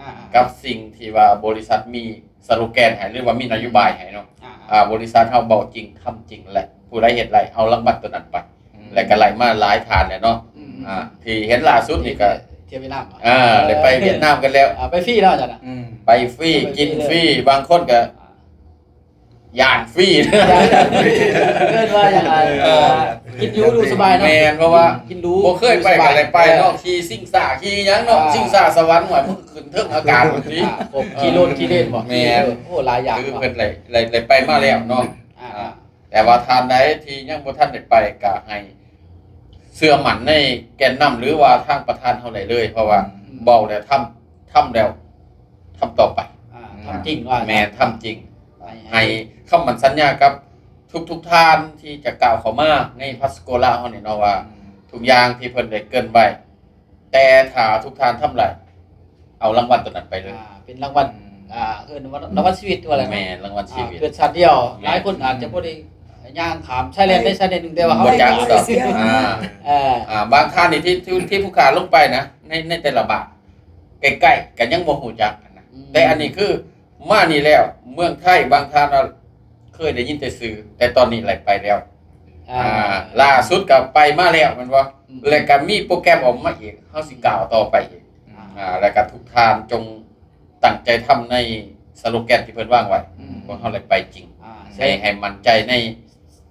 ອ່າໆ ກັບສິ່ງທີ່ວ່າບໍລິສັດມີສະໂລແກນໃຫ້ ຫຼືວ່າມີນະໂຍບາຍໃຫ້ເນາະ ອ່າໆ ອ່າ ບໍລິສັດເຮົາເວົ້າຈິງທຳຈິງ ແລະ ຜູ້ໃດເຮັດໄດ້ເອົາລາງວັນຕົວນັ້ນໄປ ອືມ ແລະ ກໍໄລ່ມາຫຼາຍທ່ານແລ້ວເນາະ ອືມໆ ອ່າ ທີ່ເຫັນລ່າສຸດນີ້ກໍ ທີ່ໄປ ທີ່ຫວຽດນາມ ອ່າ ໄດ້ໄປຫວຽດນາມກັນແລ້ວ ອ່າ ໄປຟຣີເນາະອາຈານນະ ອືມ ໄປຟຣີ ໄປຟຣີ ກິນຟຣີ ເລີຍ ບາງຄົນກໍ ອ່າ ຢ້ານຟຣີ ເອີ້ນວ່າຫຍັງ ເອີ ກິນຢູ່ຢູ່ສະບາຍເນາະ ແມ່ນ ເພາະວ່າກິນ ກິນຢູ່ ບໍ່ເຄີຍໄປ ຢູ່ສະບາຍ ກໍໄດ້ໄປເນາະ ເອີ ຂີ່ຊິງຊ້າຂີ່ຫຍັງເນາະ ອ່າ ຊິງຊ້າສະຫວັນ ໂອ້ຍ ມັນຂຶ້ນເທິງອາກາດພຸ້ນຕິ ອ່າ ຂີ່ລົດຂີ່ເລນບໍ່ ແມ່ນ ໂອ້ ຫຼາຍຢ່າງ ຄືເພິ່ນໄດ້ ໄດ້ ໄດ້ໄປມາແລ້ວເນາະ ອ່າ ອ່າ ແຕ່ວ່າທ່ານໃດທີ່ຍັງບໍ່ທັນໄດ້ໄປ ກໍໃຫ້ເຊື່ອໝັ້ນໃນແກນນຳ ຫຼືວ່າທາງປະທານເຮົາໄດ້ເລີຍ ເພາະວ່າ ອືມ ເວົ້າແລ້ວທຳ ທຳແລ້ວ ທຳຕໍ່ໄປ ອ່າ ອືມ ທຳຈິງວ່າ ແມ່ນ ທຳຈິງ ໃຫ້ ໃຫ້ຄຳໝັ້ນສັນຍາກັບທຸກໆທ່ານທີ່ຈະກ້າວເຂົ້າມາໃນ Pascola ເຮົານີ້ເນາະ ວ່າ ອືມ ທຸກຢ່າງທີ່ເພິ່ນໄດ້ເກີ່ນໄວ້ ແຕ່ຖ້າທຸກທ່ານທຳໄດ້ ເອົາລາງວັນຕົວນັ້ນໄປເລີຍ ອ່າ ເປັນລາງວັນ ອືມ ອ່າ ເອີ້ນວ່າລາງວັນຊີວິດວ່າແຫຼະ ແມ່ນ ລາງວັນຊີວິດ ອ່າ ເກີດຊາດດຽວ ແມ່ນ ຫຼາຍຄົນອາດຈະບໍ່ໄດ້ຍ່າງຂ້າມຊາຍແດນໃດຊາຍແດນໜຶ່ງ ແຕ່ວ່າເຮົາ ບໍ່ຈັກດອກ ອ່າ ເອີ ອ່າ ບາງທ່ານນີ້ທີ່ ທີ່ ທີ່ຜູ້ຂ້າລົງໄປນະ ໃນ ໃນແຕ່ລະບ້ານ ໃກ້ໆ ກໍຍັງບໍ່ຮູ້ຈັກຫັ້ນນະ ອືມ ແຕ່ອັນນີ້ຄືມານີ້ແລ້ວ ເມືອງໄທ ບາງທ່ານວ່າເຄີຍໄດ້ຍິນແຕ່ຊື່ ແຕ່ຕອນນີ້ໄດ້ໄປແລ້ວ ອ່າ ອ່າ ລ່າສຸດກໍໄປມາແລ້ວແມ່ນບໍ່? ອືມ ແລະກໍມີໂປຣແກຣມອອກມາອີກ ເຮົາຊິກ້າວຕໍ່ໄປອີກ ອ່າ ອ່າ ແລະກໍທຸກທ່ານຈົ່ງຕັ້ງໃຈທຳໃນສະໂລແກນທີ່ເພິ່ນວາງໄວ້ ອືມ ພວກເຮົາໄດ້ໄປຈິງ ອ່າ ໃຫ້ ໃຫ້ໝັ້ນໃຈໃນ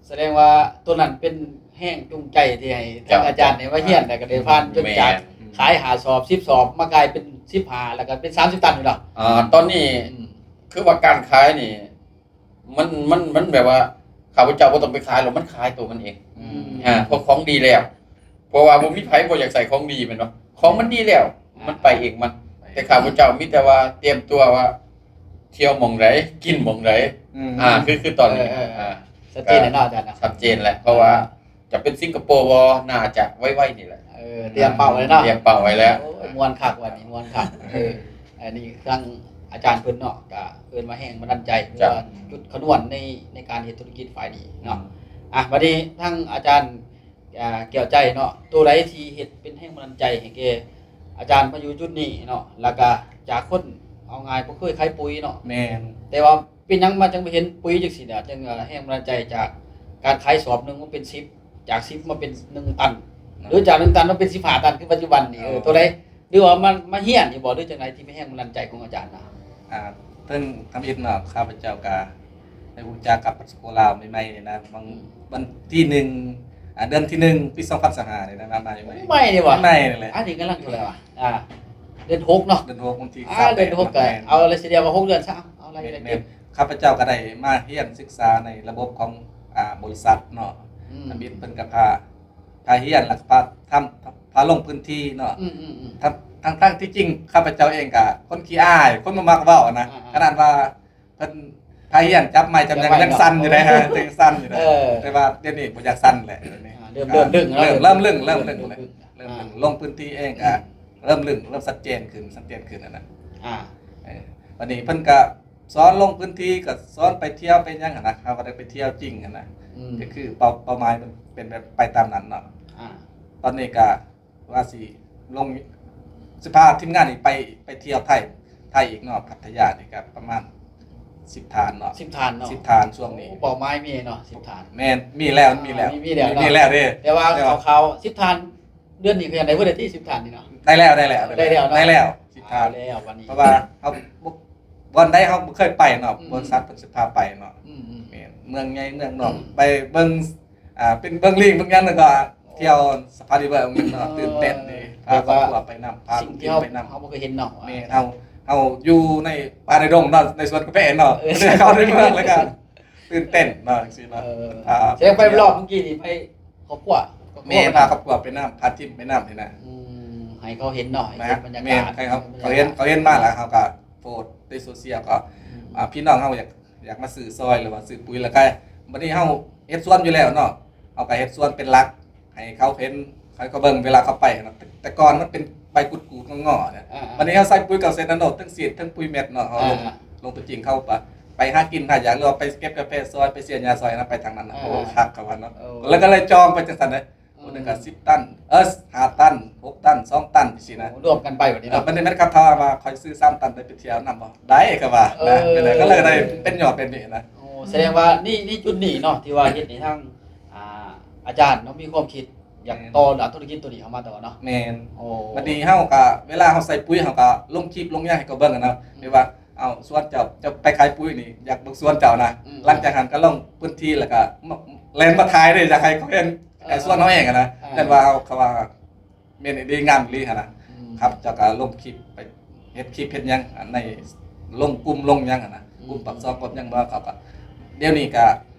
ສະແດງວ່າຕົວນັ້ນເປັນແຮງຈູງໃຈທີ່ໃຫ້ທາງ ເຈົ້າ ອາຈານໄດ້ມາຮຽນ ແລ້ວກໍໄດ້ຜ່ານຈົນຈາກ ແມ່ນ ຂາຍຫ້າສອບ ສິບສອບ ມາກາຍເປັນສິບຫ້າ ແລ້ວກໍເປັນສາມສິບຕັນນີ້ເນາະ ອ່າ ຕອນນີ້ ອືມ ຄືວ່າການຂາຍນີ້ ມັນ ມັນ ມັນແບບວ່າ ຂ້າພະເຈົ້າບໍ່ຕ້ອງໄປຂາຍແລ້ວ ມັນຂາຍຕົວມັນເອງ ອືມ ອ່າ ເພາະຂອງດີແລ້ວ ເພາະວ່າບໍ່ມີໃຜບໍ່ຢາກໃຊ້ຂອງດີແມ່ນບໍ່? ຂອງມັນດີແລ້ວ ອ່າ ມັນໄປເອງມັນ ແຕ່ຂ້າພະເຈົ້າມີແຕ່ວ່າຕຽມຕົວວ່າ ທ່ຽວໝ່ອງໃດ ກິນໝ່ອງໃດ ອືມ ອ່າ ຄື ຄືຕອນນີ້ ເອີ ອ່າ ຊັດເຈນແລ້ວເນາະອາຈານເນາະ ຊັດເຈນແລ້ວ ເພາະວ່າຈະເປັນສິງກະໂປບໍ່ ໜ້າຈະໄວໆນີ້ແຫຼະ ເອີ ຕຽມເປົ້າໄວ້ເນາະ ຕຽມ່າວໄວ້ແລ້ວ ໂອ້ຍ ມ່ວນຄັກ ວັນນີ້ມ່ວນຄັກ ເອີ ອັນນີ້ທາງອາຈານເພິ່ນເນາະ ກະເອີ້ນວ່າແຮງບັນດານໃຈ ເຈົ້າ ຫຼືວ່າຈຸດຂະນວນໃນ ໃນການເຮັດທຸລະກິດຝ່າຍນີ້ເນາະ ອືມ ອ່ະ ບັດນີ້ທາງອາຈານ ອ່າ ແກ້ວໃຈເນາະ ໂຕໃດທີ່ເຮັດເປັນແຮງບັນດານໃຈໃຫ້ແກ່ອາຈານມາຢູ່ຈຸດນີ້ເນາະ ແລ້ວກະຈາກຄົນ ເອົາງ່າຍບໍ່ເຄີຍຂາຍປຸ໋ຍເນາະ ແມ່ນ ແຕ່ວ່າເປັນຫຍັງມາຈັ່ງໄປເຫັນປຸ໋ຍຈັ່ງຊີ້ນະ ຈຶ່ງ ເອີ ແຮງບັນດານໃຈຈາກ ການຂາຍສອບໜຶ່ງມາເປັນສິບ ຈາກສິບມາເປັນໜຶ່ງຕັນ ເນາະ ຫຼືຈາກໜຶ່ງຕັນມາເປັນສິບຫ້າຕັນ ຄືປັດຈຸບັນນີ້ ເອີ ເອີ ໂຕໃດ ຫຼືວ່າມັນມາຮຽນຢູ່ບໍ່ ຫຼືຈັ່ງໃດ ທີ່ມີແຮງບັນດານໃຈຂອງອາຈານນະ? ອ່າ ເຖິງທຳອິດເນາະ ຂ້າພະເຈົ້າກະໄດ້ຮູ້ຈັກກັບປາສະໂກລາວໃໝ່ໆນີ້ນະ ບາງ ອືມ ວັນທີໜຶ່ງ ອ່າ ເດືອນທີໜຶ່ງ ປີສອງພັນຊາວຫ້ານີ້ນະ ມາໃໝ່ໆ ໃໝ່ນີ້ຫວະ? ໃໝ່ນີ້ແຫຼະ ອັນນີ້ກຳລັງເທົ່າໃດຫວາ? ອ່າ ເດືອນຫົກເນາະ ເດືອນຫົກ ວັນທີ ອ່າ ສາມ ເດືອນຫົກ ກະເອົາລະຊິດຽວວ່າຫົກເດືອນຊະ ເອົາລະ ແມ່ນ ເດືອນ ແມ່ນ ເກັບ ຂ້າພະເຈົ້າກະໄດ້ມາຮຽນສຶກສາໃນລະບົບຂອງ ອ່າ ບໍລິສັດເນາະ ອືມ ທຳອິດເພິ່ນກະພາ ພາຮຽນ ແລ້ວກະພາທຳ ພາລົງພື້ນທີ່ເນາະ ອືມໆໆ ທັງ ທັງໆທີ່ຈິງຂ້າພະເຈົ້າເອງກະຄົນຂີ້ອາຍ ຄົນບໍ່ມັກເວົ້ານະ ອ່າໆ ຂະໜາດວ່າເພິ່ນພາຮຽນຈັບໄມ້ຈັບຫຍັງ ຈັບໄມ້ເນາະ ຍັງສັ່ນຢູ່ເດ້ ຍັງສັ່ນຢູ່ເດ້ ເອີ ແຕ່ວ່າດຽວນີ້ບໍ່ຢາກສັ່ນແຫຼະ ດຽວນີ້ ອ່າ ເລີ່ມ ອ່າ ເລີ່ມລຶ້ງແລ້ວ ເລີ່ມ ເລີ່ມລຶ້ງ ເລີ່ມລຶ້ງ ເລີ່ມລຶ້ງ ເລີ່ມລຶ້ງ ອ່າ ເລີ່ມລຶ້ງ ລົງພື້ນທີ່ເອງກະ ອືມ ເລີ່ມລຶ້ງ ເລີ່ມຊັດເຈນຂຶ້ນ ຊັດເຈນຂຶ້ນຫັ້ນນະ ອ່າ ເອີ ບາດນີ້ເພິ່ນກະ ສອນລົງພື້ນທີ່ ກໍສອນໄປທ່ຽວໄປຫຍັງຫັ້ນນະ ເຮົາກໍໄດ້ໄປທ່ຽວຈິງຫັ້ນນະ ອືມ ກໍຄືເປົ້າ ເປົ້າໝາຍມັນເປັນແບບໄປຕາມນັ້ນເນາະ ອ່າ ຕອນນີ້ກໍວ່າຊິລົງ ຊິພາທີມງານນີ້ໄປ ໄປທ່ຽວໄທ ໄທອີກເນາະ ພັດທະຍານີ້ກໍປະມານສິບທ່ານເນາະ ສິບທ່ານເນາະ ສິບທ່ານຊ່ວງນີ້ ໂອ້ ເປົ້າໝາຍມີເນາະ ສິບທ່ານ ແມ່ນ ມີແລ້ວ ອ່າ ມີແລ້ວ ມີ ມີແລ້ວເນາະ ມີແລ້ວເດ້ ແຕ່ວ່າ ແຕ່ວ່າ ຄ່າວໆ ສິບທ່ານ ເດືອນນີ້ກໍຍັງໄດ້ເບິດແລ້ວຕິ ສິບທ່ານນີ້ເນາະ ໄດ້ແລ້ວ ໄດ້ແລ້ວ ໄດ້ແລ້ວເນາະ ໄດ້ແລ້ວ ສິບທ່ານ ເອົາແລ້ວບັດນີ້ ເພາະວ່າເຮົາບໍ່ ບ່ອນໃດເຮົາບໍ່ເຄີຍໄປເນາະ ອືມ ບໍລິສັດເພິ່ນຊິພາໄປເນາະ ອືມໆ ແມ່ນ ເມືອງໃຫຍ່ເມືອງນ້ອຍ ອືມ ໄປເບິ່ງ ອ່າ ເປັນເບິ່ງລີງເບິ່ງຫຍັງ ແລ້ວກໍທ່ຽວ Safari World ເນາະ ອໍ ຕື່ນເຕັ້ນນີ້ ພາຄອບຄົວໄປນຳ ພາລູກກິນໄປນຳ ເຮົາບໍ່ເຄີຍເຫັນເນາະ ແມ່ນ ເຮົາ ເຮົາຢູ່ໃນປ່າໃນດົງເນາະ ໃນສວນກາແຟເນາະ ເອີ ເຂົ້າໃນເມືອງ ແລ້ວກໍຕື່ນເຕັ້ນເນາະ ຈັ່ງຊີ້ເນາະ ເອີ ພາ ແສດງໄປລອບເມື່ອກີ້ນີ້ໄປ ຄອບຄົວ ແມ່ນ ພາຄອບຄົວໄປນຳ ພາທີມໄປນຳນີ້ນະ ອືມ ໃຫ້ເຂົາເຫັນເນາະ ໃຫ້ເຫັນບັນຍາກາດ ແມ່ນ ໃຫ້ເຂົາ ເຂົາເຫັນ ເຂົາເຫັນມາແລ້ວ ເຮົາກໍໂພສໃນໂຊຊຽວ ກໍ ອືມ ອ່າ ພີ່ນ້ອງເຮົາຢາກ ຢາກມາຊື້ຊອຍ ຫຼືວ່າຊື້ປຸ໋ຍ ແລ້ວກໍບັດນີ້ເຮົາເຮັດສວນຢູ່ແລ້ວເນາະ ເຮົາກໍເຮັດສວນເປັນຫຼັກ ໃຫ້ເຂົາເຫັນ ໃຫ້ເຂົາເບິ່ງເວລາເຂົາໄປນະ ແຕ່ ແຕ່ກ່ອນມັນເປັນໃບກຸດໆງໍໆ ອ່າໆ ບັດນີ້ເຮົາໃສ່ປຸ໋ຍເກົາເຊັດນາໂນ ທັງສີດ ທັງປຸ໋ຍເມັດເນາະ ເຮົາລົງ ອ່າໆ ລົງຕົວຈິງ ເຂົາໄປ ໄປຫາກິນຫາຢາກ ຫຼືວ່າໄປເກັບກາແຟຊອຍ ໄປເສຍຫຍ້າຊອຍນະ ໄປທາງນັ້ນນະ ອ່າໆ ໂອ້ ຄັກເຂົາວ່າເນາະ ເອີ ແລ້ວກໍເລີຍຈອງໄປຈັ່ງຊັ້ນເດ້ ອືມ ຜູ້ໜຶ່ງກໍສິບຕັນ ເອີ ຫ້າຕັນ ຫົກຕັນ ສອງຕັນ ຈັ່ງຊີ້ນະ ໂອ້ ລວມກັນໄປບັດນີ້ເນາະ ເອີ ບັດນີ້ແມ່ນຄັບຖ້າວ່າຂ້ອຍຊື້ສາມຕັນໄດ້ໄປທ່ຽວນຳບໍ່ ໄດ້ ເຂົາວ່າ ເອີ ນະ ກໍເລີຍໄດ້ເປັນຍອດເປັນນີ້ນະ ໂອ້ ສະແດງວ່ານີ້ ນີ້ຈຸດນີ້ເນາະ ທີ່ວ່າເຮັດໃຫ້ທາງ ອ່າ ອາຈານເນາະ ມີຄວາມຄິດ ຢາກ ແມ່ນ ຕໍ່ດ້ານທຸລະກິດໂຕນີ້ເຂົ້າມາຕໍ່ເນາະ ແມ່ນ ໂອ້ ບັດນີ້ເຮົາກໍ ເວລາເຮົາໃສ່ປຸ໋ຍ ເຮົາກໍລົງຄລິບລົງຫຍັງໃຫ້ເຂົາເບິ່ງນະ ອືມ ແບບວ່າ ເອົາ ສວນເຈົ້າ ເຈົ້າໄປຂາຍປຸ໋ຍນີ້ ຢາກເບິ່ງສວນເຈົ້ານະ ອືມ ຫຼັງຈາກນັ້ນກໍລົງພື້ນທີ່ ແລ້ວກໍມາ ແລ່ນມາຖ່າຍເດ້ ຢາກໃຫ້ເຂົາເຫັນ ເອີ ໃນສວນເຮົາເອງນະ ເອີ ແມ່ນວ່າເຮົາ ເຂົາວ່າແມ່ນອີ່ຫຼີ ງາມອີ່ຫຼີຫັ້ນນະ ອືມ ຄັບ ເຈົ້າກໍລົງຄລິບ ໄປເຮັດຄລິບເຮັດຫຍັງ ອັນໃນ ລົງກຸ່ມລົງຫຍັງຫັ້ນນະ ອືມ ກຸ່ມປາກຊ່ອງ ກຸ່ມຫຍັງບໍ່ ເຂົາກໍ ດຽວນີ້ກໍ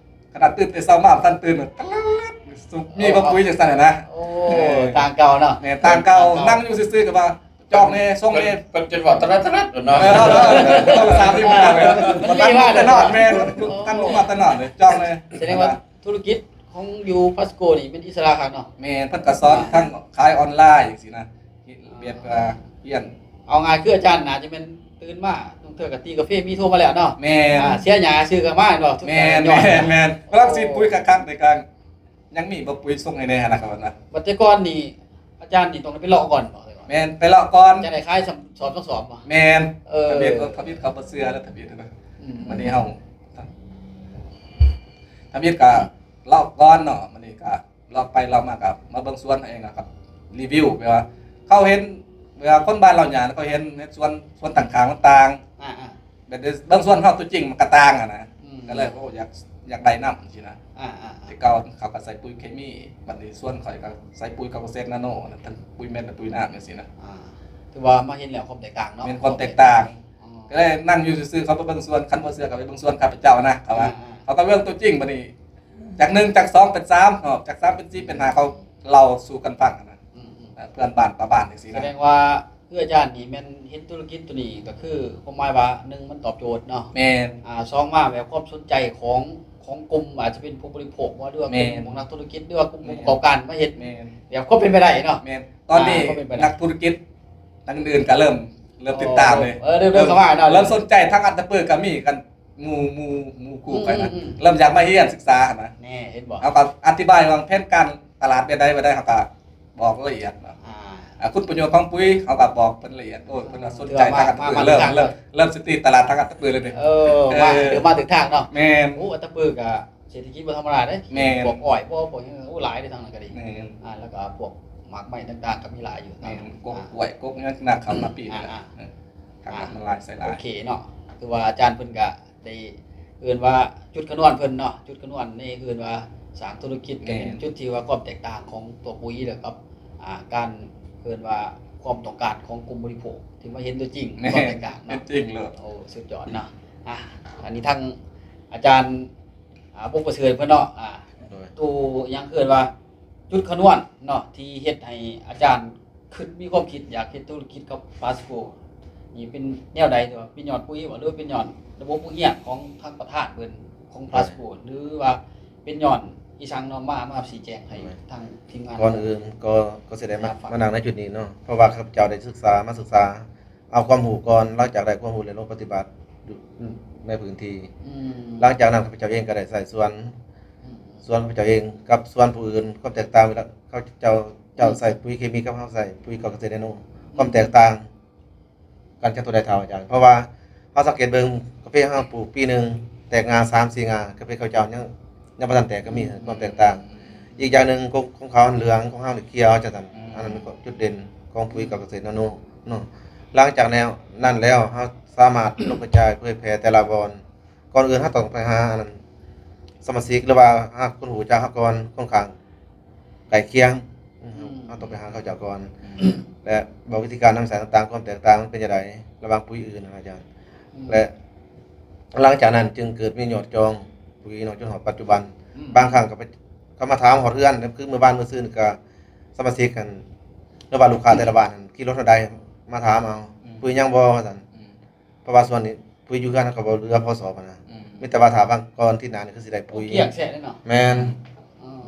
ຂະໜາດຕື່ນແຕ່ເຊົ້າມາບໍ່ທັນຕື່ນ ຕະລຶດ ມີບໍ່ປຸ໋ຍຈັ່ງຊັ້ນນະ ໂອ້ ເອີ ຕ່າງເກົ່າເນາະ ແມ່ນ ຕ່າງເກົ່າ ຕ່າງເກົ່າ ນັ່ງຢູ່ຊື່ໆກໍວ່າ ຈອງແດ່ ສົ່ງແດ່ ເພິ່ນ ເພິ່ນຈົນວ່າຕະລັດຕະລັດເນາະ ເອີ ເອີ ເອີ ຕ້ອງສາມສິບ ມັນມີວ່າແຕ່ນອນ ແມ່ນ ໂອ້ ທັງລູກມາແຕ່ນອນເລີຍ ຈອງແດ່ ສະແດງວ່າທຸລະກິດຂອງຢູ່ພາສໂກນີ້ແມ່ນອິດສະຫຼະຄັກເນາະ ແມ່ນ ເພິ່ນກໍສອນ ອ່າ ທັງຂາຍອອນລາຍຈັ່ງຊີ້ນະ ແບບວ່າ ອ່າ ຮຽນ ເອົາງ່າຍຄືອາຈານໜ້າຈະແມ່ນຕື່ນມາ ບາງເທື່ອກໍຕີກາເຟ ມີໂທມາແລ້ວເນາະ ແມ່ນ ອ່າ ເສຍຫຍ້າຊື່ກໍມາເນາະ ແມ່ນ ແມ່ນ ແມ່ນ ກຳລັງສີດປຸ໋ຍຄັກໆ ໃນການ ຍັງມີບໍ່ປຸ໋ຍ ສົ່ງໃຫ້ແດ່ຫັ້ນນະ ເຂົາວ່ານະ ບັດແຕ່ກ່ອນນີ້ ອາຈານນີ້ຕ້ອງໄດ້ໄປເລາະກ່ອນບໍ່? ແມ່ນ ໄປເລາະກ່ອນ ຈະໄດ້ຂາຍສອບທັງສອງບໍ່? ແມ່ນ ເອີ ທຳອິດ ທຳອິດເຂົາບໍ່ເຊື່ອແລ້ວ ທຳອິດນະ ອືມ ບັດນີ້ເຮົາ ທຳອິດກະເລາະກ່ອນເນາະ ບັດນີ້ກະເລາະໄປເລາະມາກະມາເບິ່ງສວນເອງ ແລ້ວກໍຣີວິວ ແບບວ່າເຂົາເຫັນ ແບບວ່າຄົນບ້ານເລົ່າຫຍ້າ ເຂົາເຫັນ ເຫັນສວນ ສວນຕ່າງໆ ມັນຕ່າງ ອ່າໆ ແບບໄດ້ເບິ່ງສວນເຮົາຕົວຈິງມັນກະຕ່າງຫັ້ນນະ ອືມ ກໍເລີຍ ໂອ້ ຢາກ ຢາກໄດ້ນຳຊີ້ນະ ອ່າໆ ແຕ່ເກົ່າເຂົາກໍໃສ່ປຸ໋ຍເຄມີ ບັດນີ້ສວນຂ້ອຍກໍໃສ່ປຸ໋ຍເກົາເຊັດນາໂນ ທັງປຸ໋ຍເມັດ ແລະ ປຸ໋ຍນ້ຳຈັ່ງຊີ້ນະ ອ່າ ຖືວ່າມາເຫັນແລ້ວຄວາມແຕກຕ່າງເນາະ ແມ່ນຄວາມແຕກຕ່າງ ອໍ ກໍເລີຍນັ່ງຢູ່ຊື່ໆ ເຂົາໄປເບິ່ງສວນ ຄັນບໍ່ເຊື່ອກໍໄປເບິ່ງສວນຂ້າພະເຈົ້ານະ ເຂົາວ່າ ອ່າໆ ເຂົາກໍເບິ່ງຕົວຈິງ ບັດນີ້ຈາກໜຶ່ງ ຈາກສອງ ເປັນສາມ ເນາະ ຈາກສາມ ເປັນສີ່ ເປັນຫ້າ ເຂົາເລົ່າສູ່ກັນຟັງຫັ້ນນະ ອືມໆ ເອີ ເພື່ອນບ້ານປາບ້ານຈັ່ງຊີ້ນະ ສະແດງວ່າ ຄືອາຈານນີ້ແມ່ນເຫັນທຸລະກິດໂຕນີ້ ກໍຄືຄວາມໝາຍວ່າ ໜຶ່ງ ມັນຕອບໂຈດເນາະ ແມ່ນ ອ່າ ສອງ ມາແບບຄວາມສົນໃຈຂອງ ຂອງກຸ່ມ ອາດຈະເປັນຜູ້ບໍລິໂພກບໍ່ ຫຼືວ່າ ແມ່ນ ກຸ່ມຂອງນັກທຸລະກິດ ຫຼືວ່າກຸ່ມ ແມ່ນ ຜູ້ປະກອບການມາເຮັດ ແມ່ນ ແບບຄວາມເປັນໄປໄດ້ເນາະ ແມ່ນ ຕອນນີ້ ອ່າ ຄວາມເປັນໄປໄດ້ ນັກທຸລະກິດທາງອື່ນໆກໍເລີ່ມ ເລີ່ມຕິດຕາມເລີຍ ອໍ ເອີ ເລີ່ມ ເລີ່ມເຂົ້າມາເນາະ ເລີ່ມສົນໃຈທາງອັດຕະປືກໍມີກັນ ໝູ່ ໝູ່ ໝູ່ຄູ່ໄປນະ ອືມໆໆ ເລີ່ມຢາກມາຮຽນສຶກສາຫັ້ນນະ ແນ່ ເຫັນບໍ່ ເຮົາກໍອະທິບາຍວ່າແຜນການຕະຫຼາດແບບໃດ ແບບໃດ ເຮົາກໍ ບອກລະອຽດເນາະ ອ່າ ອ່າ ຄຸນປະໂຫຍດຂອງປຸ໋ຍ ເຮົາກໍບອກເພິ່ນລະອຽດ ໂອ້ຍ ເພິ່ນວ່າສົນໃຈ ອ່າ ທາງອັດຕະປື ເລີ່ມ ເລີ່ມ ເລີ່ມຊິຕີຕະຫຼາດທາງອັດຕະປືເລີຍນີ້ ເອີ ເອີ ມາ ຖືວ່າຖືກທາງເນາະ ແມ່ນ ໂອ້ ອັດຕະປືກໍ ເສດຖະກິດບໍ່ທຳມະດາເດ້. ແມ່ນ. ພວກອ້ອຍບໍ່ ພວກຫຍັງ ໂອ້ ຫຼາຍເດ້ທາງນັ້ນກໍດີ. ແມ່ນ. ອ່າ ແລ້ວກໍພວກໝາກໄມ້ຕ່າງໆກໍມີຫຼາຍຢູ່. ແມ່ນ. ກົກ ອ່າ ກ້ວຍ ກົກຫຍັງ ໜ້າເຂົ້າໜ້າປີ. ອ່າ ເອີ ອ່າ ມັນຫຼາຍໃສ່ຫຼາຍ. ໂອເຄເນາະ ຄືວ່າອາຈານເພິ່ນກໍໄດ້ ເອີ້ນວ່າຈຸດຂະນວນເພິ່ນເນາະ ຈຸດຂະນວນນີ້ເອີ້ນວ່າສ້າງທຸລະກິດ. ແມ່ນ. ກໍເປັນຈຸດທີ່ວ່າຄວາມແຕກຕ່າງຂອງຕົວປຸຍ ແລ້ວກັບ ອ່າ ການ ເອີ້ນວ່າຄວາມຕ້ອງການຂອງກຸ່ມບໍລິໂພກທີ່ມາເຫັນຕົວຈິງ. ແມ່ນ. ຄວາມແຕກຕ່າງເນາະ ເຫັນຈິງເລີຍ. ໂອ້ ສຸດຍອດເນາະ. ອ່າ ອັນນີ້ທາງອາຈານ ອ່າ ວົງປະເສີດເພິ່ນເນາະ. ອ່າ ໂດຍ. ໂຕຫຍັງເອີ້ນວ່າຈຸດຂະນວນເນາະ ທີ່ເຮັດໃຫ້ອາຈານຄິດ ມີຄວາມຄິດຢາກເຮັດທຸລະກິດກັບຟາສໂກ ນີ້ເປັນແນວໃດ? ຫຼືວ່າເປັນຍ້ອນປຸຍບໍ່ ຫຼືເປັນຍ້ອນລະບົບໂຮງຮຽນຂອງທາງປະທານເພິ່ນຂອງຟາສໂກ ໂດຍ. ຫຼືວ່າເປັນຍ້ອນອີ່ສັງເນາະ ມາ ມາຊີ້ແຈງໃຫ້ ໂດຍ ທາງທີມງານ. ກ່ອນອື່ນກໍ ກໍຊິໄດ້ມາ ມານັ່ງໃນຈຸດນີ້ເນາະ ເພາະວ່າຂ້າພະເຈົ້າໄດ້ສຶກສາ ມາສຶກສາ ເອົາຄວາມຮູ້ກ່ອນ ຫຼັງຈາກໄດ້ຄວາມຮູ້ແລ້ວລົງປະຕິບັດຢູ່ໃນພື້ນທີ່. ອືມ. ຫຼັງຈາກນັ້ນ ຂ້າພະເຈົ້າເອງກໍໄດ້ໃຊ້ສວນ ອືມ ສວນຂ້າພະເຈົ້າເອງກັບສວນຜູ້ອື່ນ ຄວາມແຕກຕ່າງເວລາເຂົາເຈົ້າ ເຈົ້າໃຊ້ປຸຍເຄມີກັບເຮົາໃຊ້ປຸຍເກາະກະເສດນາໂນ ອືມ ຄວາມແຕກຕ່າງກັນຈາກຕົວໃດເທົ່າ ອາຈານ? ເພາະວ່າເຮົາສັງເກດເບິ່ງ ກາເຟເຮົາປູກປີໜຶ່ງແຕກງ່າສາມສີ່ງ່າ ກາເຟເຂົາເຈົ້າຍັງ ຍັງບໍ່ທັນແຕກກໍມີ ອືມ ຄວາມແຕກຕ່າງ. ອືມ. ອີກຢ່າງໜຶ່ງ ກົກຂອງເຂົາເຫຼືອງ ຂອງເຮົານີ້ຂຽວຈັ່ງຊັ້ນ. ອືມ. ອັນນັ້ນກໍຈຸດເດັ່ນຂອງປຸຍເກາະກະເສດນາໂນເນາະ. ຫຼັງຈາກແນວນັ້ນແລ້ວ ເຮົາສາມາດລົງກະຈາຍເຜີຍແຜ່ແຕ່ລະບ່ອນ. ກ່ອນອື່ນເຮົາຕ້ອງໄປຫາອັນນັ້ນ ສະມາຊິກ ຫຼືວ່າຫາຄົນຮູ້ຈັກເຮົາກ່ອນ ຂ້ອນຂ້າງໃກ້ຄຽງ. ອືມ. ເຮົາຕ້ອງໄປຫາເຂົາເຈົ້າກ່ອນ ອືມ ແລະ ບອກວິທີການນຳໃຊ້ຕ່າງໆ ຄວາມແຕກຕ່າງມັນເປັນຈັ່ງໃດລະຫວ່າງປຸຍອື່ນນະ ອາຈານ. ອືມ. ແລະ ຫຼັງຈາກນັ້ນຈຶ່ງເກີດມີຍອດຈອງປຸຍເນາະ ຈົນຮອດປັດຈຸບັນ. ອືມ. ບາງຄັ້ງກໍໄປ ເຂົາມາຖາມຮອດເຮືອນ ຄືມື້ວານມື້ຊືນກໍສະມາຊິກຫັ້ນ ຫຼືວ່າລູກຄ້າແຕ່ລະບ້ານຫັ້ນ ຂີ່ລົດເທົ່າໃດ ມາຖາມເອົາ. ອືມ. ປຸຍຍັງບໍ່ ວ່າຊັ້ນ. ອືມ. ເພາະວ່າຊ່ວງນີ້ປຸຍຢູ່ເຮືອນເຮົາກໍບໍ່ເຫຼືອພໍສອບຫັ້ນນະ. ອືມ. ມີແຕ່ວ່າຖ້າຫາງກ່ອນທິດໜ້ານີ້ຄືຊິໄດ້ປຸຍ. ໂອ້ ກ້ຽງແຊະເດ້ເນາະ. ແມ່ນ.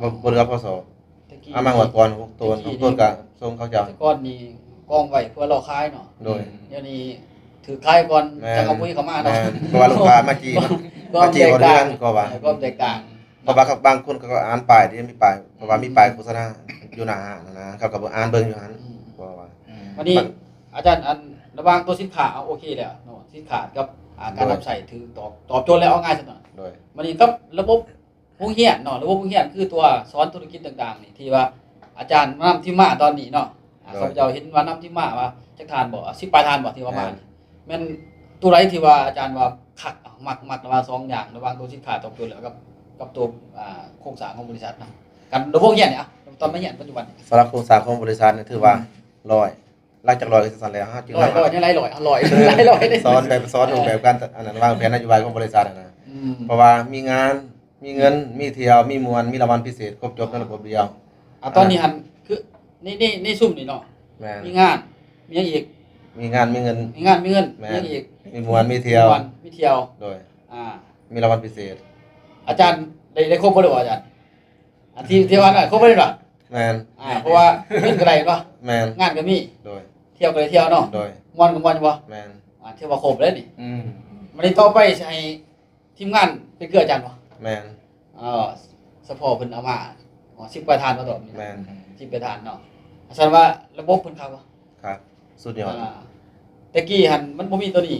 ອໍ. ບໍ່ ບໍ່ເຫຼືອພໍສອບ. ຕະກີ້ ເອົາມາງວດກ່ອນ ຫົກໂຕນ ແຕ່ກີ້ ຫົກໂຕນກໍສົ່ງເຂົາເຈົ້າ. ແຕ່ກ່ອນນີ້ກອງໄວ້ເພື່ອລໍຂາຍເນາະ. ໂດຍ. ອືມ. ດຽວນີ້ຖືກຂາຍກ່ອນ. ແມ່ນ. ຈັ່ງເອົາປຸຍເຂົ້າມາເນາະ. ແມ່ນ. ເພາະວ່າລູກຄ້າມາຈີ້ ມາຈີ້ຮອດເຮືອນກໍວ່າ. ຄວາມແຕກຕ່າງ. ເອີ ຄວາມແຕກຕ່າງ. ເພາະວ່າບາງຄົນກໍອ່ານປ້າຍທີ່ມີປ້າຍ ເພາະວ່າມີປ້າຍໂຄສະນາ ອືມ ຢູ່ໜ້າຮ້ານນະ ເຂົາກໍເບິ່ງ ອ່ານເບິ່ງຢູ່ຫັ້ນ. ອືມ. ເພາະວ່າ ອືມ ບັດນີ້ ມັນ ອາຈານ ອັນ ລະຫວ່າງຕົວສິນຄ້າ ເອົາ ໂອເຄແລ້ວເນາະ ສິນຄ້າກັບ ອ່າ ໂດຍ ການນຳໃຊ້ຖືກຕອບ ຕອບໂຈດແລ້ວ ເອົາງ່າຍຊະເນາະ. ໂດຍ. ບັດນີ້ກັບລະບົບໂຮງຮຽນເນາະ ລະບົບໂຮງຮຽນຄືຕົວສອນທຸລະກິດຕ່າງໆນີ້ ທີ່ວ່າອາຈານນຳທີມມາຕອນນີ້ເນາະ. ອ່າ ໂດຍ. ຂ້າພະເຈົ້າເຫັນວ່ານຳທີມມາວ່າຈັກທ່ານບໍ ສິບປາຍທ່ານບໍ ທີ່ວ່າມາ. ແມ່ນ. ແມ່ນຕົວໃດທີ່ວ່າອາຈານວ່າຄັກ ມັກ ມັກລະຫວ່າງສອງຢ່າງ ລະຫວ່າງຕົວສິນຄ້າຕອບໂຈດແລ້ວກັບ ກັບຕົວ ອ່າ ໂຄງສ້າງຂອງບໍລິສັດເນາະ ກັບລະບົບຮຽນນີ້ ເອົາ ຕອນມາຮຽນປັດຈຸບັນນີ້. ສຳລັບໂຄງສ້າງຂອງບໍລິສັດນີ້ຖືວ່າ ອືມ ຮ້ອຍ ຫຼັງຈາກຮ້ອຍກໍຊັ້ນແລ້ວ ເຮົາຈຶ່ງ ຮ້ອຍ ຮ້ອຍ ຫຼາຍຮ້ອຍ ຮ້ອຍ ຫຼາຍຮ້ອຍເດ້ ສອນແບບ ສອນຮູບແບບການ ອັນນັ້ນ ວາງແຜນນະໂຍບາຍຂອງບໍລິສັດຫັ້ນນະ. ອືມ. ເພາະວ່າມີງານ ມີເງິນ ມີທ່ຽວ ມີມ່ວນ ມີລາງວັນພິເສດ ຄົບຈົບໃນລະບົບດຽວ. ອ່າ ຕອນນີ້ຫັ້ນ ຄື ໃນ ໃນ ໃນຊຸມນີ້ເນາະ. ແມ່ນ. ມີງານ ມີຫຍັງອີກ? ມີງານ ມີເງິນ. ມີງານ ມີເງິນ. ແມ່ນ. ມີຫຍັງອີກ? ມີມ່ວນ ມີທ່ຽວ. ມີມ່ວນ ມີທ່ຽວ. ໂດຍ. ອ່າ ມີລາງວັນພິເສດ. ອາຈານໄດ້ ໄດ້ຄົບເບິດແລ້ວບໍ່ອາຈານ? ອັນທີ່ ທີ່ວ່ານັ້ນຄົບເບິດແລ້ວບໍ່? ແມ່ນ. ອ່າ ເພາະວ່າເງິນກໍໄດ້ແມ່ນບໍ່? ແມ່ນ. ງານກໍມີ. ໂດຍ. ທ່ຽວກໍໄດ້ທ່ຽວເນາະ. ໂດຍ. ມ່ວນກໍມ່ວນຢູ່ບໍ່? ແມ່ນ. ອ່າ ຖືວ່າຄົບແລ້ວນີ້. ອືມ. ບັດນີ້ຕໍ່ໄປຊິໃຫ້ ທີມງານເປັນເກືອອາຈານບໍ່? ແມ່ນ. ເອີ ສະເພາະເພິ່ນເອົາມາ ສິບກວ່າທ່ານເນາະ ຕອນນີ້. ແມ່ນ. ສິບກວ່າທ່ານເນາະ. ຊັ້ນວ່າລະບົບເພິ່ນຄັກບໍ່? ຄັກ ສຸດຍອດ. ອ່າ ແຕ່ກີ້ຫັ້ນມັນບໍ່ມີຕົວນີ້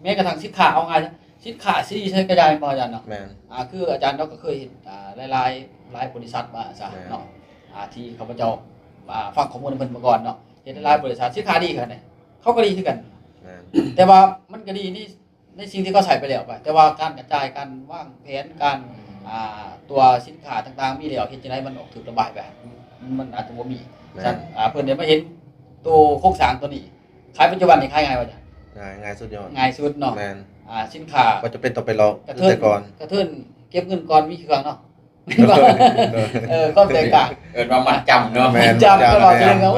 ແມ້ກະທັ່ງສິນຄ້າ ເອົາງ່າຍ ສິນຄ້າຊີໃຊ້ກະຢາຍແມ່ນບໍ່ອາຈານເນາະ? ແມ່ນ. ອ່າ ຄືອາຈານເຮົາກໍເຄີຍເຮັດ ອ່າ ຫຼາຍໆ ຫຼາຍບໍລິສັດມາຊະເນາະ. ແມ່ນ. ອ່າ ທີ່ຂ້າພະເຈົ້າ ອ່າ ຟັງຂໍ້ມູນນຳເພິ່ນມາກ່ອນເນາະ ເຮັດຫຼາຍໆ ອືມ ບໍລິສັດ ສິນຄ້າດີຂະໜາດໃດ ເຂົາກໍດີຄືກັນ. ແມ່ນ. ແຕ່ວ່າມັນກໍດີໃນ ໃນສິ່ງທີ່ເຂົາໃຊ້ໄປແລ້ວ ແຕ່ວ່າການກະຈາຍ ການວາງແຜນ ການ ອືມ ອ່າ ຕົວສິນຄ້າຕ່າງໆມີແລ້ວ ເຮັດຈັ່ງໃດມັນອອກຖືກລະບາຍໄປ ມັນອາດຈະບໍ່ມີ. ແມ່ນ. ຊັ້ນ ອ່າ ເພິ່ນໄດ້ມາເຫັນໂຕໂຄງສ້າງໂຕນີ້ ຂາຍປັດຈຸບັນນີ້ຂາຍງ່າຍບໍ່ອາຈານ? ງ່າຍ ງ່າຍສຸດຍອດ ງ່າຍສຸດເນາະ. ແມ່ນ. ອ່າ ສິນຄ້າ ບໍ່ຈຳເປັນຕ້ອງໄປລອກ ກະເທີນ ແຕ່ກ່ອນ ກະເທີນເກັບເງິນກ່ອນ ມີເຄື່ອງເນາະ. ໂດຍ ໂດຍ ເອີ ຄວາມແຕກຕ່າງ ເອີ້ນວ່າມັດຈຳເນາະ. ແມ່ນ. ມັດຈຳ ຈຳ ແຕ່ວ່າ ແມ່ນ ໂອ້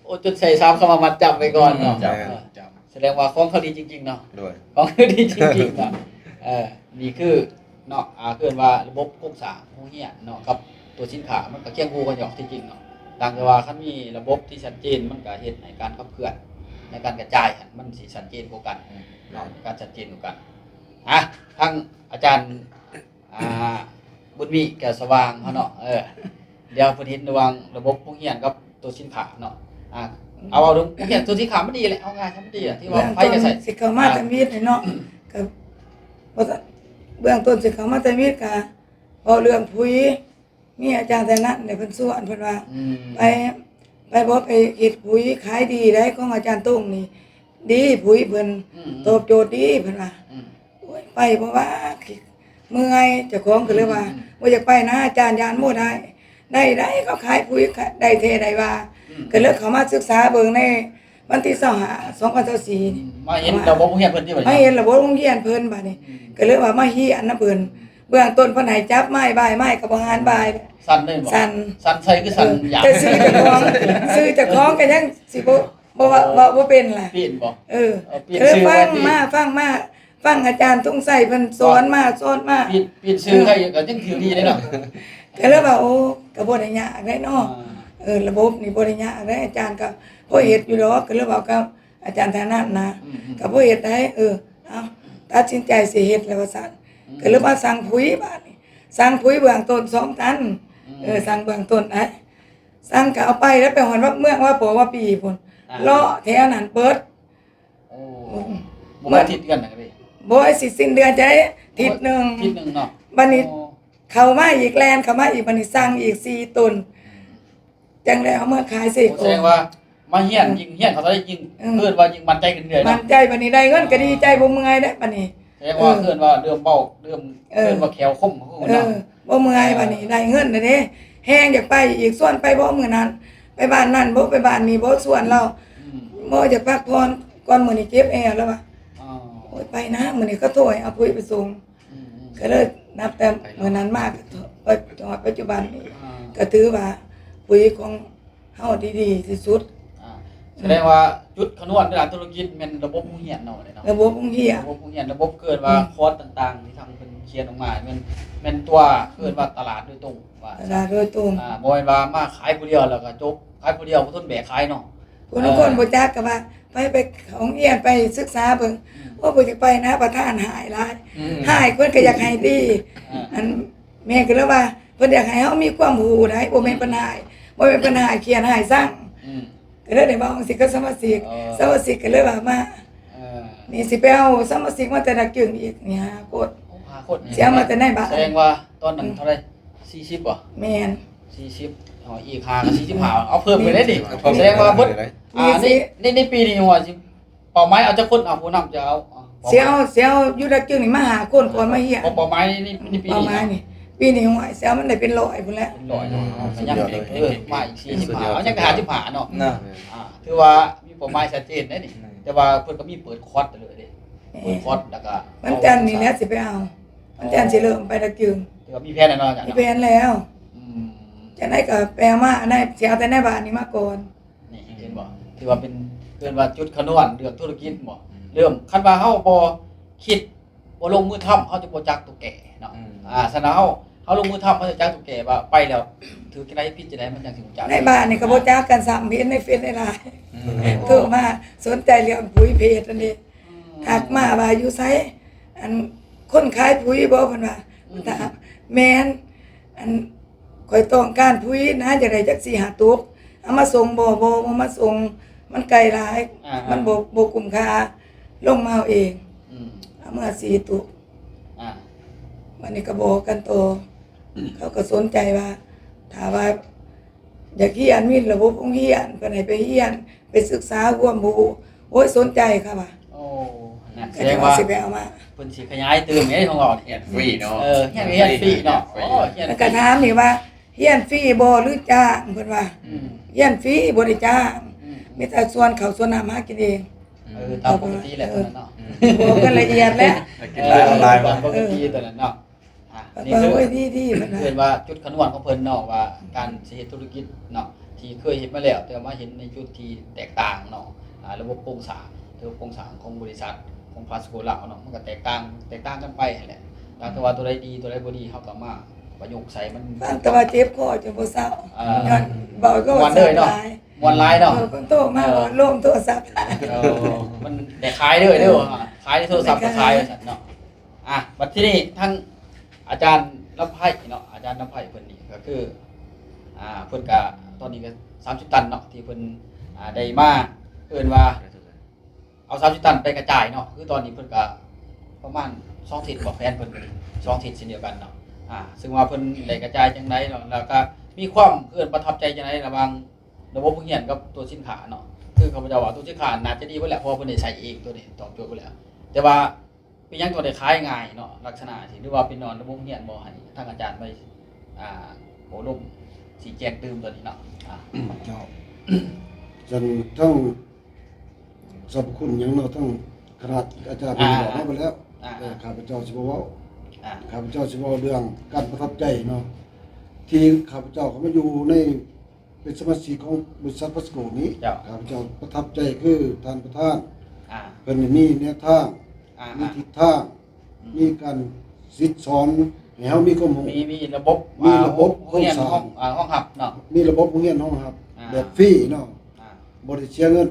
ໂອ້ ຈົນໃສ່ສາມຄຳວ່າມັດຈຳໄວ້ກ່ອນເນາະ. ແມ່ນ. ເອີ ສະແດງວ່າຂອງເຂົາດີຈິງໆເນາະ. ໂດຍ. ຂອງເຂົາດີຈິງໆເນາະ. ເອີ ນີ້ຄືເນາະ ອ່າ ເອີ້ນວ່າລະບົບໂຄງສ້າງໂຮງຮຽນເນາະ ກັບຕົວສິນຄ້າ ມັນກໍຄຽງຄູ່ກັນຢູ່ທີ່ຈິງເນາະ. ຕ່າງແຕ່ວ່າຄັນມີລະບົບທີ່ຊັດເຈນ ມັນກໍເຮັດໃຫ້ການຂັບເຄື່ອນໃນການກະຈາຍຫັ້ນ ມັນຊິຊັດເຈນກວ່າກັນເນາະ. ການຊັດເຈນກວ່າກັນ. ອ່ະ ທາງອາຈານ ອ່າ ບຸນມີ ແກ້ວສະຫວ່າງເຮົາເນາະ ເອີ ດຽວເພິ່ນເຫັນລະຫວ່າງລະບົບໂຮງຮຽນກັບໂຕສິນຄ້າເນາະ. ອ່າ ເອົາ ເອົາໂຮງຮຽນໂຕສິນຄ້າມັນດີແຫຼະ ເອົາງ່າຍຊະມັນດີແຫຼະ ທີ່ວ່າໃຜກໍໃຊ້ ຊິເຂົ້າມາທຳອິດເນາະ ກໍ ເບື້ອງຕົ້ນຊິເຂົ້າມາທຳອິດກໍ ເວົ້າເລື່ອງຜຸຍ ມີອາຈານໄທນັ້ນເດ ເພິ່ນຊວນ ເພິ່ນວ່າ ອືມ ໄປ ໄປບໍ່ ໄປເຮັດຜຸຍຂາຍດີໄດ໋ ຂອງອາຈານຕົງນີ້ ດີ ຜຸຍເພິ່ນ ອືມ ຕອບໂຈດດີ ເພິ່ນວ່າ ອືມ ໂອ້ຍ ໄປບໍ່ວ່າ ເມື່ອຍ ເຈົ້າຂອງກໍເລີຍວ່າ ອືມ ບໍ່ຢາກໄປນະອາຈານ ຢ້ານບໍ່ໄດ້ ໄດ້ ໄດ້ ເຂົາຂາຍຜຸຍ ໄດ້ແທ້ໄດ້ວ່າ ອືມ ກໍເລີຍເຂົ້າມາສຶກສາເບິ່ງໃນ ວັນທີຊາວຫ້າ ສອງພັນຊາວສີ່ ອືມ ມາເຫັນລະບົບໂຮງຮຽນເພິ່ນຕິ ມາເຫັນລະບົບໂຮງຮຽນເພິ່ນບາດນີ້ ອືມ ກໍເລີຍວ່າມາຮຽນນຳເພິ່ນ ອືມ ເບື້ອງຕົ້ນເພິ່ນໃຫ້ຈັບໄມ້ບາຍໄມ້ກໍບໍ່ຫັນບາຍ ສັ່ນເລີຍບໍ່? ສັ່ນ ສັ່ນໃສ່ຄືສັ່ນຢາກ ແຕ່ຊື່ເຈົ້າຂອງ ຊື່ເຈົ້າຂອງກໍຍັງຊິບໍ່ ບໍ່ວ່າ ເວົ້າບໍ່ເປັນລະ ປ່ຽນບໍ່? ເອີ ເອີ ປ່ຽນຊື່ ກໍເລີຍຟັງມາ ຟັງມາ ຟັງອາຈານທຸງໄຊເພິ່ນສອນມາ ສອນມາ ປ່ຽນ ປ່ຽນຊື່ໃຫ້ກໍຍັງຖືກດີເດ້ເນາະ ກໍເລີຍວ່າ ໂອ້ ກໍບໍ່ໄດ້ຍາກເດ້ເນາະ ອ່າ ເອີ ລະບົບນີ້ບໍ່ໄດ້ຍາກເດ້ ອາຈານກໍພໍເຮັດຢູ່ດອກ ກໍເລີຍເວົ້າກັບອາຈານທ່ານນັ້ນນະ ອືມໆ ກໍພໍເຮັດໄດ້ ເອີ ເອົາ ຕັດສິນໃຈຊິເຮັດແລ້ວວ່າຊັ້ນ ອືມ ກໍເລີຍມາສັ່ງຜຸຍບາດນີ້ ສັ່ງຜຸຍເບື້ອງຕົ້ນສອງຕັນ ອືມ ເອີ ສັ່ງເບື້ອງຕົ້ນໄດ້ ສັ່ງກໍເອົາໄປ ແລ້ວໄປຮອດວັດເມືອງ ວາປໍວາປີພຸ້ນ ອ່າ ເລາະແຖວນັ້ນເບິດ ໂອ້ ອືມ ບໍ່ ບໍ່ ອາທິດເດືອນໜຶ່ງເດ້ ບໍ່ ຊິສິ້ນເດືອນຈະໄດ້ອາທິດໜຶ່ງ ອາທິດໜຶ່ງເນາະ ບາດນີ້ ໂອ້ ເຂົ້າມາອີກ ແລ່ນເຂົ້າມາອີກ ບາດນີ້ສັ່ງອີກສີ່ຕົນ ອືມ ຈັ່ງໄດ້ເອົາມາຂາຍໃສ່ ໂອ້ ຂອງ ແສດງວ່າມາຮຽນ ອືມ ຍິ່ງຮຽນເຂົາເທົ່າໃດຍິ່ງ ອືມ ເອີ້ນວ່າຍິ່ງໝັ້ນໃຈຂຶ້ນເລື້ອຍເນາະ ໝັ້ນໃຈ ບາດນີ້ໄດ້ເງິນກໍດີໃຈ ອ່າ ບໍ່ເມື່ອຍເດ້ ບາດນີ້ ແສດງວ່າ ເອີ ເອີ້ນວ່າເລີ່ມເວົ້າ ເລີ່ມ ເອີ ເອີ້ນວ່າແຂ້ວຄົມ ເອີ ເນາະ ບໍ່ເມື່ອຍ ອ່າ ບາດນີ້ໄດ້ເງິນແລ້ວເດ້ ແຮງຢາກໄປອີກ ຊວນໄປບໍ່ມື້ນັ້ນ ໄປບ້ານນັ້ນບໍ່ ໄປບ້ານນີ້ບໍ່ ຊວນລາວ ອືມ ບໍ່ ຢາກພັກຜ່ອນກ່ອນ ມື້ນີ້ເຈັບແອວ ລາວວ່າ ອໍ ໂອ້ຍ ໄປນະ ມື້ນີ້ເຂົາໂທໃຫ້ເອົາປຸ໋ຍໄປສົ່ງ ອືມໆ ກໍເລີຍນັບແຕ່ມື້ນັ້ນມາ ກໍໄປຮອດປັດຈຸບັນນີ້ ອ່າ ກໍຖືວ່າປຸ໋ຍຂອງ ເຮົາທີ່ດີທີ່ສຸດ ອ່າ ສະແດງວ່າຈຸດຂະນວນທາງດ້ານທຸລະກິດແມ່ນລະບົບໂຮງຮຽນເນາະ ລະບົບໂຮງຮຽນ ລະບົບໂຮງຮຽນ ລະບົບເກີດວ່າ ອືມ ຄອດຕ່າງໆ ທີ່ທາງເພິ່ນຂຽນອອກມາ ແມ່ນ ແມ່ນຕົວເອີ້ນວ່າຕະຫຼາດໂດຍຕົງ ວ່າຕະຫຼາດໂດຍຕົງ ອ່າ ບໍ່ແມ່ນວ່າມາຂາຍຜູ້ດຽວແລ້ວກໍຈົບ ຂາຍຜູ້ດຽວບໍ່ທົນແບກຂາຍເນາະ ຜູ້ລາງຄົນ ເອີ ບໍ່ຈັກກໍວ່າ ໄປ ໄປໂຮງຮຽນ ໄປສຶກສາເບິ່ງ ອືມ ໂອ້ ບໍ່ຢາກໄປນະ ປະທານຮ້າຍຫຼາຍ ອືມ ຮ້າຍ ເພິ່ນກໍຢາກໃຫ້ດີ ອ່າ ອັນ ແມ່ກໍເລີຍວ່າ ເພິ່ນຢາກໃຫ້ເຮົາມີຄວາມຮູ້ໄດ໋ ບໍ່ແມ່ນເພິ່ນຮ້າຍ ບໍ່ແມ່ນເພິ່ນຮ້າຍຂຽນຮ້າຍສັ່ງ ອືມ ກໍເລີຍໄດ້ເວົ້າຈັ່ງຊີ້ກັບສະມາຊິກ ເອີ ສະມາຊິກກໍເລີຍວ່າມາ ເອີ ນີ້ຊິໄປເອົາສະມາຊິກມາແຕ່ດາກຈຶງອີກນີ້ຫ້າຄົນ ໂອ້ ຫ້າຄົນນີ້ ຊິເອົາມາແຕ່ໃນບ້ານ ສະແດງວ່າຕອນນັ້ນ ອືມ ເທົ່າໃດ ສີ່ສິບບໍ່? ແມ່ນ ສີ່ສິບ ອໍ ອີກຫ້າກໍສີ່ສິບຫ້າ ເອົາເພີ່ມໄປໄດ້ນີ້ ເອົາເພີ່ມ ສະແດງວ່າເບິດ ອ່າ ນີ້ ໃນ ໃນປີນີ້ວ່າຊິ ເປົ້າໝາຍເອົາຈັກຄົນ? ເອົາຜູ້ນຳຈະເອົາ ເອົາ ຊິເອົາ ຊິເອົາຢູ່ດາກຈຶງນີ້ມາຫ້າຄົນກ່ອນມາຮຽນ ເປົ້າໝາຍໃນ ໃນປີນີ້ ເປົ້າໝາຍນີ້ ປີນີ້ ໂອ້ຍ ຊິເອົາມັນໄດ້ເປັນຮ້ອຍພຸ້ນແຫຼະ ເປັນຮ້ອຍເນາະ ອືມ ກໍຍັງ ສຸດຍອດເລີຍ ເອີ ມາອີກສີ່ສິບຫ້າ ເອົາຍັງກໍຫ້າສິບຫ້າເນາະ ນະ ອ່າ ຖືວ່າມີເປົ້າໝາຍຊັດເຈນເດ້ນີ້ ແມ່ນ ແຕ່ວ່າເພິ່ນກໍມີເປີດຄອດໄປເລີຍເດ້ ເປີດຄອດ ແລ້ວກໍ ວັນຈັນນີ້ແຫຼະຊິໄປເອົາ ວັນຈັນຊິເລີ່ມໄປດາກຈຶງ ຖືວ່າມີແຜນແລ້ວເນາະ ອາຈານເນາະ ມີແຜນແລ້ວ ອືມ ຈັ່ງໃດກໍໄປເອົາມາ ອັນໃດຊິເອົາແຕ່ໃນບ້ານນີ້ມາກ່ອນ ນີ້ເຫັນບໍ່? ຖືວ່າເປັນ ເອີ້ນວ່າຈຸດຂະນວນເລື່ອງທຸລະກິດບໍ່? ອືມ ເລີ່ມ ຄັນວ່າເຮົາບໍ່ຄິດ ບໍ່ລົງມືທຳ ເຮົາຈະບໍ່ຈັກຕົວແກ່ເນາະ ອືມ ອ່າ ສະນັ້ນເຮົາ ເຮົາລົງມືທຳ ເຮົາຈະຈັກຕົວແກ່ວ່າໄປແລ້ວຖືກຈັ່ງໃດ ຜິດຈັ່ງໃດ ມັນຈັ່ງຊິຮູ້ຈັກ ໃນບ້ານນີ້ກໍບໍ່ຈັກກັນຊ້ຳ ເຫັນໃນເຟສຫຼາຍໆ ອືມ ໂທມາສົນໃຈເລື່ອງປຸ໋ຍເພດອັນນີ້ ອືມ ທັກມາວ່າຢູ່ໃສ ອັນ ຄົນຂາຍປຸ໋ຍບໍ່ ເພິ່ນວ່າ ອືມ ຖາມ ແມ່ນ ອັນ ຂ້ອຍຕ້ອງການປຸ໋ຍນະ ຢາກໄດ້ຈັກສີ່ຫ້າຕຸກ ເອົາມາສົ່ງບໍ່? ບໍ່ ບໍ່ມາສົ່ງ ມັນໄກຫຼາຍ ອ່າໆ ມັນບໍ່ ບໍ່ກຸ້ມຄ່າ ລົງມາເອົາເອງ ອືມ ເອົາມາສີ່ຕຸກ ອ່າ ບັດນີ້ກໍບອກກັນຕໍ່ ເຂົາກໍສົນໃຈວ່າ ຖ້າວ່າຢາກຮຽນ ມີລະບົບໂຮງຮຽນ ເພິ່ນໃຫ້ໄປຮຽນ ໄປສຶກສາຄວາມຮູ້ ໂອ້ຍ ສົນໃຈ ເຂົາວ່າ ໂອ້ ນັ້ນ ສະແດງວ່າ ເຂົາເຈົ້າຊິໄປເອົາມາ ເພິ່ນຊິຂະຫຍາຍຕື່ມເດ້ ຂອງເຮົານີ້ ຮຽນຟຣີເນາະ ເອີ ຮຽນ ຮຽນຟຣີເນາະ ຮຽນຟຣີ ໂອ້ ຮຽນ ແລ້ວກໍຖາມອີກວ່າ ຮຽນຟຣີບໍ່ ຫຼືຈ້າງ? ເພິ່ນວ່າ ອືມ ຮຽນຟຣີ ບໍ່ໄດ້ຈ້າງ ອືມ ມີແຕ່ສ່ວນເຂົ້າສ່ວນນ້ຳຫາກິນເອງ ເອີ ຕາມປົກກະຕິແຫຼະ ເອີ ຕອນນັ້ນເນາະ ອືມ ບອກກັນລະອຽດແຫຼະ ກິນໄດ້ອອນລາຍ ຕາມປົກກະຕິຕອນນັ້ນເນາະ ອ່າ ເພິ່ນວ່າ ນີ້ຄື ໂອ້ຍ ດີໆ ເພິ່ນວ່າ ເພິ່ນວ່າຈຸດຂະນວນຂອງເພິ່ນເນາະ ວ່າການຊິເຮັດທຸລະກິດເນາະ ທີ່ເຄີຍເຮັດມາແລ້ວ ແຕ່ມາເຫັນໃນຈຸດທີ່ແຕກຕ່າງເນາະ ອ່າ ລະບົບໂຄງສ້າງ ລະບົບໂຄງສ້າງຂອງບໍລິສັດ ຂອງພາສໂກລາວເນາະ ມັນກໍແຕກຕ່າງ ແຕກຕ່າງກັນໄປຫັ້ນແຫຼະ ຕ່າງແຕ່ວ່າຕົວໃດດີ ຕົວໃດບໍ່ດີ ເຮົາກໍມາປະຍຸກໃສ່ມັນ ຟັງແຕ່ວ່າເຈັບຄໍຈົນບໍ່ເຊົາ ອ່າ ຍ້ອນເວົ້າໂລດ ມ່ວນເລີຍເນາະ ຫຼາຍ ມ່ວນຫຼາຍເນາະ ເອີ ເພິ່ນໂທມາ ເອີ ເວົ້າລົມໂທລະສັບ ເອີ ມັນໄດ້ຂາຍເລີຍເດີ ຂາຍໃນໂທລະສັບກໍຂາຍ ວ່າຊັ້ນເນາະ ອ່ະ ບັດທີນີ້ທາງອາຈານນຳໄພເນາະ ອາຈານນຳໄພເພິ່ນນີ້ກໍຄື ອ່າ ເພິ່ນກໍ ຕອນນີ້ກໍສາມສິບຕັນເນາະ ທີ່ເພິ່ນ ອ່າ ໄດ້ມາ ເອີ້ນວ່າ ເອົາສາມສິບຕັນໄປກະຈາຍເນາະ ຄືຕອນນີ້ເພິ່ນກະປະມານສອງທິດບໍ ແຜນເພິ່ນກະສອງທິດເຊັ່ນດຽວກັນເນາະ ອ່າ ເຊິ່ງວ່າເພິ່ນໄດ້ກະຈາຍຈັ່ງໃດເນາະ ແລ້ວກະມີຄວາມເອີ້ນປະທັບໃຈຈັ່ງໃດລະຫວ່າງລະບົບໂຮງຮຽນກັບຕົວສິນຄ້າເນາະ. ຄືຂ້າພະເຈົ້າວ່າຕົວສິນຄ້າໜ້າຈະດີເບິດແຫຼະ ເພາະວ່າເພິ່ນໄດ້ໃຊ້ເອງ ຕົວນີ້ຕອບໂຈດເບິດແລ້ວ ແຕ່ວ່າ ເປັນຫຍັງຈັ່ງໄດ້ຂາຍງ່າຍເນາະ ລັກສະນະທີ່ ຫຼືວ່າເປັນຍ້ອນລະບົບໂຮງຮຽນບໍ່? ໃຫ້ທາງອາຈານໄປ ອ່າ ໂອ້ລົມຊີ້ແຈງຕື່ມຕົວນີ້ເນາະ. ອ່າ ເຈົ້າ ຊັ້ນທັງສັບພະຄຸນຫຍັງເນາະ ທັງຄະນະອາຈານເພິ່ນບອກມາເບິດແລ້ວ ແຕ່ຂ້າພະເຈົ້າຊິບໍ່ເວົ້າ. ຂ້າພະເຈົ້າຊິເວົ້າເລື່ອງການປະທັບໃຈເນາະ ທີ່ຂ້າພະເຈົ້າເຂົ້າມາຢູ່ໃນ ເປັນສະມາຊິກຂອງບໍລິສັດພລັສໂກນີ້ ເຈົ້າ ຂ້າພະເຈົ້າປະທັບໃຈຄືທ່ານປະທານ ອ່າ ເພິ່ນມີແນວທາງ ອ່າ ມີທິດທາງ ອືມ ມີການສິດສອນໃຫ້ເຮົາມີຄວາມຮູ້ ມີ ມີລະບົບ ມີລະບົບ ອ່າ ໂຮງຮຽນ ໂຄງສ້າງ ຮອງ ອ່າ ຮອງຮັບເນາະ ມີລະບົບໂຮງຮຽນຮອງຮັບ ອ່າ ແບບຟຣີເນາະ ອ່າ ບໍ່ໄດ້ເສຍເງິນ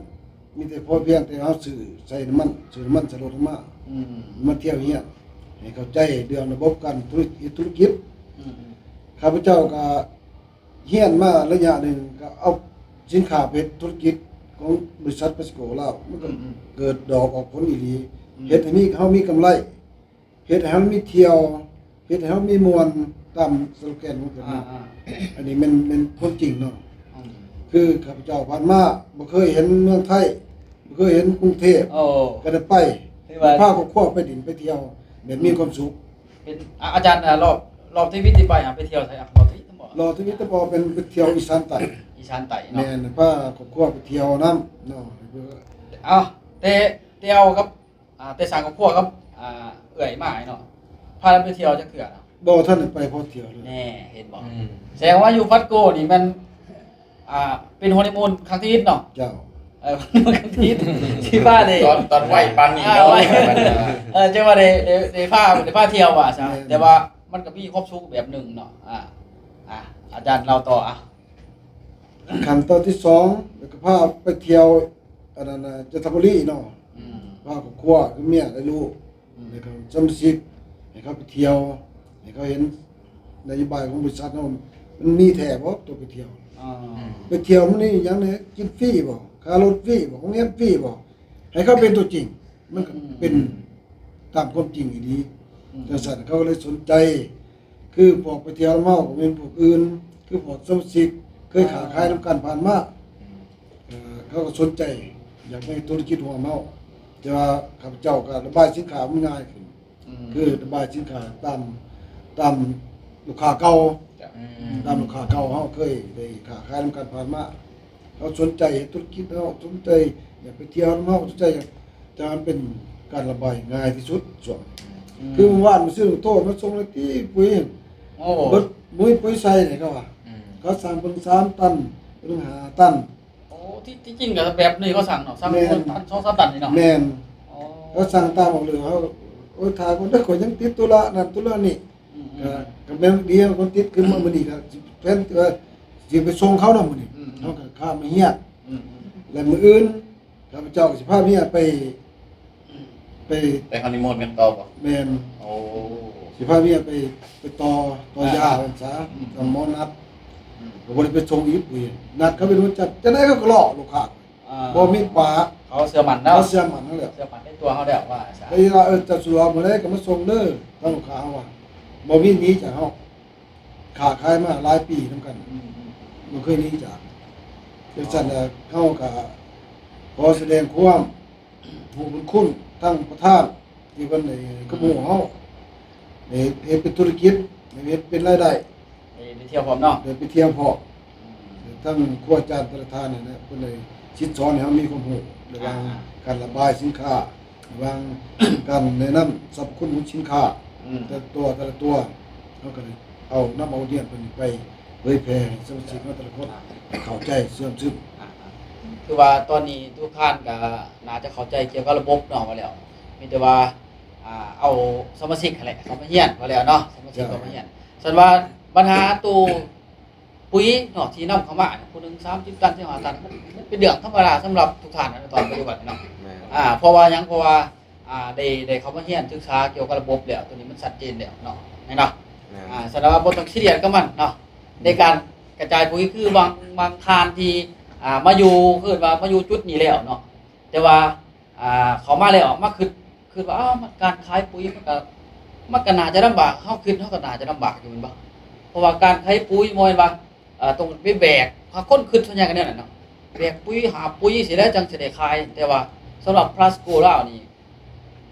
ມີແຕ່ພໍພຽງແຕ່ເຮົາຊື້ໃສ່ນ້ຳມັນ ຊື້ນ້ຳມັນໃສ່ລົດເຮົາມາ ອືມ ມາທ່ຽວຮຽນ ໃຫ້ເຂົ້າໃຈເລື່ອງລະບົບການທຸລະ ເຮັດທຸລະກິດ ອືມ ຂ້າພະເຈົ້າກໍ ຮຽນມາໄລຍະໜຶ່ງ ກໍເອົາສິນຄ້າໄປເຮັດທຸລະກິດຂອງບໍລິສັດພລັສໂກລາວ ມັນກໍ ອືມໆ ເກີດດອກອອກຜົນອີ່ຫຼີ ອືມ ເຮັດໃຫ້ມີ ເຮົາມີກຳໄລ ເຮັດໃຫ້ເຮົາມີທ່ຽວ ເຮັດໃຫ້ເຮົາມີມ່ວນຕາມສະໂລແກນຂອງເພິ່ນເນາະ ອ່າໆ ອັນນີ້ແມ່ນ ແມ່ນຄວາມຈິງເນາະ ອືມ ຄືຂ້າພະເຈົ້າຜ່ານມາບໍ່ເຄີຍເຫັນເມືອງໄທ ບໍ່ເຄີຍເຫັນກຸງເທບ ໂອ້ ກໍໄດ້ໄປ ຖືວ່າ ໄດ້ພາຄອບຄົວໄປຫຼິ້ນໄປທ່ຽວແບບມີຄວາມສຸກ ເປັນ ອາ ອາຈານ ອາ ລອບ ລອບທະວີບທີ່ໄປຫາໄປທ່ຽວໃສ? ອາ ລອບທະວີບບໍ່? ລອບທະວີບບໍ່ ເປັນໄປທ່ຽວອີສານໃຕ້ ອີສານໃຕ້ເນາະ ແມ່ນ ພາຄອບຄົວໄປທ່ຽວນຳເນາະ ເອົາ ແຕ່ ແຕ່ເອົາກັບ ອ່າ ແຕ່ສ້າງຄອບຄົວກັບ ອ່າ ເອື້ອຍມາເນາະ ພາກັນໄປທ່ຽວຈັກເທື່ອເນາະ? ບໍ່ທັນໄດ້ໄປພໍທ່ຽວເລີຍ ແນ່ ເຫັນບໍ່? ອືມ ແສດງວ່າຢູ່ພລັສໂກນີ້ແມ່ນ ອ່າ ເປັນຮັນນີມູນຄັ້ງທີເນາະ ເຈົ້າ ເອີ ຮັນນີມູນຄັ້ງທີ ຊິພາໄດ້ ຕອນ ຕອນໄວປານນີ້ເນາະ ເອີ ຈັ່ງວ່າໄດ້ ໄດ້ ໄດ້ພາ ໄດ້ພາທ່ຽວວ່າຊະ ແຕ່ວ່າມັນກໍມີຄວາມສຸກແບບໜຶ່ງເນາະ ອ່າ ອ່າ ອາຈານເລົ່າຕໍ່ ອ່າ ຂັ້ນຕອນທີສອງ ແລ້ວກໍພາໄປທ່ຽວ ອັນນັ້ນນະ ຈັນທະບູລີເນາະ ອືມ ພາຄອບຄົວ ຄືເມຍ ແລະ ລູກ ອືມ ແລ້ວກໍສະມາຊິກ ໃຫ້ເຂົາໄປທ່ຽວ ໃຫ້ເຂົາເຫັນນະໂຍບາຍຂອງບໍລິສັດເຮົາ ມັນມີແທ້ບໍ່ ຕົວໄປທ່ຽວ ອ່າ ໄປທ່ຽວມັນມີຫຍັງແດ່ ກິນຟຣີບໍ່ ຄ່າລົດຟຣີບໍ່ ໂຮງແຮມຟຣີບໍ່ ໃຫ້ເຂົາເປັນຕົວຈິງ ມັນກໍເປັນ ອືມ ຕາມຄວາມຈິງອີ່ຫຼີ ອືມ ຈັ່ງຊັ້ນເຂົາກໍເລີຍສົນໃຈ ຄືພວກໄປທ່ຽວນຳເຮົາກໍແມ່ນພວກອື່ນ ຄືພວກສະມາຊິກເຄີຍຄ້າຂາຍນຳກັນຜ່ານມາ ອ່າ ເອີ ເຂົາກໍສົນໃຈຢາກມາເຮັດທຸລະກິດຮ່ວມເຮົາ ແຕ່ວ່າຂ້າພະເຈົ້າກໍລະບາຍສິນຄ້າມັນງ່າຍຂຶ້ນ ອືມ ຄືລະບາຍສິນຄ້າຕາມ ຕາມລູກຄ້າເກົ່າ ອືມ ຕາມລູກຄ້າເກົ່າເຮົາເຄີຍໄດ້ຄ້າຂາຍນຳກັນຜ່ານມາ ເຂົາສົນໃຈເຮັດທຸລະກິດເຮົາ ສົນໃຈຢາກໄປທ່ຽວນຳເຮົາ ສົນໃຈຢາກ ແຕ່ວ່າມັນເປັນການລະບາຍງ່າຍທີ່ສຸດ ຊ່ວງ ອືມ ຄືມື້ວານມື້ຊືນໂທມາສົ່ງແລ້ວຕິປຸ້ຍ ໂອ້ ເບິດ ບໍ່ມີປຸ້ຍໃສ່ເດ້ ເຂົາວ່າ ອືມ ເຂົາສັ່ງເພິ່ນສາມຕັນ ເພິ່ນຫ້າຕັນ ໂອ້ ທີ່ ທີ່ຈິງກໍແບບນີ້ເຂົາສັ່ງເນາະ ສັ່ງ ແມ່ນ ເພິ່ນຕັນ ສອງສາມຕັນນີ້ເນາະ ແມ່ນ ໂອ້ ເຂົາສັ່ງຕາມອອເດີ ເຮົາ ໂອ້ຍ ຖ້າກ່ອນເດີ ຂ້ອຍຍັງຕິດທຸລະນັ້ນທຸລະນີ້ ອືມໆ ກໍ ກໍແມ່ນດີ ເຮົາກໍຕິດຂຶ້ນມາມື້ນີ້ ກໍຊິແຜນວ່າຊິໄປສົ່ງເຂົາເນາະມື້ນີ້ ອືມໆ ເຮົາກໍຂ້າມມາຮຽນ ອືມໆ ແລ້ວມື້ອື່ນ ຂ້າພະເຈົ້າກໍຊິພາເມຍໄປ ໄປ ໄປຮັນນີມູນກັນຕໍ່ບໍ່? ແມ່ນ ໂອ້ ຊິພາເມຍໄປ ໄປຕໍ່ ຕໍ່ຢາ ອ່າ ວ່າຊັ້ນຊະ ອືມ ຕາມໝໍນັດ ອືມ ກໍບໍ່ໄດ້ໄປສົ່ງອີກ ນັດເຂົາເປັນວັນຈັນ ຈັ່ງໃດເຂົາກໍລໍລູກຄ້າ ອ່າ ບໍ່ມີປາກ ເຂົາເຊື່ອໝັ້ນເນາະ ເຂົາເຊື່ອໝັ້ນເຮົາແລ້ວ ເຊື່ອໝັ້ນໃນຕົວເຮົາແລ້ວວ່າຊັ້ນ ເອີ ເຈົ້າສະດວກມື້ໃດກໍມາສົ່ງເດີ ທາງລູກຄ້າເຮົາວ່າ ບໍ່ມີໜີຈາກເຮົາ ຄ້າຂາຍມາຫຼາຍປີນຳກັນ ອືມໆ ບໍ່ເຄີຍໜີຈາກ ຈັ່ງຊັ້ນລະເຮົາກໍຂໍສະແດງຄວາມຮູ້ບຸນຄຸນທາງປະທານ ທີ່ເພິ່ນໄດ້ກຳມາເຮົາ ໄດ້ເຮັດເປັນທຸລະກິດ ໄດ້ເຮັດເປັນລາຍໄດ້ ໄດ້ໄປທ່ຽວພ້ອມເນາະ ໄດ້ໄປທ່ຽວພ້ອມ ອືມ ທັງຄູອາຈານແຕ່ລະທ່ານນີ້ນະ ເພິ່ນໄດ້ສິດສອນໃຫ້ເຮົາມີຄວາມຮູ້ ລະຫວ່າງ ອ່າ ການລະບາຍສິນຄ້າ ລະຫວ່າງການແນະນຳສັບພະຄຸນຂອງສິນຄ້າ ອືມ ແຕ່ລະຕົວ ແຕ່ລະຕົວ ເຮົາກໍໄດ້ເອົາ ນຳເອົາຮຽນຕົວນີ້ໄປເຜີຍແຜ່ໃຫ້ສະມາຊິກເຮົາແຕ່ລະຄົນເຂົ້າໃຈເຊື່ອມຊຶມ ອ່າ ຄືວ່າຕອນນີ້ທຸກທ່ານກໍໜ້າຈະເຂົ້າໃຈກ່ຽວກັບລະບົບເນາະ ວ່າແລ້ວ ມີແຕ່ວ່າ ອ່າ ເອົາສະມາຊິກຫັ້ນແຫຼະເຂົ້າມາຮຽນ ວ່າແລ້ວເນາະ ສະມາຊິກເຂົ້າມາຮຽນ ຊັ້ນວ່າບັນຫາໂຕ ປຸ໋ຍເນາະ ທີ່ນຳເຂົ້າມາ ຜູ້ໜຶ່ງສາມສິບຕັນ ສິບຫ້າຕັນ ມັນ ມັນເປັນເລື່ອງທຳມະດາສຳລັບທຸກທ່ານໃນຕອນປັດຈຸບັນນີ້ເນາະ ແມ່ນ ອ່າ ເພາະວ່າຫຍັງ? ເພາະວ່າ ອ່າ ໄດ້ ໄດ້ເຂົ້າມາຮຽນສຶກສາກ່ຽວກັບລະບົບແລ້ວ ໂຕນີ້ມັນຊັດເຈນແລ້ວເນາະ ແມ່ນບໍ່? ແມ່ນ ອ່າ ສະນັ້ນວ່າບໍ່ຕ້ອງຊີຣຽສກັບມັນເນາະ ອືມ ໃນການກະຈາຍປຸ໋ຍ ຄືບາງ ບາງທ່ານທີ່ ອ່າ ມາຢູ່ ເອີ້ນວ່າມາຢູ່ຈຸດນີ້ແລ້ວເນາະ ແຕ່ວ່າ ອ່າ ເຂົ້າມາແລ້ວມາຄິດ ຄິດວ່າ ອ້າວ ມັນການຂາຍປຸ໋ຍມັນກະ ມັນກໍໜ້າຈະລຳບາກ ເຮົາຄິດເຮົາກໍໜ້າຈະລຳບາກຢູ່ແມ່ນບໍ່? ເພາະວ່າການຂາຍປຸ໋ຍບໍ່ແມ່ນວ່າ ເອີ ຕ້ອງໄປແບກ ຫາຄົນຄິດສ່ວນໃຫຍ່ກໍແນວນັ້ນເນາະ ແບກປຸ໋ຍຫາປຸ໋ຍຊີ້ແຫຼະ ຈັ່ງຊິໄດ້ຂາຍ ແຕ່ວ່າສຳລັບພລັສໂກລາວນີ້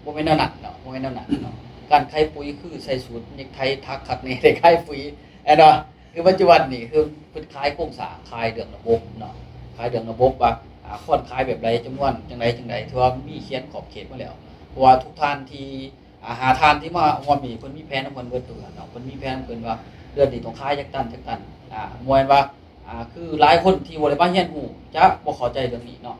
ບໍ່ແມ່ນແນວນັ້ນເນາະ ບໍ່ແມ່ນແນວນັ້ນເນາະ ການຂາຍປຸ໋ຍຄືໃສ່ສູດເນັກໄທ ຖັກຄັກແນ່ ໄດ້ຂາຍປຸ໋ຍ ແມ່ນບໍ່? ຄືປັດຈຸບັນນີ້ ຄືເພິ່ນຂາຍໂຄງສ້າງ ຂາຍເລື່ອງລະບົບເນາະ ຂາຍເລື່ອງລະບົບວ່າ ອາ ຄວນຂາຍແບບໃດ ຈຳນວນຈັ່ງໃດຈັ່ງໃດ ຖືວ່າມີຂຽນຂອບເຂດມາແລ້ວ ເພາະວ່າທຸກທ່ານທີ່ ອາ ຫ້າທ່ານທີ່ມາຮ່ວມນີ້ ເພິ່ນມີແຜນຂອງເພິ່ນເບິດທຸກທ່ານເນາະ ເພິ່ນມີແຜນຂອງເພິ່ນວ່າ ເດືອນນີ້ຕ້ອງຂາຍຈັກຕັນ ຈັກຕັນ ອາ ບໍ່ແມ່ນວ່າ ອາ ຄືຫຼາຍຄົນທີ່ບໍ່ໄດ້ມາຮຽນຮູ້ ຈະບໍ່ເຂົ້າໃຈເລື່ອງນີ້ເນາະ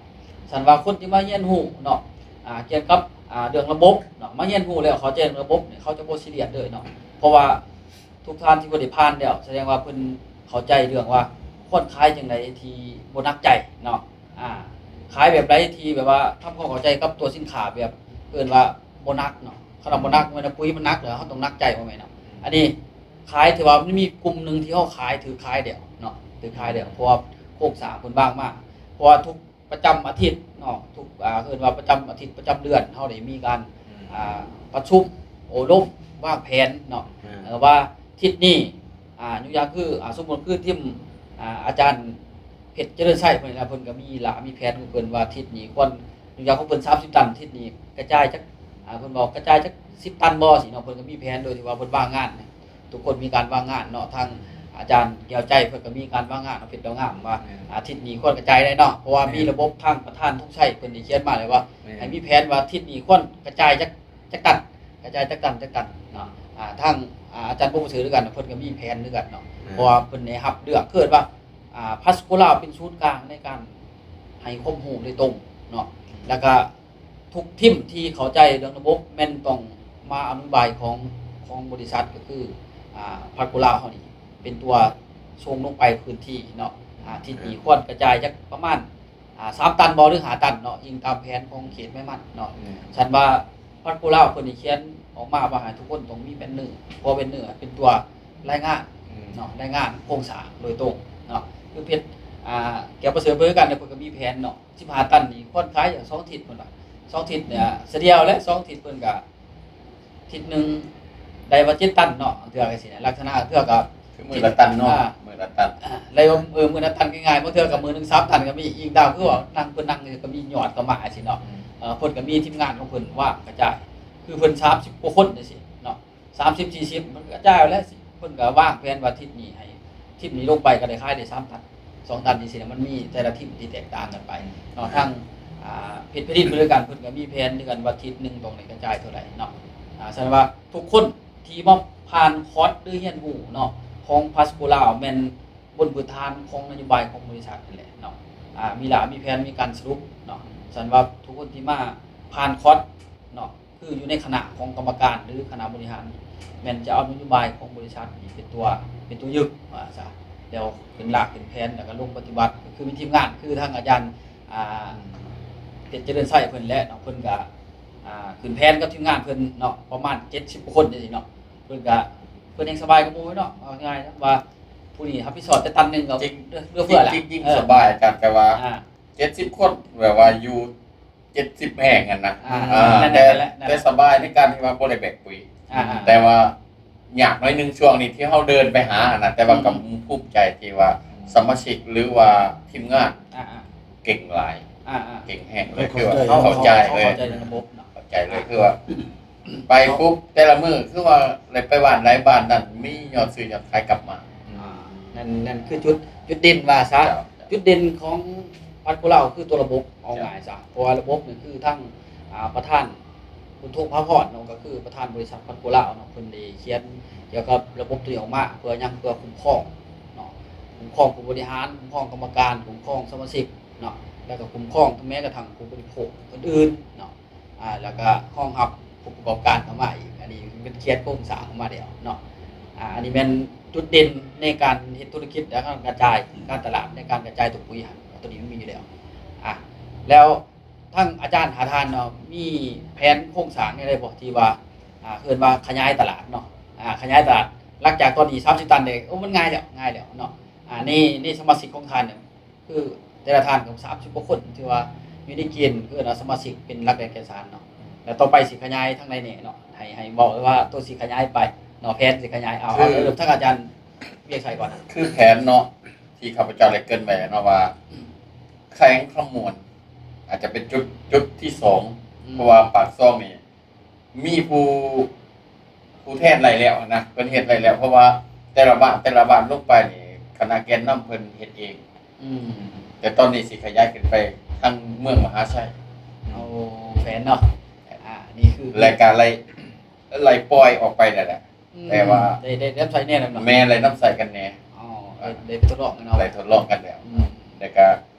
ຊັ້ນວ່າຄົນທີ່ມາຮຽນຮູ້ເນາະ ອາ ກ່ຽວກັບ ອາ ເລື່ອງລະບົບເນາະ ມາຮຽນຮູ້ແລ້ວເຂົ້າໃຈເລື່ອງລະບົບນີ້ ເຂົາຈະບໍ່ຊີຣຽສເລີຍເນາະ ເພາະວ່າ ທຸກທ່ານທີ່ບໍ່ໄດ້ຜ່ານແລ້ວ ສະແດງວ່າເພິ່ນເຂົ້າໃຈເລື່ອງວ່າຄວນຂາຍຈັ່ງໃດທີ່ບໍ່ໜັກໃຈເນາະ ອາ ຂາຍແບບໃດທີ່ແບບວ່າທຳຄວາມເຂົ້າໃຈກັບຕົວສິນຄ້າແບບເອີ້ນວ່າບໍ່ໜັກເນາະ ຄັນວ່າບໍ່ໜັກ ແມ່ນວ່າປຸ໋ຍມັນໜັກແລ້ວ ເຮົາຕ້ອງໜັກໃຈ ບໍ່ແມ່ນເນາະ ອືມ ອັນນີ້ຂາຍ ຖືວ່າມັນມີກຸ່ມໜຶ່ງທີ່ເຮົາຂາຍ ຖືກຂາຍແລ້ວເນາະ ຖືກຂາຍແລ້ວ ເພາະວ່າໂຄງສ້າງເພິ່ນວາງມາ ເພາະວ່າທຸກ ປະຈຳອາທິດເນາະ ທຸກ ອ່າ ເອີ້ນວ່າປະຈຳອາທິດ ປະຈຳເດືອນ ເຮົາໄດ້ມີການ ອືມ ອ່າ ປະຊຸມໂອ້ລົມວາງແຜນເນາະ ອືມ ເອີ ວ່າທິດນີ້ ອ່າ ຍົກຢ່າງຄື ອ່າ ສົມມຸດຄືທີມ ອ່າ ອາຈານເພັດ ຈະເລີນໄຊ ເພິ່ນນະ ເພິ່ນກໍມີລະ ມີແຜນຂອງເພິ່ນວ່າທິດນີ້ຄວນ ຍົກຢ່າງຂອງເພິ່ນສາມສິບຕັນ ທິດນີ້ກະຈາຍຈັກ ອ່າ ເພິ່ນເວົ້າກະຈາຍຈັກສິບຕັນບໍ່ຊີ້ເນາະ ເພິ່ນກໍມີແຜນໂດຍທີ່ວ່າເພິ່ນວາງງານ ທຸກຄົນມີການວາງງານເນາະ ທາງອາຈານແກ້ວໃຈເພິ່ນກໍມີການວາງງານເນາະ ເພັດດາວງາມວ່າ ແມ່ນ ອາ ທິດນີ້ຄວນກະຈາຍໄດ້ເນາະ ເພາະວ່າ ແມ່ນ ມີລະບົບທາງປະທານທຸງໄຊເພິ່ນໄດ້ຂຽນມາແລ້ວວ່າ ແມ່ນ ໃຫ້ມີແຜນວ່າທິດນີ້ຄວນກະຈາຍຈັກ ຈັກຕັນ ກະຈາຍຈັກຕັນ ຈັກຕັນເນາະ ອາ ທາງ ອາ ອາຈານບົວປະເສີດຄືກັນ ເພິ່ນກໍມີແຜນຄືກັນເນາະ ແມ່ນ ເພາະວ່າເພິ່ນໄດ້ຮັບເລື່ອງ ຄືວ່າ ອາ ພລັສໂກລາວເປັນສູນກາງໃນການໃຫ້ຄວາມຮູ້ໂດຍຕົງເນາະ ແລ້ວກະ ທຸກທີມທີ່ເຂົ້າໃຈເລື່ອງລະບົບ ແມ່ນຕ້ອງມາອະນຸບາຍຂອງ ຂອງບໍລິສັດ ກໍຄື ອ່າ ພລັສໂກລາວເຮົານີ້ ເປັນຕົວສົ່ງລົງໄປພື້ນທີ່ເນາະ ອາ ທິດນີ້ຄວນກະຈາຍຈັກປະມານ ອ່າ ສາມຕັນບໍ່ ຫຼື ຫ້າຕັນເນາະ ອີງຕາມແຜນຂອງເຂດແມ່ມັນເນາະ ແມ່ນ ຊັ້ນວ່າພລັສໂກລາວເພິ່ນໄດ້ຂຽນອອກມາວ່າໃຫ້ທຸກຄົນຕ້ອງມີແບັນເນີ ເພາະວ່າແບັນເນີເປັນຕົວລາຍງານ ອືມ ເນາະ ລາຍງານໂຄງສ້າງໂດຍຕົງເນາະ ຄືເພັດ ອ່າ ແກ້ວປະເສີດເພິ່ນຄືກັນ ເພິ່ນກໍມີແຜນເນາະ ສິບຫ້າຕັນນີ້ຄວນຂາຍສອງທິດເພິ່ນວ່າ ສອງທິດເນຍ ສະດຽວແຫຼະ ສອງທິດເພິ່ນກະທິດໜຶ່ງໄດ້ວ່າເຈັດຕັນເນາະ ເທື່ອກະຊິລັກສະນະ ເທື່ອກະ ຄືມື້ລະຕັນເນາະ ອ່າ ມື້ລະຕັນ ອ່າ ໄດ້ວ່າ ເອີ ມື້ລະຕັນງ່າຍໆ ບາງເທື່ອກະມື້ໜຶ່ງສາມຕັນກະມີ ອີງຕາມຄືວ່ານັ່ງ ເພິ່ນນັ່ງກະມີຍອດເຂົ້າມາຊີ້ເນາະ ອືມ ເອີ ເພິ່ນກະມີທີມງານຂອງເພິ່ນວາງກະຈາຍ ຄືເພິ່ນສາມສິບກວ່າຄົນຈັ່ງຊີ້ເນາະ ສາມສິບ ສີ່ສິບ ມັນກະຈ່າຍແລ້ວ ເພິ່ນກະວາງແຜນວ່າທິດນີ້ໃຫ້ ທີມນີ້ລົງໄປກໍໄດ້ຂາຍໄດ້ສາມຕັນ ສອງຕັນຈັ່ງຊີ້ນະ ມັນມີແຕ່ລະທີມທີ່ແຕກຕ່າງກັນໄປເນາະ ທາງ ອ່າ ເພັດຜະລິດເພິ່ນຄືກັນ ເພິ່ນກໍມີແຜນຄືກັນວ່າທິດໜຶ່ງຕ້ອງໄດ້ກະຈາຍເທົ່າໃດເນາະ ອ່າ ສະນັ້ນວ່າທຸກຄົນທີ່ມາຜ່ານຄອດ ຫຼື ຮຽນຮູ້ເນາະ ຂອງພລັສໂກລາວ ແມ່ນບົນພື້ນຖານຂອງນະໂຍບາຍຂອງບໍລິສັດນັ້ນແຫຼະເນາະ ອ່າ ມີລະ ມີແຜນ ມີການສະຫຼຸບເນາະ ສະນັ້ນວ່າທຸກຄົນທີ່ມາຜ່ານຄອດເນາະ ຄືຢູ່ໃນຄະນະຂອງກຳມະການ ຫຼື ຄະນະບໍລິຫານ ແມ່ນຈະເອົານະໂຍບາຍຂອງບໍລິສັດນີ້ເປັນຕົວ ເປັນຕົວຍຶດວ່າຊະ ແລ້ວເປັນລາກເປັນແຜນ ແລ້ວກໍລົງປະຕິບັດ ກໍຄືມີທີມງານ ຄືທາງອາຈານ ອ່າ ເພັດ ຈະເລີນໄຊ ເພິ່ນແຫຼະເນາະ ເພິ່ນກໍ ອ່າ ຂຶ້ນແຜນກັບທີມງານເພິ່ນເນາະ ປະມານເຈັດສິບກວ່າຄົນຈັ່ງຊີ້ເນາະ ເພິ່ນກໍ ເພິ່ນແຮ່ງສະບາຍກວ່າໝູ່ເນາະ ເວົ້າງ່າຍໆ ວ່າຜູ້ນີ້ຮັບຜິດຊອບແຕ່ຕັນໜຶ່ງກໍ ຈິງ ເຫຼືອເຟືອແລ້ວ ຈິງໆ ເອີ ສະບາຍອາຈານ ແຕ່ວ່າ ອ່າ ເຈັດສິບຄົນ ແບບວ່າຢູ່ ເຈັດສິບແຫ່ງຫັ້ນນະ ອ່າ ອ່າ ນັ້ນແຫຼະ ແຕ່ ນັ້ນແຫຼະ ແຕ່ສະບາຍໃນການທີ່ວ່າບໍ່ໄດ້ແບກປຸ໋ຍ ອ່າໆ ແຕ່ວ່າຍາກໜ້ອຍໜຶ່ງຊ່ວງນີ້ທີ່ເຮົາເດີນໄປຫາຫັ້ນນະ ແຕ່ວ່າ ອືມ ກໍພູມໃຈທີ່ວ່າ ອືມ ສະມາຊິກ ຫຼືວ່າທີມງານ ອ່າໆ ເກັ່ງຫຼາຍ ອ່າໆ ເກັ່ງແຮງເລີຍ ເຂົາ ຄືວ່າເຂົາເຂົ້າໃຈ ເຂົາເຂົ້າໃຈ ເລີຍ ເຂົ້າໃຈເລີຍ ເຂົາເຂົ້າໃຈ ຄືວ່າ ອືມ ໄປປຸບແຕ່ລະມື້ ຄືວ່າໄດ້ໄປບ້ານໃດບ້ານນັ້ນ ມີຍອດຊື້ຍອດຂາຍກັບມາ ອ່າ ນັ້ນ ນັ້ນຄືຈຸດ ຈຸດເດັ່ນວ່າຊະ ເຈົ້າ ຈຸດເດັ່ນຂອງພລັສໂກລາວຄືຕົວລະບົບ ເວົ້າ ເຈົ້າ ງ່າຍຊະ ເພາະວ່າລະບົບນີ້ຄືທາງ ອ່າ ປະທານບຸນທົງ ພາພອນເນາະ ກໍຄືປະທານບໍລິສັດພລັສໂກລາວເນາະ ເພິ່ນໄດ້ຂຽນກ່ຽວກັບລະບົບຕົວນີ້ອອກມາ ເພື່ອຫຍັງ? ເພື່ອຄຸ້ມຄອງເນາະ ຄຸ້ມຄອງຜູ້ບໍລິຫານ ຄຸ້ມຄອງກຳມະການ ຄຸ້ມຄອງສະມາຊິກເນາະ ແລ້ວກໍຄຸ້ມຄອງແມ້ກະທັ່ງຜູ້ບໍລິໂພກອື່ນໆເນາະ ອ່າ ແລ້ວກໍຮອງຮັບຜູ້ປະກອບການເຂົ້າມາອີກ ອັນນີ້ເພິ່ນຂຽນໂຄງສ້າງອອກມາແລ້ວເນາະ ອ່າ ອັນນີ້ແມ່ນຈຸດເດັ່ນໃນການເຮັດທຸລະກິດ ແລະ ການກະຈາຍການຕະຫຼາດ ໃນການກະຈາຍຕົວປຸ໋ຍຫັ້ນ ຕົວນີ້ມັນມີຢູ່ແລ້ວ ອ່າ ແລ້ວທາງອາຈານຫ້າທ່ານເນາະ ມີແຜນໂຄງສ້າງແນວໃດບໍ່ ທີ່ວ່າ ອ່າ ເອີ້ນວ່າຂະຫຍາຍຕະຫຼາດເນາະ ອ່າ ຂະຫຍາຍຕະຫຼາດ ຫຼັງຈາກຕອນນີ້ສາມສິບຕັນເດ້ ໂອ້ ມັນງ່າຍແລ້ວ ງ່າຍແລ້ວເນາະ ອ່າ ໃນ ໃນສະມາຊິກຂອງທ່ານນີ້ ຄືແຕ່ລະທ່ານກໍສາມສິບກວ່າຄົນ ຖືວ່າຢູ່ໃນເກນ ເອີ້ນວ່າສະມາຊິກເປັນຫຼັກແຫຼ່ງແກ່ນສານເນາະ ແລ້ວຕໍ່ໄປຊິຂະຫຍາຍທາງໃດແດ່ເນາະ ໃຫ້ ໃຫ້ເວົ້າວ່າໂຕຊິຂະຫຍາຍໄປເນາະ ແຜນຊິຂະຫຍາຍ ເອົາ ຄື ເອົາເລີ່ມທາງອາຈານວຽງໄຊກ່ອນ. ຄືແຜນເນາະ ທີ່ຂ້າພະເຈົ້າໄດ້ເກລີ່ນໄວ້ເນາະວ່າ ອືມ ແຂວງຄຳມ່ວນ ອາດຈະເປັນຈຸດ ຈຸດທີສອງ ອືມ ເພາະວ່າປາກຊ່ອງນີ້ ມີຜູ້ ຜູ້ແທນໄດ້ແລ້ວນະ ເພິ່ນເຮັດໄດ້ແລ້ວ ເພາະວ່າແຕ່ລະບ້ານ ແຕ່ລະບ້ານລົງໄປນີ້ ຄະນະແກນນຳເພິ່ນເຮັດເອງ. ອືມ ແຕ່ຕອນນີ້ຊິຂະຫຍາຍຂຶ້ນໄປທາງເມືອງມະຫາໄຊ. ໂອ້ ແຜນເນາະ ອ່າ ນີ້ຄື ແລະກະໄລ່ ໄລ່ປ່ອຍອອກໄປນັ້ນແຫຼະ. ອືມ ແຕ່ວ່າ ໄດ້ ໄດ້ນຳໃຊ້ແດ່ນຳເນາະ. ແມ່ນ ໄດ້ນຳໃຊ້ກັນແດ່. ອໍ ໄດ້ ໄດ້ທົດລອງກັນເນາະ ໄດ້ທົດລອງກັນແລ້ວ. ອືມ ແລ້ວກະ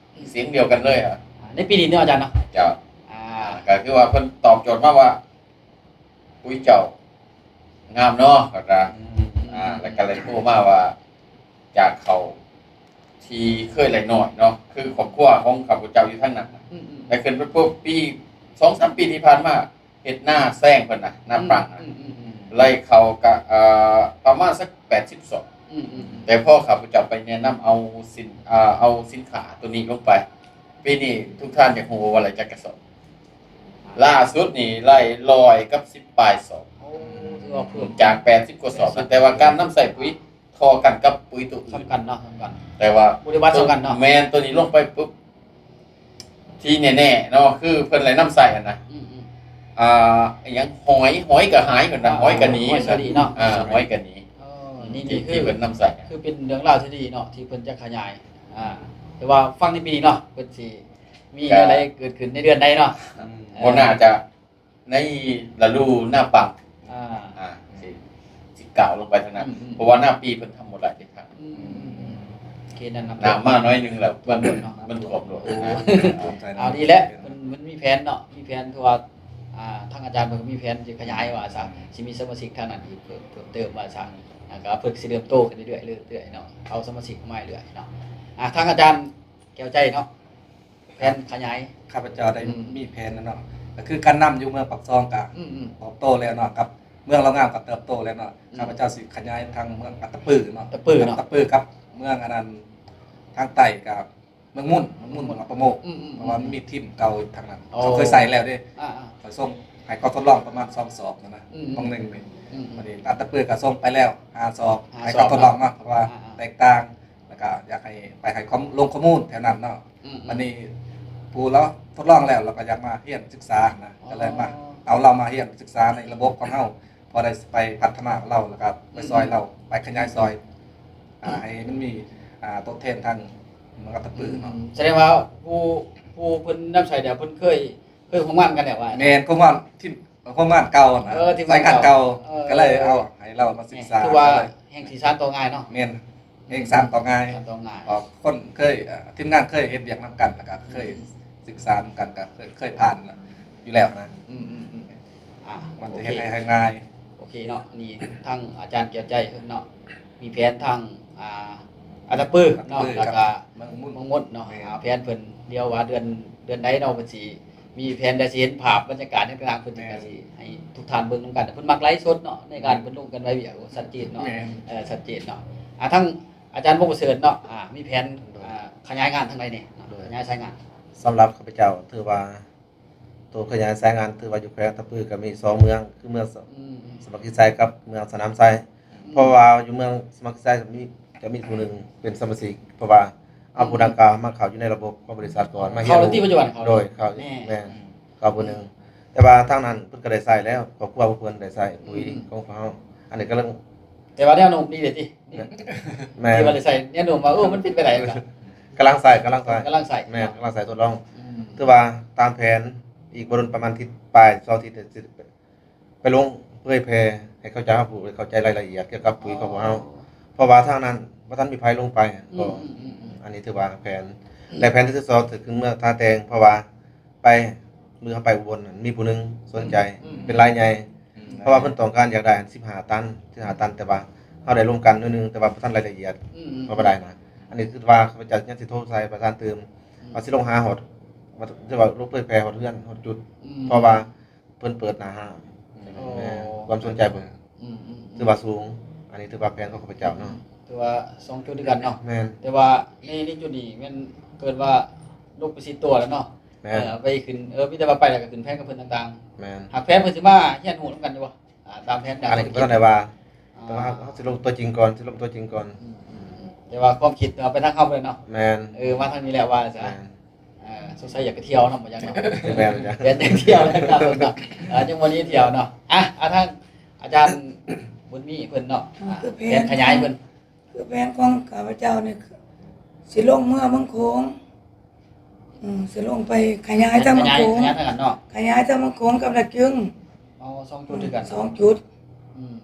ສຽງດຽວກັນເລີຍ. ອ່າ ໃນປີນີ້ເນາະອາຈານເນາະ. ເຈົ້າ. ອ່າ ກໍຄືວ່າເພິ່ນຕອບໂຈດມາວ່າ ປຸ໋ຍເຈົ້າງາມເນາະ ກໍ ອືມ ອ່າ ແລ້ວກໍເລີຍໂທມາວ່າ ຈາກເຂົາທີ່ເຄີຍໄດ້ໜ້ອຍເນາະ ຄືຄອບຄົວຂອງຂ້າພະເຈົ້າຢູ່ທາງນັ້ນນະ ອືມໆ ໄດ້ຂຶ້ນໄປປຸບ ປີ ສອງສາມປີທີ່ຜ່ານມາ ເຮັດນາແຊງເພິ່ນນະ ນາປັງນະ ອືມໆໆ ໄລ່ເຂົ້າກະ ເອີ ປະມານສັກ ແປດສິບສອງ ອືມໆ ແຕ່ພໍຂ້າພະເຈົ້າໄປແນະນຳເອົາສິນ ເອົາສິນຄ້າໂຕນີ້ລົງໄປ ປີນີ້ທຸກທ່ານຢາກຮູ້ວ່າໄລ່ຈັກກະສອບ? ລ່າສຸດນີ້ໄລ່ຮ້ອຍກັບສິບປາຍສອບ. ໂອ້ ຖືວ່າເພີ່ມຈາກແປດສິບກວ່າສອບນະ ແຕ່ວ່າການນຳໃຊ້ປຸ໋ຍທໍ່ກັນກັບປຸ໋ຍໂຕອື່ນ ສ່ຳກັນເນາະ ສ່ຳກັນ ແຕ່ວ່າບໍ່ໄດ້ວັດສ່ຳກັນເນາະ. ແມ່ນ ໂຕນີ້ລົງໄປປຸບ ທີ່ແນ່ໆເນາະ ຄືເພິ່ນໄດ້ນຳໃຊ້ຫັ້ນນະ ອືມໆ ອ່າ ອີຫຍັງ ຫອຍ ຫອຍກໍຫາຍເພິ່ນນະ ອໍ ຫອຍກໍໜີ ຫອຍກໍໜີເນາະ ອ່າ ຫອຍກໍໜີ. ເອີ ນີ້ ທີ່ ທີ່ເພິ່ນນຳໃຊ້ ຄືເປັນເລື່ອງລາວທີ່ດີເນາະ ທີ່ເພິ່ນຈະຂະຫຍາຍ ອ່າ ແຕ່ວ່າຟັງໃນປີນີ້ເນາະ ເພິ່ນຊິມີແນວໃດເກີດຂຶ້ນໃນເດືອນໃດເນາະ ອືມ ເອີ ບໍ່ໜ້າຈະ ໃນລະດູນາປັງ ອ່າ ອ່າ ຊິ ຊິກ້າວລົງໄປທາງນັ້ນ ອືມໆ ເພາະວ່ານາປີເພິ່ນທຳບໍ່ໄດ້ເດັດຂາດ ອືມໆໆ ເຂດນັ້ນນະ ນ້ຳມາໜ້ອຍໜຶ່ງແລ້ວ ມັນ ມັນຖ້ວມໂລດ. ໂອ້ ເອົາດີແຫຼະ ມັນ ມັນມີແຜນເນາະ ມີແຜນ ຄືວ່າ ອ່າ ທາງອາຈານເພິ່ນກໍມີແຜນຊິຂະຫຍາຍວ່າຊະ ຊິມີສະມາຊິກທາງນັ້ນອີກເພີ່ມ ເພີ່ມເຕີມວ່າຊະ ແລ້ວກໍເພິ່ນຊິເລີ່ມໂຕຂຶ້ນເລື້ອຍໆ ເລື້ອຍໆເນາະ ເອົາສະມາຊິກເຂົ້າມາເລື້ອຍເນາະ. ອ່າ ທາງອາຈານແກ້ວໃຈເນາະ ແຜນຂະຫຍາຍ ຂ້າພະເຈົ້າໄດ້ ອືມ ມີແຜນແລ້ວເນາະ ກໍຄືການນຳຢູ່ເມືອງປາກຊ່ອງກະ ອືມໆ ເຕີບໂຕແລ້ວເນາະ ກັບເມືອງລາວງາມກໍເຕີບໂຕແລ້ວເນາະ ອືມ ຂ້າພະເຈົ້າຊິຂະຫຍາຍທາງເມືອງອັດຕະປືເນາະ ອັດຕະປືເນາະ ອັດຕະປືກັບເມືອງອັນນັ້ນ ທາງໃຕ້ກໍເມືອງມຸນ ເມືອງມຸນ ເມືອງອັດປະໂມກ ອືມໆ ເພາະວ່າມັນມີທີມເກົ່າທາງນັ້ນ ອໍ ເຂົາເຄີຍໃຊ້ແລ້ວເດ້ ອ່າໆ ຂ້ອຍສົ່ງໃຫ້ເຂົາທົດລອງປະມານສອງສອບນະ ອືມໆ ຂອງໜຶ່ງນີ້ ອືມໆ ບັດນີ້ອັດຕະປືກໍສົ່ງໄປແລ້ວຫ້າສອບ ຫ້າສອບ ໃຫ້ເຂົາທົດລອງເນາະ ເນາະ ເພາະວ່າ ອ່າໆ ແຕກຕ່າງ ແລ້ວກໍຢາກໃຫ້ໄປໃຫ້ຄວາມ ລົງຂໍ້ມູນແຖວນັ້ນເນາະ ອືມໆ ບັດນີ້ຜູ້ລາວທົດລອງແລ້ວ ລາວກໍຢາກມາຮຽນສຶກສານະ ອໍ ກໍເລີຍມາເອົາລາວມາຮຽນສຶກສາໃນລະບົບຂອງເຮົາ ພໍໄດ້ໄປພັດທະນາລາວ ແລ້ວກໍໄປຊ່ອຍລາວ ອືມ ໄປຂະຫຍາຍຊ່ອຍ ອ່າ ໃຫ້ມັນມີ ອ່າ ຕົວແທນທາງເມືອງອັດຕະປືເນາະ ອືມ ສະແດງວ່າຜູ້ ຜູ້ເພິ່ນນຳໃຊ້ແລ້ວ ເພິ່ນເຄີຍ ເຄີຍຮ່ວມງານກັນແລ້ວວ່າ ແມ່ນ ຮ່ວມງານ ທີມ ຮ່ວມງານເກົ່ານະ ເອີ ທີມງານເກົ່າ ສາຍງານເກົ່າ ເອີ ກໍເລີຍເອົາໃຫ້ລາວມາສຶກສາ ຖືວ່າແຮ່ງຊິສານຕໍ່ງ່າຍເນາະ ແມ່ນ ແຮ່ງສານຕໍ່ງ່າຍ ສານຕໍ່ງ່າຍ ເພາະຄົນເຄີຍ ເອີ ທີມງານເຄີຍເຮັດວຽກນຳກັນ ແລ້ວກໍເຄີຍ ອືມ ສຶກສານຳກັນ ກໍເຄີຍ ເຄີຍຜ່ານຢູ່ແລ້ວນະ ອືມໆໆ ອ່າ ມັນຈະເຮັດໃຫ້ງ່າຍ ໂອເຄເນາະ ອັນນີ້ທາງອາຈານແກ້ວໃຈເພິ່ນເນາະ ມີແຜນທາງ ອ່າ ອັດຕະປືເນາະ ອັດຕະປື ແລ້ວກໍ ກັບເມືອງມຸນ ເມືອງມຸນເນາະ ແມ່ນ ອ່າ ແຜນເພິ່ນ ດຽວວ່າເດືອນ ເດືອນໃດເນາະ ເພິ່ນຊິມີແຜນ ແລ້ວຊິເຫັນພາບບັນຍາກາດໃນຕ່າງໆ ເພິ່ນ ແມ່ນ ກໍຊິໃຫ້ທຸກທ່ານເບິ່ງນຳກັນ ເພິ່ນມັກໄລຟ໌ສົດເນາະ ໃນການ ອືມ ເພິ່ນລົງເຄື່ອນໄຫວວຽກ ໂອ້ ຊັດເຈນເນາະ ແມ່ນ ເອີ ຊັດເຈນເນາະ ອ່າ ທາງອາຈານວົງປະເສີດເນາະ ອ່າ ມີແຜນ ໂດຍ ອ່າ ຂະຫຍາຍງານທາງໃດແດ່ເນາະ ໂດຍ ຂະຫຍາຍສາຍງານ? ສຳລັບຂ້າພະເຈົ້າ ຖືວ່າ ໂຕຂະຫຍາຍສາຍງານ ຖືວ່າຢູ່ແຂວງອັດຕະປືກໍມີສອງເມືອງ ຄືເມືອງສະ ອືມ ສະໝັກຄີໄຊກັບເມືອງສະໜາມໄຊ ອືມ ເພາະວ່າຢູ່ເມືອງສະໝັກຄີໄຊກໍມີ ກໍມີຜູ້ໜຶ່ງເປັນສະມາຊິກ ເພາະວ່າເອົາ ອືມ ຜູ້ດັ່ງກ່າວມາເຂົ້າຢູ່ໃນລະບົບຂອງບໍລິສັດກ່ອນ ມາຮຽນຮູ້ ເຂົ້າທີ່ປັດຈຸບັນເຂົາ ໂດຍ ເຂົ້າ ແມ່ນ ແມ່ນ ເຂົ້າຜູ້ໜຶ່ງ ອືມ ແຕ່ວ່າທາງນັ້ນເພິ່ນກໍໄດ້ໃຊ້ແລ້ວ ຄອບຄົວເພິ່ນໄດ້ໃຊ້ປຸ໋ຍ ອືມ ຂອງເຮົາ ອັນນີ້ກຳລັງ ແຕ່ວ່າແນວໂນ້ມດີເດ້ຕິ ແມ່ນ ທີ່ວ່າໄດ້ໃຊ້ແນວໂນ້ມວ່າ ເອີ ມັນເປັນໄປໄດ້ ກຳລັງໃຊ້ ກຳລັງໃຊ້ ກຳລັງໃຊ້ ແມ່ນ ເນາະ ກຳລັງໃຊ້ທົດລອງ ອືມ ຖືວ່າຕາມແຜນ ອີກບໍ່ດົນປະມານທິດປາຍ ສອງທິດ ຊິໄປລົງເຜີຍແຜ່ໃຫ້ເຂົາເຈົ້າຮູ້ ເຂົ້າໃຈລາຍລະອຽດກ່ຽວກັບປຸ໋ຍຂອງພວກເຮົາ ອໍ ເພາະວ່າທາງນັ້ນບໍ່ທັນມີໃຜລົງໄປ ອືມ ກໍ ອືມ ອືມ ອັນນີ້ຖືວ່າແຜນ ອືມ ແລະແຜນທີສອງ ຄືເມືອງທ່າແຕງ ເພາະວ່າ ໄປ ມື້ເຮົາໄປອຸບົນນັ້ນ ມີຜູ້ໜຶ່ງສົນໃຈ ອືມ ເປັນລາຍໃຫຍ່ ອືມ ເພາະວ່າເພິ່ນຕ້ອງການຢາກໄດ້ອັນສິບຫ້າຕັນ ສິບຫ້າຕັນ ແຕ່ວ່າເຮົາໄດ້ລົມກັນໜ້ອຍໜຶ່ງ ແຕ່ວ່າບໍ່ທັນລາຍລະອຽດ ອືມ ເຮົາບໍ່ໄດ້ນະ ອັນນີ້ຄືວ່າຂ້າພະເຈົ້າຍັງຊິໂທໃສ່ປະທານຕື່ມ ອືມ ວ່າຊິລົງຫາຮອດ ວ່າ ຖືວ່າລົງເຜີຍແຜ່ຮອດເຮືອນຮອດຈຸດ ອືມ ເພາະວ່າເພິ່ນເປີດໜ້າຮ້ານ ໂອ້ ແມ່ນ ຄວາມສົນໃຈເພິ່ນ ອືມໆໆ ຖືວ່າສູງ ອັນນີ້ຖືວ່າແຜນຂອງຂ້າພະເຈົ້າເນາະ ອືມ ຖືວ່າສອງຈຸດຄືກັນເນາະ ແມ່ນ ແຕ່ວ່າໃນ ໃນຈຸດນີ້ແມ່ນເກີດວ່າລົງໄປສິບຕົວແລ້ວເນາະ ແມ່ນ ເອີ ໄປຂຶ້ນ ເອີ ມີແຕ່ວ່າໄປແລ້ວກໍຂຶ້ນແພນກັບເພິ່ນຕ່າງໆ ແມ່ນ ຫາກແພນເພິ່ນຊິມາຮຽນຮູ້ນຳກັນຢູ່ບໍ່? ອ່າ ຕາມແຜນການ ອັນນີ້ກໍບໍ່ທັນໄດ້ວ່າ ອ່າ ແຕ່ວ່າເຮົາ ເຮົາຊິລົງຕົວຈິງກ່ອນ ຊິລົງຕົວຈິງກ່ອນ ອືມ ອືມ ອືມ ແຕ່ວ່າຄວາມຄິດວ່າໄປທາງເຮົາເລີຍເນາະ ແມ່ນ ເອີ ມາທາງນີ້ແຫຼະວ່າຊະ ແມ່ນ ເອີ ສົງໄສຢາກໄປທ່ຽວນຳບໍ່ຈັກເນາະ ແມ່ນ ແມ່ນ ຢາກໄປທ່ຽວນຳ ເອີ ຍັງບໍ່ໄດ້ທ່ຽວເນາະ ອ່ະ ອ່າ ທາງອາຈານບຸນມີເພິ່ນເນາະ ອ່າ ຄືແຜນຂະຫຍາຍເພິ່ນ ຄືແຜນຂອງຂ້າພະເຈົ້ານີ້ ຊິລົງເມືອເມືອງໂຂງ ອືມ ຊິລົງໄປຂະຫຍາຍທາງເມືອງໂຂງ ຂະຫຍາຍທາງນັ້ນເນາະ ຂະຫຍາຍທາງເມືອງໂຂງກັບລະຈຶ່ງ ອໍ ສອງຈຸດຄືກັນ ສອງຈຸດ ອືມ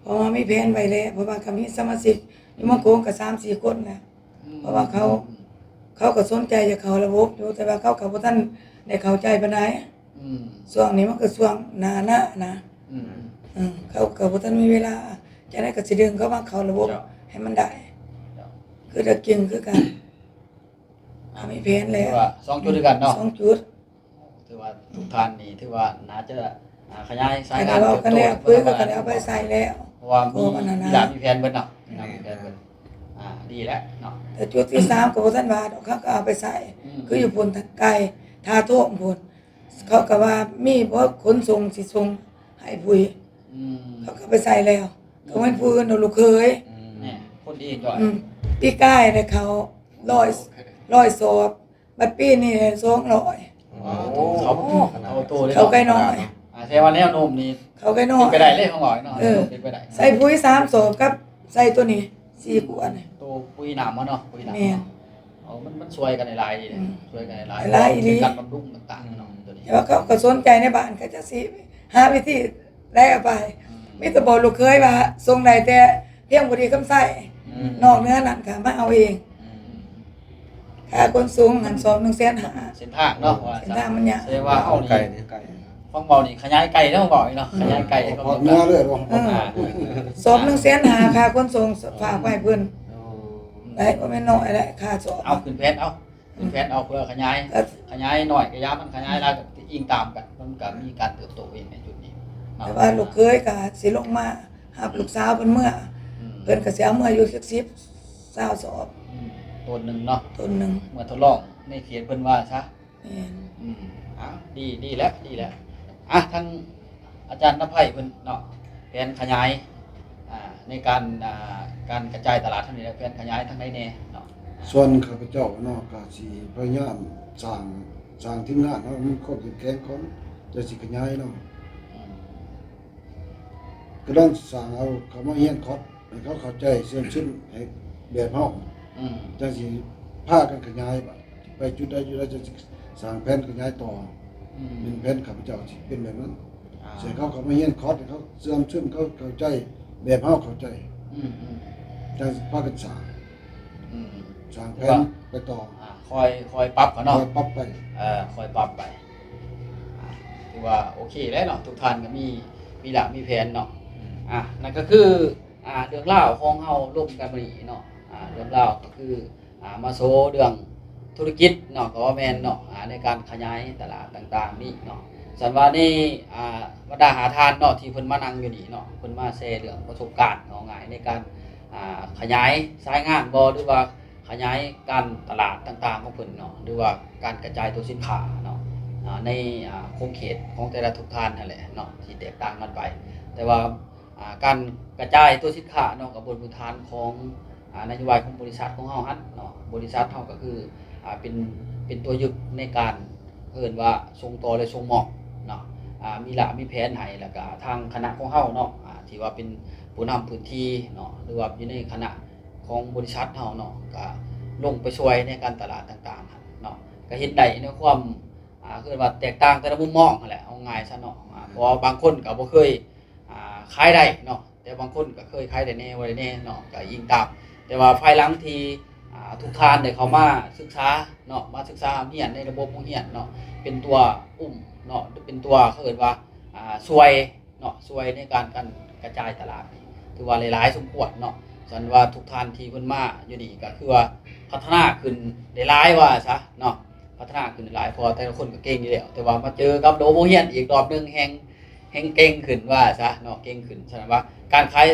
ເພາະວ່າມີແຜນໄວ້ແລ້ວ ເພາະວ່າກໍມີສະມາຊິກຢູ່ເມືອງໂຂງກໍສາມສີ່ຄົນແລ້ວ ອືມ ເພາະວ່າເຂົາ ອືມ ເຂົາກໍສົນໃຈຈະເຂົ້າລະບົບຢູ່ ແຕ່ວ່າເຂົາກໍບໍ່ທັນໄດ້ເຂົ້າໃຈປານໃດ ອືມ ຊ່ວງນີ້ມັນກໍຊ່ວງໜ້າໜາວນະ ອືມ ເອີ ເຂົາກໍບໍ່ທັນມີເວລາ ຈັ່ງໃດກໍຊິດຶງເຂົາມາເຂົ້າລະບົບ ເຈົ້າ ໃຫ້ມັນໄດ້ ເຈົ້າ ຄືລະຈຶ່ງຄືກັນ ເຮົາມີແຜນແລ້ວ ຖືວ່າສອງຈຸດຄືກັນເນາະ ສອງຈຸດ ຖືວ່າທຸກທ່ານນີ້ຖືວ່າໜ້າຈະ ອ່າ ຂະຫຍາຍສາຍງານ ກໍໄດ້ເວົ້າກັນແລ້ວ ເພິ່ນກໍໄດ້ເອົາໄປໃຊ້ແລ້ວ ເພາະວ່າມີ ມີລະມີແຜນເບິດເນາະ ມີລະມີແຜນເບິດ ອ່າ ດີແລ້ວເນາະ ແຕ່ຈຸດທີສາມກໍບໍ່ທັນວ່າດອກ ເຂົາກໍເອົາໄປໃຊ້ ອືມ ຄືຢູ່ພຸ້ນ ທາງໄກ ທ່າໂທມພຸ້ນ ເຂົາກໍວ່າມີບໍ່ຂົນສົ່ງ ຊິສົ່ງໃຫ້ຜູ້ ອືມ ເຂົາກໍໄປໃສ່ແລ້ວ ກໍແມ່ນຜູ້ອື່ນເນາະ ລູກເຂີຍ ອືມ ແມ່ນ ຄົນດີຈ້ອຍ ອືມ ປີກາຍໄດ້ເຂົ້າຮ້ອຍ ຮ້ອຍສອບ ບັດປີນີ້ສອງຮ້ອຍ ວ້າວ ເຂົ້າໂຕເລີຍ ເຂົ້າໄກ່ນ້ອຍ ອ່າ ແສດງວ່າແນວໂນ້ມນີ້ ເຂົ້າໄກ່ນ້ອຍ ເປັນໄປໄດ້ເລີຍ ຂອງເຮົາເນາະ ເອີ ເປັນໄປໄດ້ ໃສ່ປຸ໋ຍສາມສອບກັບໃສ່ໂຕນີ້ສີ່ຂວດນີ້ ໂຕປຸ໋ຍນ້ຳເຮົາເນາະ ປຸ໋ຍນ້ຳ ແມ່ນ ເອົາ ມັນ ມັນຊ່ວຍກັນຫຼາຍໆ ອືມ ຊ່ວຍກັນຫຼາຍໆ ຫຼາຍອີ່ຫຼີ ໃນການບຳລຸງຕ່າງໆເນາະ ອືມ ໂຕນີ້ ແຕ່ວ່າເຂົາກໍສົນໃຈໃນບ້ານ ເຂົາຈະຊິຫາວິທີໄດ້ເອົາໄປ ອືມ ມີແຕ່ບອກລູກເຂີຍວ່າສົ່ງໄດ້ແຕ່ພຽງພໍດີຄຳໃຊ້ ອືມ ນອກເໜືອນັ້ນກໍມາເອົາເອງ ອືມ ຄ່າຂົນສົ່ງຫັ້ນສອບໜຶ່ງແສນຫ້າ ເສັ້ນທາງເນາະ ວ່າ ເສັ້ນທາງມັນຍາກ ແສດງວ່າເຮົານີ້ ໄກນີ້ໄກ ຟັງເວົ້ານີ້ຂະຫຍາຍໄກເນາະ ເວົ້ານີ້ເນາະ ຂະຫຍາຍໄກ ອອກເໜືອເລີຍບໍ່ ເອີ ອ່າ ສອບໜຶ່ງແສນຫ້າ ຄ່າຂົນສົ່ງ ຝາກໄວ້ເພິ່ນ ໂອ້ ໄດ້ ບໍ່ແມ່ນນ້ອຍແຫຼະ ຄ່າສອບ ເອົາຂຶ້ນແຜນ ເອົາຂຶ້ນແຜນ ເອົາເພື່ອຂະຫຍາຍ ເອີ ຂະຫຍາຍໜ້ອຍກໍຢ່າ ມັນຂະຫຍາຍຫຼາຍກໍອີງຕາມກັນ ມັນກໍມີການເຕີບໂຕເອງໃນຈຸດນີ້ເນາະ ແຕ່ວ່າລູກເຂີຍກໍຊິລົງມາຮັບລູກສາວເພິ່ນເມືອ ອືມ ເພິ່ນກໍຊິເອົາເມືອຢູ່ຈັກສິບ ຊາວສອບ ອືມ ໂຕນໜຶ່ງເນາະ ໂຕນໜຶ່ງ ເມືອທົດລອງໃນເຂດເພິ່ນວ່າຊະ ແມ່ນ ອືມ ອ່າ ດີ ດີແລ້ວ ດີແລ້ວ ອ່າ ທາງອາຈານນຳໄພເພິ່ນເນາະ ແຜນຂະຫຍາຍ ອ່າ ໃນການ ອ່າ ການກະຈາຍຕະຫຼາດທາງນີ້ ແລະ ແຜນຂະຫຍາຍທາງໃດແດ່ເນາະ? ສ່ວນຂ້າພະເຈົ້າເນາະ ກະຊິພະຍາຍາມສ້າງ ສ້າງທີມງານເຮົາໃຫ້ມີຄວາມເຂັ້ມແຂງກ່ອນ ຈັ່ງຊິຂະຫຍາຍເນາະ ອືມ ກຳລັງສ້າງເອົາເຂົ້າມາຮຽນຄອດ ໃຫ້ເຂົາເຂົ້າໃຈເຊື່ອມຊຶມໃຫ້ແບບເຮົາ ອືມ ຈັ່ງຊິພາກັນຂະຫຍາຍ ບາດໄປຈຸດໃດຈຸດໃດ ຈັ່ງຊິສ້າງແຜນຂະຫຍາຍຕໍ່ ອືມ ເປັນແຜນຂ້າພະເຈົ້າຊິເປັນແບບນັ້ນ ອ່າ ຊິໃຫ້ເຂົາເຂົ້າມາຮຽນຄອດ ໃຫ້ເຂົາເຊື່ອມຊຶມ ເຂົາເຂົ້າໃຈແບບເຮົາເຂົ້າໃຈ ອືມ ອືມ ຈັ່ງຊິພາກັນສ້າງ ອືມ ສ້າງແຜນໄປຕໍ່ ອ່າ ຄ່ອຍ ຄ່ອຍປັບເຂົາເນາະ ຄ່ອຍປັບໄປ ເອີ ຄ່ອຍປັບໄປ ອ່າ ຖືວ່າໂອເຄແລ້ວເນາະ ທຸກທ່ານກໍມີ ມີຫຼັກມີແຜນເນາະ ອືມ ອ່າ ນັ້ນກໍຄື ອ່າ ເລື່ອງລາວຂອງເຮົາລົມກັນມື້ນີ້ເນາະ ອ່າ ເລື່ອງລາວກໍຄື ອ່າ ມາໂຊເລື່ອງທຸລະກິດເນາະ ກໍວ່າແມ່ນເນາະ ອ່າ ໃນການຂະຫຍາຍຕະຫຼາດຕ່າງໆນີ້ເນາະ ສັນວ່າໃນ ອ່າ ບັນດາຫ້າທ່ານເນາະ ທີ່ເພິ່ນມານັ່ງຢູ່ນີ້ເນາະ ເພິ່ນມາແຊເລື່ອງປະສົບການ ເວົ້າງ່າຍໃນການ ອ່າ ຂະຫຍາຍສາຍງານບໍ່ ຫຼືວ່າຂະຫຍາຍການຕະຫຼາດຕ່າງໆຂອງເພິ່ນເນາະ ຫຼືວ່າການກະຈາຍຕົວສິນຄ້າເນາະ ອ່າ ໃນ ອ່າ ຂົງເຂດຂອງແຕ່ລະທຸກທ່ານຫັ້ນແຫຼະເນາະ ທີ່ແຕກຕ່າງກັນໄປ ແຕ່ວ່າ ອ່າ ການກະຈາຍຕົວສິນຄ້າເນາະ ກະບົນພື້ນຖານຂອງ ອ່າ ນະໂຍບາຍຂອງບໍລິສັດຂອງເຮົາຫັ້ນເນາະ ບໍລິສັດເຮົາກໍຄື ອ່າ ເປັນ ເປັນຕົວຍຶດໃນການ ເອີ້ນວ່າສົ່ງຕໍ່ ແລະ ສົ່ງມອບເນາະ ອ່າ ມີລະມີແຜນໃຫ້ ແລ້ວກະທາງຄະນະຂອງເຮົາເນາະ ອ່າ ທີ່ວ່າເປັນຜູ້ນຳພື້ນທີ່ເນາະ ຫຼືວ່າຢູ່ໃນຄະນະຂອງບໍລິສັດເຮົາເນາະ ກະລົງໄປຊ່ວຍໃນການຕະຫຼາດຕ່າງໆເນາະ ກະເຮັດໄດ້ໃນຄວາມ ອ່າ ເອີ້ນວ່າແຕກຕ່າງແຕ່ລະມຸມມອງຫັ້ນແຫຼະ ເອົາງ່າຍຊະເນາະ ອ່າ ເພາະວ່າບາງຄົນກໍບໍ່ເຄີຍ ອ່າ ຂາຍໄດ້ເນາະ ແຕ່ບາງຄົນກໍເຄີຍຂາຍໄດ້ແດ່ ບໍ່ໄດ້ແດ່ເນາະ ກໍອີງຕາມ ແຕ່ວ່າພາຍຫຼັງທີ່ ອ່າ ທຸກທ່ານໄດ້ເຂົ້າມາສຶກສາເນາະ ມາສຶກສາຮ່ຳຮຽນໃນລະບົບໂຮງຮຽນເນາະ ເປັນຕົວອຸ້ມເນາະ ເປັນຕົວ ເຂົາເອີ້ນວ່າ ອ່າ ຊ່ວຍ ເນາະ ຊ່ວຍໃນການ ການກະຈາຍຕະຫຼາດນີ້ ຖືວ່າຫຼາຍໆສົມຄວນເນາະ ສັນວ່າທຸກທ່ານທີ່ເພິ່ນມາຢູ່ນີ້ກໍຄືວ່າພັດທະນາຂຶ້ນໄດ້ຫຼາຍວ່າຊະເນາະ ພັດທະນາຂຶ້ນໄດ້ຫຼາຍ ເພາະວ່າແຕ່ລະຄົນກໍເກັ່ງຢູ່ແລ້ວ ແຕ່ວ່າມາເຈີກັບລະບົບໂຮງຮຽນອີກລອບໜຶ່ງແຮ່ງ ແຮ່ງເກັ່ງຂຶ້ນວ່າຊະເນາະ ເກັ່ງຂຶ້ນ ສະນັ້ນວ່າການຂາຍ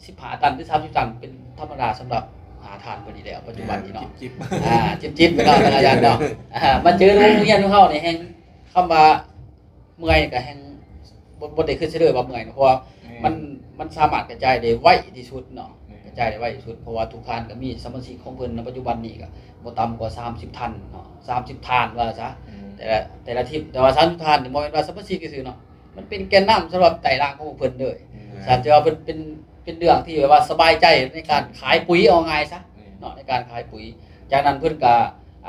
ສິບຫ້າຕັນ ຫຼື ສາມສິບຕັນ ເປັນທຳມະດາສຳລັບ ອ່າ ທ່ານເພິ່ນຢູ່ແລ້ວ ປັດຈຸບັນນີ້ເນາະ ຈິບໆ ອ່າ ຈິບໆ ໄປເນາະ ອາຈານເນາະ ອ່າ ມາເຈີໂຮງຮຽນຂອງເຮົານີ້ແຮ່ງ ຄຳວ່າ ເມື່ອຍກໍແຮ່ງ ບໍ່ ບໍ່ໄດ້ຄິດໃສ່ເລີຍວ່າເມື່ອຍເນາະ ເພາະວ່າ ແມ່ນ ມັນ ມັນສາມາດກະຈາຍໄດ້ໄວທີ່ສຸດເນາະ ແມ່ນ ກະຈາຍໄດ້ໄວທີ່ສຸດ ເພາະວ່າທຸກທ່ານກະມີສະມາຊິກຂອງເພິ່ນໃນປັດຈຸບັນນີ້ກະບໍ່ຕ່ຳກວ່າສາມສິບທ່ານເນາະ ສາມສິບທ່ານວ່າຊະ ອືມ ແຕ່ລະ ແຕ່ລະທີມ ແຕ່ວ່າສາມສິບທ່ານນີ້ບໍ່ແມ່ນວ່າສະມາຊິກຊື່ໆເນາະ ມັນເປັນແກນນຳສຳລັບໄຕ່ລາງຂອງເພິ່ນເລີຍ ແມ່ນ ສະນັ້ນຖືວ່າເພິ່ນເປັນ ເປັນເລື່ອງທີ່ແບບວ່າສະບາຍໃຈໃນການຂາຍປຸ໋ຍ ເອົາງ່າຍຊະ ແມ່ນ ເນາະ ໃນການຂາຍປຸ໋ຍ ຈາກນັ້ນເພິ່ນກະ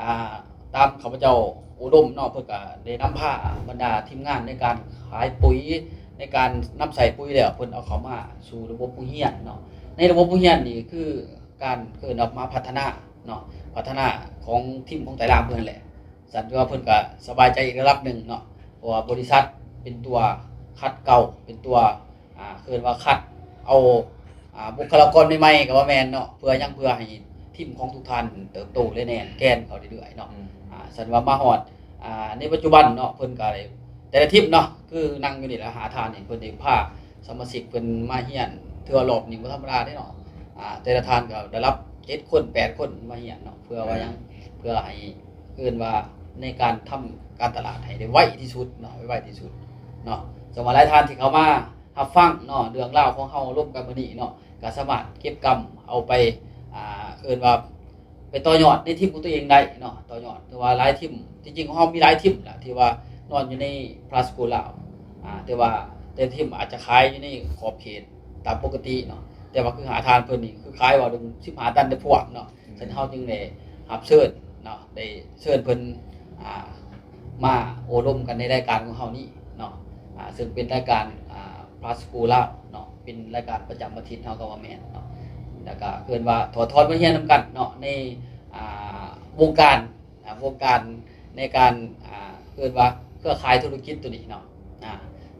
ອ່າ ຕາມຂ້າພະເຈົ້າໂອ້ລົມເນາະ ເພິ່ນກະໄດ້ນຳພາບັນດາທີມງານໃນການຂາຍປຸ໋ຍ ໃນການນຳໃຊ້ປຸ໋ຍແລ້ວ ເພິ່ນເອົາເຂົ້າມາສູ່ລະບົບໂຮງຮຽນເນາະ ໃນລະບົບໂຮງຮຽນນີ້ຄືການເອີ້ນວ່າມາພັດທະນາເນາະ ພັດທະນາຂອງທີມຂອງໄຕລາງເພິ່ນແຫຼະ ສະນັ້ນຖືວ່າເພິ່ນກະສະບາຍໃຈອີກລະດັບໜຶ່ງເນາະ ເພາະວ່າບໍລິສັດເປັນຕົວຂັດເກົາ ເປັນຕົວ ອ່າ ເອີ້ນວ່າຄັດເອົາ ອ່າ ບຸກຄະລາກອນໃໝ່ໆກະວ່າແມ່ນເນາະ ເພື່ອຫຍັງ ເພື່ອໃຫ້ທີມຂອງທຸກທ່ານເຕີບໂຕ ແລະ ແໜ້ນແກ່ນເຂົ້າເລື້ອຍໆເນາະ ອືມ ອ່າ ສັນວ່າມາຮອດ ອ່າ ໃນປັດຈຸບັນເນາະ ເພິ່ນກະໄດ້ ແຕ່ລະທີມເນາະ ຄືນັ່ງຢູ່ນີ້ລະ ຫ້າທ່ານນີ້ ເພິ່ນໄດ້ພາສະມາຊິກເພິ່ນມາຮຽນ ຖືວ່າລອບນີ້ບໍ່ທຳມະດາເດ້ເນາະ ອ່າ ແຕ່ລະທ່ານກະໄດ້ຮັບເຈັດຄົນ ແປດຄົນມາຮຽນເນາະ ເພື່ອວ່າຫຍັງ ເພື່ອໃຫ້ ເອີ້ນວ່າໃນການທຳການຕະຫຼາດໃຫ້ໄດ້ໄວທີ່ສຸດເນາະ ໄວທີ່ສຸດເນາະ ສຳລັບຫຼາຍທ່ານທີ່ເຂົ້າມາ ຮັບຟັງເນາະ ເລື່ອງລາວຂອງເຮົາລົມກັນມື້ນີ້ເນາະ ກະສາມາດເກັບກຳເອົາໄປ ອ່າ ເອີ້ນວ່າໄປຕໍ່ຍອດໃນທີມຂອງຕົວເອງໄດ້ເນາະ ຕໍ່ຍອດ ຖືວ່າຫຼາຍທີມ ທີ່ຈິງຂອງເຮົາມີຫຼາຍທີມລະ ທີ່ວ່ານອນຢູ່ໃນພາສໂກລາວ ອ່າ ແຕ່ວ່າແຕ່ລະທີມອາດຈະຂາຍຢູ່ໃນຂອບເຂດຕາມປົກກະຕິເນາະ ແຕ່ວ່າຄືຫ້າທ່ານເພິ່ນນີ້ຄືຂາຍວ່າເຖິງສິບຫ້າຕັນໄດ້ພວກເນາະ ອືມ ສະນັ້ນເຮົາຈຶ່ງໄດ້ຮັບເຊີນເນາະ ໄດ້ເຊີນເພິ່ນ ອ່າ ມາໂອ້ລົມກັນໃນລາຍການຂອງເຮົານີ້ເນາະ ອ່າ ເຊິ່ງເປັນລາຍການ ອ່າ ພາສໂກລາວເນາະ ເປັນລາຍການປະຈຳອາທິດເຮົາກະວ່າແມ່ນເນາະ ແລ້ວກະເອີ້ນວ່າຖອດຖອນບົດຮຽນນຳກັນເນາະ ໃນ ອ່າ ວົງການ ອ່າ ວົງການໃນການ ອ່າ ເອີ້ນວ່າເຄືອຂ່າຍທຸລະກິດໂຕນີ້ເນາະ ອ່າ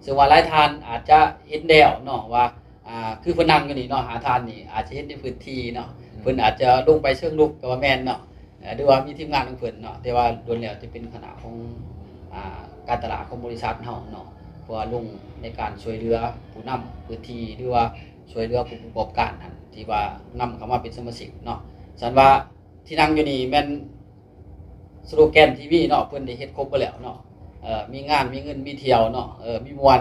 ເຊິ່ງວ່າຫຼາຍທ່ານອາດຈະເຫັນແລ້ວເນາະວ່າ ອ່າ ຄືເພິ່ນນັ່ງຢູ່ນີ້ເນາະ ຫ້າທ່ານນີ້ອາດຈະເຫັນໃນພື້ນທີ່ເນາະ ອືມ ເພິ່ນອາດຈະລົງໄປເຊີງລຸກກະວ່າແມ່ນເນາະ ເອີ ຫຼືວ່າມີທີມງານຂອງເພິ່ນເນາະ ແຕ່ວ່າລ້ວນແລ້ວຈະເປັນຄະນະຂອງ ອ່າ ການຕະຫຼາດຂອງບໍລິສັດເຮົາເນາະ ເພື່ອລົງໃນການຊ່ວຍເຫຼືອຜູ້ນຳພື້ນທີ່ ຫຼືວ່າຊ່ວຍເຫຼືອຜູ້ປະກອບການຫັ້ນ ທີ່ວ່ານຳເຂົ້າມາເປັນສະມາຊິກເນາະ ສະນັ້ນວ່າທີ່ນັ່ງຢູ່ນີ້ແມ່ນສະໂລແກນທີ່ມີເນາະ ເພິ່ນໄດ້ເຮັດຄົບເບິດແລ້ວເນາະ ເອີ ມີງານ ມີເງິນ ມີທ່ຽວເນາະ ເອີ ມີມ່ວນ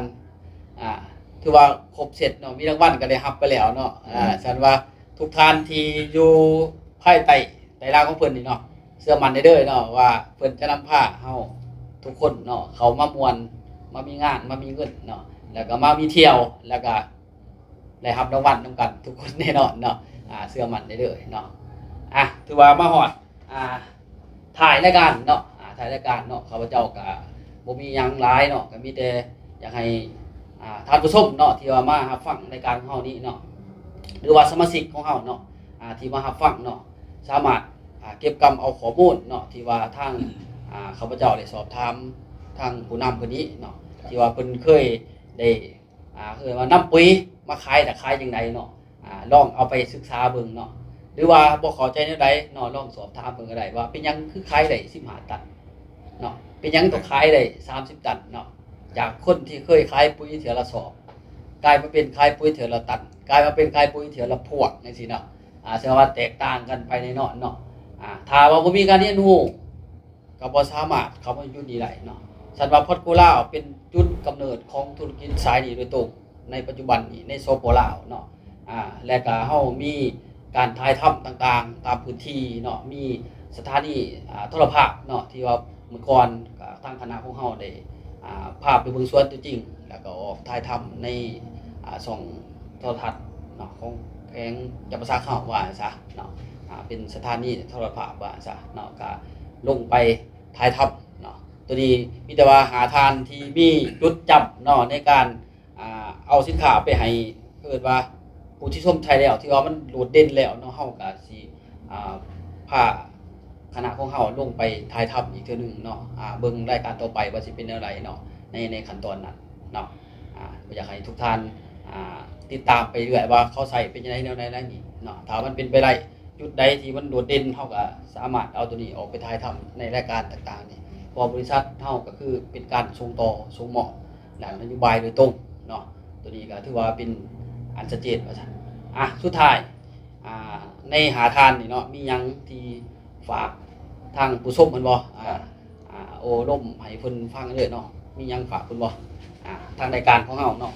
ອ່າ ຖືວ່າຄົບເຊັດເນາະ ມີລາງວັນກະໄດ້ຮັບໄປແລ້ວເນາະ ອືມ ອ່າ ສະນັ້ນວ່າ ທຸກທ່ານທີ່ຢູ່ພາຍໃຕ້ໄຕລາງຂອງເພິ່ນນີ້ເນາະ ເຊື່ອໝັ້ນໄດ້ເດີເນາະວ່າເພິ່ນຈະນຳພາເຮົາທຸກຄົນເນາະ ເຂົ້າມາມ່ວນ ມາມີງານ ມາມີເງິນເນາະ ແລ້ວກະມາມີທ່ຽວ ແລ້ວກະໄດ້ຮັບລາງວັນນຳກັນທຸກຄົນແນ່ນອນເນາະ ອ່າ ເຊື່ອໝັ້ນໄດ້ເດີເນາະ ອ່ະ ຖືວ່າມາຮອດ ອ່າ ທ້າຍລາຍການເນາະ ອ່າ ທ້າຍລາຍການເນາະ ຂ້າພະເຈົ້າກະບໍ່ມີຫຍັງຫຼາຍເນາະ ກະມີແຕ່ຢາກໃຫ້ ອ່າ ທ່ານຜູ້ຊົມເນາະ ທີ່ວ່າມາຮັບຟັງລາຍການຂອງເຮົານີ້ເນາະ ຫຼືວ່າສະມາຊິກຂອງເຮົາເນາະ ອ່າ ທີ່ມາຮັບຟັງເນາະ ສາມາດ ອ່າ ເກັບກຳເອົາຂໍ້ມູນເນາະ ທີ່ວ່າທາງ ອ່າ ຂ້າພະເຈົ້າໄດ້ສອບຖາມທາງຜູ້ນຳເພິ່ນນີ້ເນາະ ທີ່ວ່າເພິ່ນເຄີຍໄດ້ ອ່າ ເອີ້ນວ່ານຳປຸ໋ຍມາຂາຍ ແລະ ຂາຍຈັ່ງໃດເນາະ ອ່າ ລອງເອົາໄປສຶກສາເບິ່ງເນາະ ຫຼືວ່າບໍ່ເຂົ້າໃຈແນວໃດເນາະ ລອງສອບຖາມເພິ່ນກະໄດ້ວ່າເປັນຫຍັງຄືຂາຍໄດ້ສິບຫ້າຕັນເນາະ ເປັນຫຍັງຕ້ອງຂາຍໄດ້ສາມສິບຕັນເນາະ ຈາກຄົນທີ່ເຄີຍຂາຍປຸ໋ຍເທື່ອລະສອບ ກາຍມາເປັນຂາຍປຸ໋ຍເທື່ອລະຕັນ ກາຍມາເປັນຂາຍປຸ໋ຍເທື່ອລະພວງ ຈັ່ງຊີ້ເນາະ ອ່າ ສະແດງວ່າແຕກຕ່າງກັນໄປແນ່ນອນເນາະ ອ່າ ຖ້າວ່າບໍ່ມີການຮຽນຮູ້ ກະບໍ່ສາມາດເຂົ້າມາຢູ່ຈຸດນີ້ໄດ້ເນາະ ສັນວ່າພອດໂກລາວເປັນຈຸດກຳເນີດຂອງທຸລະກິດສາຍນີ້ໂດຍຕົງ ໃນປັດຈຸບັນນີ້ໃນ ສປ ລາວເນາະ ອ່າ ແລະກະເຮົາມີການຖ່າຍທຳຕ່າງໆຕາມພື້ນທີ່ເນາະ ມີສະຖານີ ອ່າ ໂທລະພາບເນາະ ທີ່ວ່າເມື່ອກ່ອນກະທາງຄະນະຂອງເຮົາໄດ້ ອ່າ ພາໄປເບິ່ງສວນຕົວຈິງ ແລ້ວກະອອກຖ່າຍທຳໃນ ອ່າ ຊ່ອງໂທລະທັດເນາະ ຂອງແຂວງຈຳປາສັກເຮົາວ່າຊັ້ນຊະເນາະ ອ່າ ເປັນສະຖານີໂທລະພາບວ່າຊັ້ນຊະເນາະ ກະລົງໄປຖ່າຍທຳເນາະ ໂຕນີ້ມີແຕ່ວ່າຫ້າທ່ານທີ່ມີຈຸດຈຳເນາະ ໃນການ ອ່າ ເອົາສິນຄ້າໄປໃຫ້ ເອີ້ນວ່າຜູ້ທີ່ຊົມໃຊ້ແລ້ວ ທີ່ວ່າມັນໂດດເດັ່ນແລ້ວເນາະ ເຮົາກະຊິ ອ່າ ພາຄະນະຂອງເຮົາລົງໄປຖ່າຍທຳອີກເທື່ອໜຶ່ງເນາະ ອ່າ ເບິ່ງລາຍການຕໍ່ໄປວ່າຊິເປັນແນວໃດເນາະ ໃນ ໃນຂັ້ນຕອນນັ້ນເນາະ ອ່າ ກໍຢາກໃຫ້ທຸກທ່ານ ອ່າ ຕິດຕາມໄປເລື້ອຍວ່າເຂົາໃຊ້ເປັນຈັ່ງໃດແນວໃດແນວນີ້ເນາະ ຖ້າມັນເປັນໄປໄດ້ ຈຸດໃດທີ່ມັນໂດດເດັ່ນ ເຮົາກະສາມາດເອົາໂຕນີ້ອອກໄປຖ່າຍທຳໃນລາຍການຕ່າງໆນີ້ ເພາະວ່າບໍລິສັດເຮົາກະຄືເປັນການສົ່ງຕໍ່ສົ່ງມອບດ້ານນະໂຍບາຍໂດຍຕົງເນາະ ໂຕນີ້ກະຖືວ່າເປັນອັນຊັດເຈນວ່າຊັ້ນ ອ່ະ ສຸດທ້າຍ ອ່າ ໃນຫ້າທ່ານນີ້ເນາະ ມີຫຍັງທີ່ຝາກທາງຜູ້ຊົມເພິ່ນບໍ່? ອ່າ ອ່າ ໂອ້ລົມໃຫ້ເພິ່ນຟັງເລີຍເນາະ ມີຫຍັງຝາກເພິ່ນບໍ່? ອ ທາງລາຍການຂອງເຮົາເນາະ.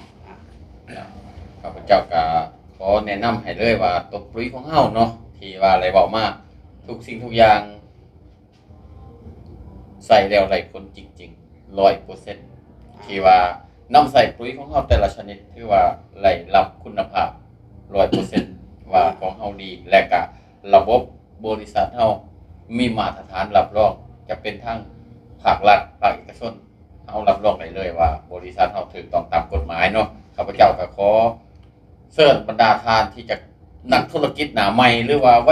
ຂ້າພະເຈົ້າກໍຂໍແນະນຳໃຫ້ເລີຍວ່າຕົວປຸ໋ຍຂອງເຮົາເນາະ ທີ່ວ່າໄດ້ເວົ້າມາ ທຸກສິ່ງທຸກຢ່າງ ໃຊ້ແລ້ວໄດ້ຜົນຈິງໆ ຮ້ອຍເປີເຊັນ ທີ່ວ່ານຳໃຊ້ປຸ໋ຍຂອງເຮົາແຕ່ລະຊະນິດ ຖືວ່າໄດ້ຮັບຄຸນນະພາບ ຮ້ອຍເປີເຊັນ ວ່າຂອງເຮົາດີ ແລະກະລະບົບບໍລິສັດເຮົາມີມາດຕະຖານຮັບຮອງ ຈະເປັນທາງພາກລັດ ພາກເອກະຊົນ ເຮົາຮັບຮອງໄດ້ເລີຍວ່າບໍລິສັດເຮົາຖືກຕ້ອງຕາມກົດໝາຍເນາະ. ຂ້າພະເຈົ້າກໍຂໍເຊີນບັນດາທ່ານທີ່ຈະ ນັກທຸລະກິດໜ້າໃໝ່ ຫຼືວ່າໄວ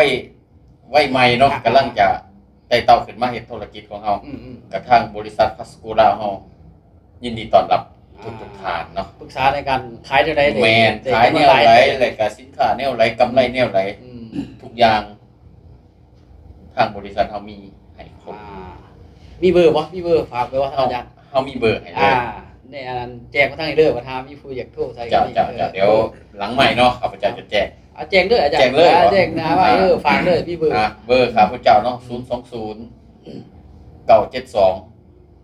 ໄວໃໝ່ເນາະ ກຳລັງຈະໄຕ່ເຕົ້າຂຶ້ນມາເຮັດທຸລະກິດຂອງເຮົາ ອືມໆ ກະທາງບໍລິສັດພາສະໂກລາວເຮົາຍິນດີຕ້ອນຮັບທຸກໆທ່ານເນາະ. ປຶກສາໃນການຂາຍແນວໃດ ແມ່ນ ຂາຍແນວໃດ ແລະກະສິນຄ້າແນວໃດ ກຳໄລແນວໃດ ອືມ ທຸກຢ່າງ ທາງບໍລິສັດເຮົາມີໃຫ້ຄົບ. ອ່າ ມີເບີບໍ່? ມີເບີ ຝາກເບີບໍ່ ທ່ານອາຈານ? ເຮົາມີເບີໃຫ້ເລີຍ. ອ່າ ແນ່ ອັນນັ້ນແຈ້ງມາທາງນີ້ເດີ ວ່າຖ້າມີຜູ້ຢາກໂທໃສ່. ເຈົ້າ ເຈົ້າ ເຈົ້າ ດຽວຫຼັງໄມເນາະ ຂ້າພະເຈົ້າຈະແຈ້ງ. ອ່າ ແຈ້ງເລີຍອາຈານ. ແຈ້ງເລີຍ ອ່າ ແຈ້ງນະ ອ່າ ເອີ ຝາກເລີຍ ມີເບີ. ອ່າ ເບີຂ້າພະເຈົ້າເນາະ ສູນສອງສູນ ເກົ້າເຈັດສອງ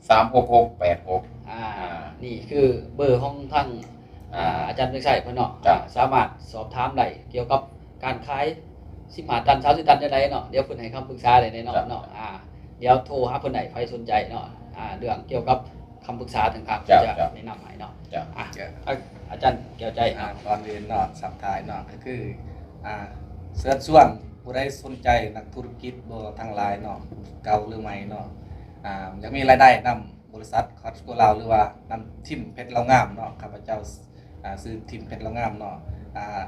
ສາມຫົກຫົກແປດຫົກ. ອ່າ ອ່າ ນີ້ຄືເບີຂອງທາງ ອ່າ ອາຈານເປັນໄຊເພິ່ນເນາະ. ເຈົ້າ ສາມາດສອບຖາມໄດ້ກ່ຽວກັບການຂາຍສິບຫ້າຕັນ ສາມສິບຕັນຈັ່ງໃດເນາະ ດຽວເພິ່ນໃຫ້ຄຳປຶກສາໄດ້ແນ່ນອນເນາະ. ເຈົ້າ ອ່າ ດຽວໂທຫາເພິ່ນໄດ້ ໃຜສົນໃຈເນາະ ອ່າ ເລື່ອງກ່ຽວກັບຄຳປຶກສາຕ່າງໆ ເຈົ້າ ເພິ່ນຈະ ເຈົ້າ ແນະນຳໃຫ້ເນາະ. ເຈົ້າ ອ່າ ເຈົ້າ ອາ ອາຈານແກ້ວໃຈເນາະ. ອ່າ ກ່ອນອື່ນເນາະ ທັກທາຍເນາະ ກໍຄື ອ່າ ເຊີນຊວນຜູ້ໃດສົນໃຈ ນັກທຸລະກິດບໍ່ ທັງຫຼາຍເນາະ ເກົ່າຫຼືໃໝ່ເນາະ ອ່າ ຢາກມີລາຍໄດ້ນຳ ບໍລິສັດຄອດສະໂກລາວ ຫຼືວ່ານຳທີມເພັດລາວງາມເນາະ. ຂ້າພະເຈົ້າ ອ່າ ຊື່ທີມເພັດລາວງາມເນາະ ອ່າ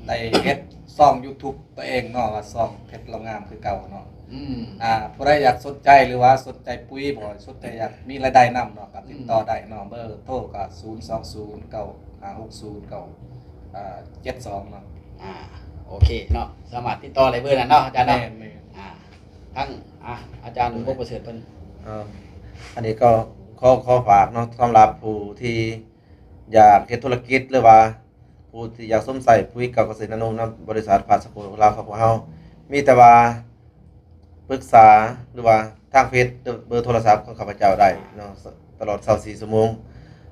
ໄດ້ເຮັດຊ່ອງຢູທູບຕົວເອງເນາະ ວ່າຊ່ອງເພັດລາວງາມຄືເກົ່າເນາະ. ອືມ ອ່າ ຜູ້ໃດຢາກສົນໃຈ ຫຼືວ່າສົນໃຈປຸ໋ຍບໍ່ ສົນໃຈຢາກມີລາຍໄດ້ນຳເນາະ ກໍຕິດຕໍ່ ອືມ ໄດ້ເນາະ. ເບີໂທກໍ ສູນສອງສູນ ເກົ້າຫ້າຫົກສູນ ເກົ້າເຈັດສອງເນາະ. ອ່າ ໂອເຄເນາະ ສາມາດຕິດຕໍ່ໄດ້ເບີນັ້ນເນາະ ອາຈານເນາະ. ແມ່ນໆ ອ່າ ທັງ ອ່າ ອາຈານ ອືມ ວົງປະເສີດເພິ່ນ. ເອີ ອັນນີ້ກໍຂໍ ຂໍຝາກເນາະ ສຳລັບຜູ້ທີ່ຢາກເຮັດທຸລະກິດ ຫຼືວ່າຜູ້ທີ່ຢາກຊົມໃຊ້ປຸ໋ຍເກົ່າກະເສດນາໂນນຳບໍລິສັດພາສະໂກລາວຂອງພວກເຮົາ ມີແຕ່ວ່າປຶກສາ ຫຼືວ່າທາງເຟສ ເບີໂທລະສັບຂອງຂ້າພະເຈົ້າໄດ້ເນາະ ຕະຫຼອດຊາວສີ່ຊົ່ວໂມງ.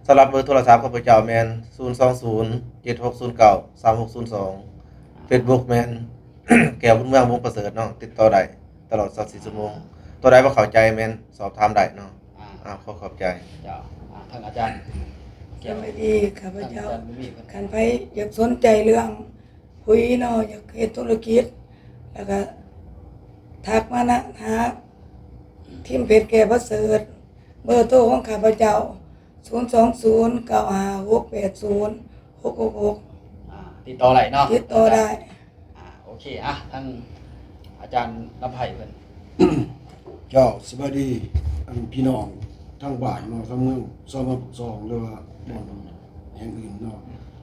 ສຳລັບເບີໂທລະສັບຂ້າພະເຈົ້າແມ່ນ ສູນສອງສູນ ເຈັດຫົກສູນເກົ້າ ສາມຫົກສູນສອງ ເຟສບຸກແມ່ນ ແກ້ວບຸນເມືອງ ວົງປະເສີດເນາະ ຕິດຕໍ່ໄດ້ຕະຫຼອດຊາວສີ່ຊົ່ວໂມງ. ຕົວໃດບໍ່ເຂົ້າໃຈແມ່ນສອບຖາມໄດ້ເນາະ. ອ່າ ອ່າ ຂໍຂອບໃຈ. ເຈົ້າ ອ່າ ທາງອາຈານ. ສະບາຍດີ ຂ້າພະເຈົ້າ ຄັນໃຜຢາກສົນໃຈເລື່ອງປຸ໋ຍເນາະ ຢາກເຮັດທຸລະກິດ ແລ້ວກະທັກມານະ ຫາທີມເພັດແກ້ວປະເສີດ. ເບີໂທຂອງຂ້າພະເຈົ້າ ສູນສອງສູນ ເກົ້າຫ້າຫົກແປດສູນ ຫົກຫົກຫົກ. ອ່າ ຕິດຕໍ່ໄດ້ເນາະ ຕິດຕໍ່ໄດ້. ອ່າ ໂອເຄ ອ່ະ ທາງອາຈານລຳໄພເພິ່ນ. ເຈົ້າ ສະບາຍດີ ອັນ ພີ່ນ້ອງທາງບ້ານເນາະ ທາງເມືອງຊອງ ເມືອງປາກຊ່ອງ ຫຼືວ່າບ່ອນແຫ່ງອື່ນເນາະ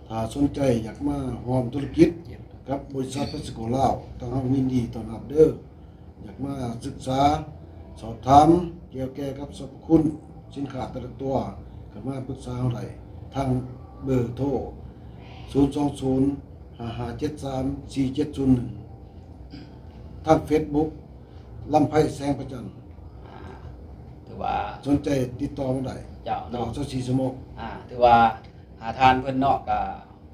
ຖ້າສົນໃຈຢາກມາຮ່ວມທຸລະກິດກັບບໍລິສັດພາສະໂກລາວ ທາງເຮົາຍິນດີຕ້ອນຮັບເດີ. ຢາກມາສຶກສາສອບຖາມກ່ຽວແກ່ກັບສັບພະຄຸນສິນຄ້າແຕ່ລະຕົວ ກໍມາປຶກສາເຮົາໄດ້ທາງເບີໂທ ສູນສອງສູນ ຫ້າຫ້າເຈັດສາມ ສີ່ເຈັດສູນໜຶ່ງ ທາງເຟສບຸກ ລຳໄພແສງພະຈັນ. ອ່າ ຖືວ່າສົນໃຈຕິດຕໍ່ມາໄດ້ ເຈົ້າ ຕະຫຼອດ ເນາະ ຊາວສີ່ຊົ່ວໂມງ. ອ່າ ຖືວ່າ ອ່າ ທ່ານເພິ່ນເນາະ ກະ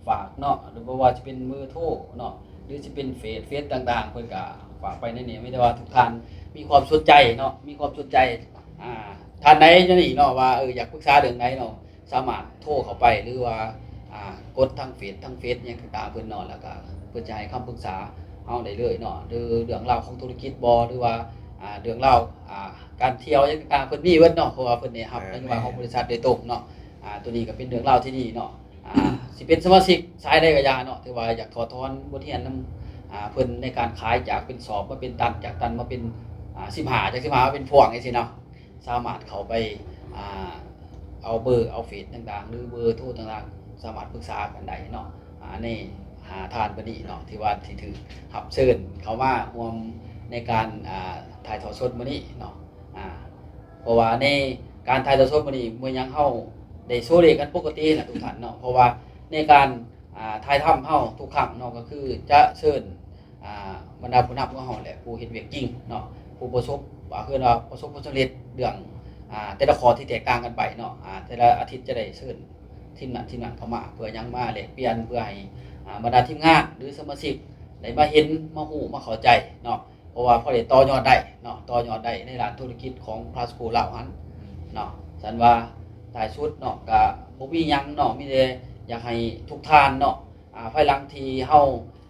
ຝາກເນາະ ຫຼືບໍ່ວ່າຈະເປັນເບີໂທເນາະ ຫຼືຈະເປັນເຟສ ເຟສຕ່າງໆ ເພິ່ນກະຝາກໄປໃນນີ້. ມີແຕ່ວ່າທຸກທ່ານມີຄວາມສົນໃຈເນາະ ມີຄວາມສົນໃຈ ອ່າ ທ່ານໃດຢູ່ນີ້ເນາະ ວ່າ ເອີ ຢາກປຶກສາເລື່ອງໃດເນາະ ສາມາດໂທເຂົ້າໄປ ຫຼືວ່າ ອ່າ ກົດທາງເຟສ ທາງເຟສຫຍັງຕ່າງໆ ເພິ່ນເນາະ ແລ້ວກະເພິ່ນຈະໃຫ້ຄຳປຶກສາເຮົາໄດ້ເລີຍເນາະ ຫຼືເລື່ອງລາວຂອງທຸລະກິດບໍ່ ຫຼືວ່າ ອ່າ ເລື່ອງລາວ ອ່າ ການທ່ຽວຫຍັງຕ່າງໆ ເພິ່ນມີເບິດເນາະ ເພາະວ່າເພິ່ນໄດ້ຮັບ ເອີ ນະໂຍບາຍຂອງບໍລິສັດໂດຍຕົງເນາະ. ອ່າ ໂຕນີ້ກໍເປັນເລື່ອງລາວທີ່ດີເນາະ ອ່າ ຊິເປັນສະມາຊິກສາຍໃດກໍຢ່າເນາະ ຖືວ່າຢາກຖອດຖອນບົດຮຽນນຳ ອ່າ ເພິ່ນໃນການຂາຍຈາກເປັນສອບມາເປັນຕັນ ຈາກຕັນມາເປັນ ອ່າ ສິບຫ້າ ຈາກສິບຫ້າມາເປັນພວງຈັ່ງຊີ້ເນາະ ສາມາດເຂົ້າໄປ ອ່າ ເອົາເບີ ເອົາເຟສຕ່າງໆ ຫຼືເບີໂທຕ່າງໆ ສາມາດປຶກສາກັນໄດ້ເນາະ. ອ່າ ໃນຫ້າທ່ານຜູ້ນີ້ເນາະ ທີ່ວ່າທີ່ຖືກຮັບເຊີນເຂົ້າມາຮ່ວມໃນການ ອ່າ ຖ່າຍທອດສົດມື້ນີ້ເນາະ ອ່າ ເພາະວ່າໃນການຖ່າຍທອດສົດມື້ນີ້ ເມື່ອຫຍັງເຮົາໄດ້ໂຊເລກກັນປົກກະຕິນະທຸກທ່ານເນາະ ເພາະວ່າໃນການ ອ່າ ຖ່າຍທຳເຮົາທຸກຄັ້ງເນາະ ກໍຄືຈະເຊີນ ອ່າ ບັນດາຜູ້ນຳຂອງເຮົາແຫຼະ ຜູ້ເຮັດວຽກຈິງເນາະ ຜູ້ປະສົບ ວ່າເອີ້ນວ່າປະສົບຜົນສຳເລັດເລື່ອງ ອ່າ ແຕ່ລະຂໍ້ທີ່ແຕກຕ່າງກັນໄປເນາະ ອ່າ ແຕ່ລະອາທິດຈະໄດ້ເຊີນ ທີມນັ້ນທີມນັ້ນເຂົ້າມາ ເພື່ອຫຍັງ? ມາແລກປ່ຽນ ເພື່ອໃຫ້ ອ່າ ບັນດາທີມງານ ຫຼື ສະມາຊິກ ໄດ້ມາເຫັນ ມາຮູ້ ມາເຂົ້າໃຈເນາະ ເພາະວ່າພໍໄດ້ຕໍ່ຍອດໄດ້ເນາະ ຕໍ່ຍອດໄດ້ໃນດ້ານທຸລະກິດຂອງພາສໂກລາວຫັ້ນເນາະ. ຊັ້ນວ່າທ້າຍສຸດເນາະ ກະບໍ່ມີຫຍັງເນາະ ມີແຕ່ຢາກໃຫ້ທຸກທ່ານເນາະ ອ່າ ພາຍຫຼັງທີ່ເຮົາ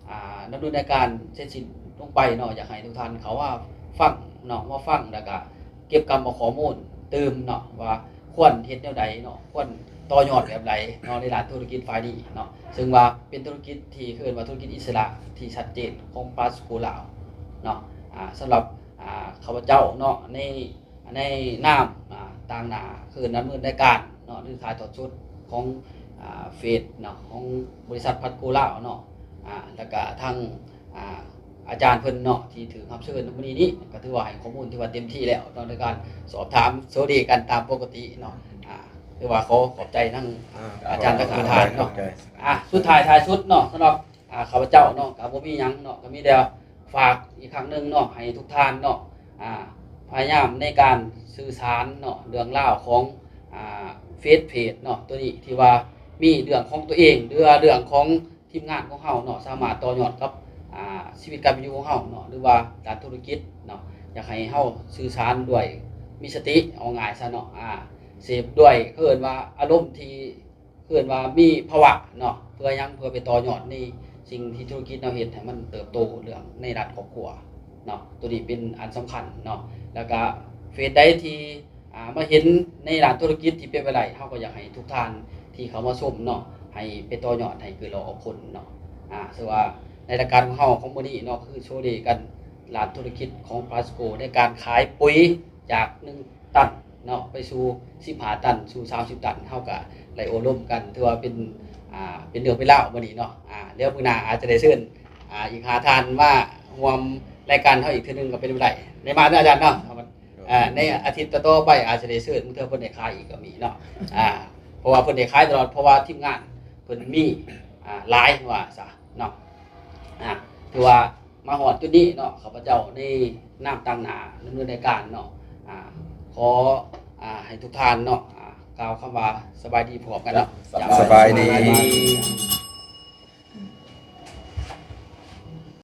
ອ່າ ດຳເນີນລາຍການເສັດສິ້ນລົງໄປເນາະ ຢາກໃຫ້ທຸກທ່ານເຂົ້າມາຟັງເນາະ ມາຟັງ ແລ້ວກະເກັບກຳເອົາຂໍ້ມູນຕື່ມເນາະ ວ່າຄວນເຮັດແນວໃດເນາະ ຄວນຕໍ່ຍອດແບບໃດເນາະ ໃນດ້ານທຸລະກິດຝ່າຍນີ້ເນາະ ເຊິ່ງວ່າເປັນທຸລະກິດທີ່ເອີ້ນວ່າທຸລະກິດອິດສະຫຼະທີ່ຊັດເຈນຂອງພາສໂກລາວເນາະ. ອ່າ ສຳລັບ ອ່າ ຂ້າພະເຈົ້າເນາະ ໃນ ໃນນາມ ອ່າ ຕາງໜ້າຄືດຳເນີນລາຍການເນາະ ຫຼືຖ່າຍທອດສົດຂອງ ອ່າ ເຟສເນາະ ຂອງບໍລິສັດພາສໂກລາວເນາະ ອ່າ ແລ້ວກະທາງ ອ່າ ອາຈານເພິ່ນເນາະ ທີ່ຖືກຮັບເຊີນໃນມື້ນີ້ນີ້ ກະຖືວ່າໃຫ້ຂໍ້ມູນທີ່ວ່າເຕັມທີ່ແລ້ວເນາະ ໃນການສອບຖາມໂຊເດກັນຕາມປົກກະຕິເນາະ. ອ່າ ຖືວ່າຂໍຂອບໃຈທັງ ອ່າ ອາຈານທັງຫ້າທ່ານເນາະ. ອ່າ ສຸດທ້າຍທ້າຍສຸດເນາະ ສຳລັບ ອ່າ ຂ້າພະເຈົ້າເນາະ ກະບໍ່ມີຫຍັງເນາະ ກະມີແຕ່ຝາກອີກຄັ້ງໜຶ່ງເນາະ ໃຫ້ທຸກທ່ານເນາະ ອ່າ ພະຍາຍາມໃນການສື່ສານເນາະ ເລື່ອງລາວຂອງ ອ່າ ເຟສເພຈເນາະ ໂຕນີ້ທີ່ວ່າມີເລື່ອງຂອງໂຕເອງ ຫຼືວ່າເລື່ອງຂອງທີມງານຂອງເຮົາເນາະ ສາມາດຕໍ່ຍອດກັບ ອ່າ ຊີວິດການເປັນຢູ່ຂອງເຮົາເນາະ ຫຼືວ່າດ້ານທຸລະກິດເນາະ. ຢາກໃຫ້ເຮົາສື່ສານດ້ວຍມີສະຕິ ເອົາງ່າຍຊະເນາະ ອ່າ ເສບດ້ວຍ ເອີ້ນວ່າອາລົມທີ່ ເອີ້ນວ່າມີພາວະເນາະ ເພື່ອຫຍັງ? ເພື່ອໄປຕໍ່ຍອດໃນສິ່ງທີ່ທຸລະກິດເຮົາເຮັດໃຫ້ມັນເຕີບໂຕເລື່ອງໃນດ້ານຄອບຄົວເນາະ ໂຕນີ້ເປັນອັນສຳຄັນເນາະ. ແລ້ວກະເຟສໃດທີ່ ອ່າ ມາເຫັນໃນດ້ານທຸລະກິດທີ່ເປັນໄປໄດ້ ເຮົາກໍຢາກໃຫ້ທຸກທ່ານທີ່ເຂົ້າມາຊົມເນາະ ໃຫ້ໄປຕໍ່ຍອດໃຫ້ເກີດດອກອອກຜົນເນາະ. ອ່າ ເຊິ່ງວ່າໃນລາຍການຂອງເຮົາຂອງມື້ນີ້ເນາະ ຄືໂຊເດກັນດ້ານທຸລະກິດຂອງພາສໂກ ໃນການຂາຍປຸຍຈາກໜຶ່ງ ຕັນເນາະ ໄປສູ່ສິບຫ້າຕັນ ສູ່ສາມສິບຕັນ ເຮົາກະໄດ້ໂອ້ລົມກັນ ຖືວ່າເປັນ ອ່າ ເປັນເລື່ອງເປັນລາວມື້ນີ້ເນາະ. ອ່າ ດຽວມື້ໜ້າອາດຈະໄດ້ເຊີນ ອ່າ ອີກຫ້າທ່ານມາຮ່ວມລາຍການເຮົາອີກເທື່ອໜຶ່ງກໍເປັນໄປໄດ້ ໄດ້ມາເນາະອາຈານເນາະ. ອ່າ ໃນອາທິດຕໍ່ໆໄປອາດຈະໄດ້ເຊີນ ບາງເທື່ອເພິ່ນໄດ້ຂາຍອີກກໍມີເນາະ. ອ່າ ເພາະວ່າເພິ່ນໄດ້ຂາຍຕະຫຼອດ ເພາະວ່າທີມງານເພິ່ນມີ ອ່າ ຫຼາຍວ່າຊະເນາະ. ອ່າ ຖືວ່າ ມາຮອດຈຸດນີ້ເນາະ ຂ້າພະເຈົ້າໃນນາມຕາງໜ້າດຳເນີນລາຍການເນາະ ອ່າ ຂໍ ອ່າ ໃຫ້ທຸກທ່ານເນາະ ອ່າ ກ່າວຄຳວ່າສະບາຍດີພ້ອມກັນເນາະ. ສະບາຍດີ.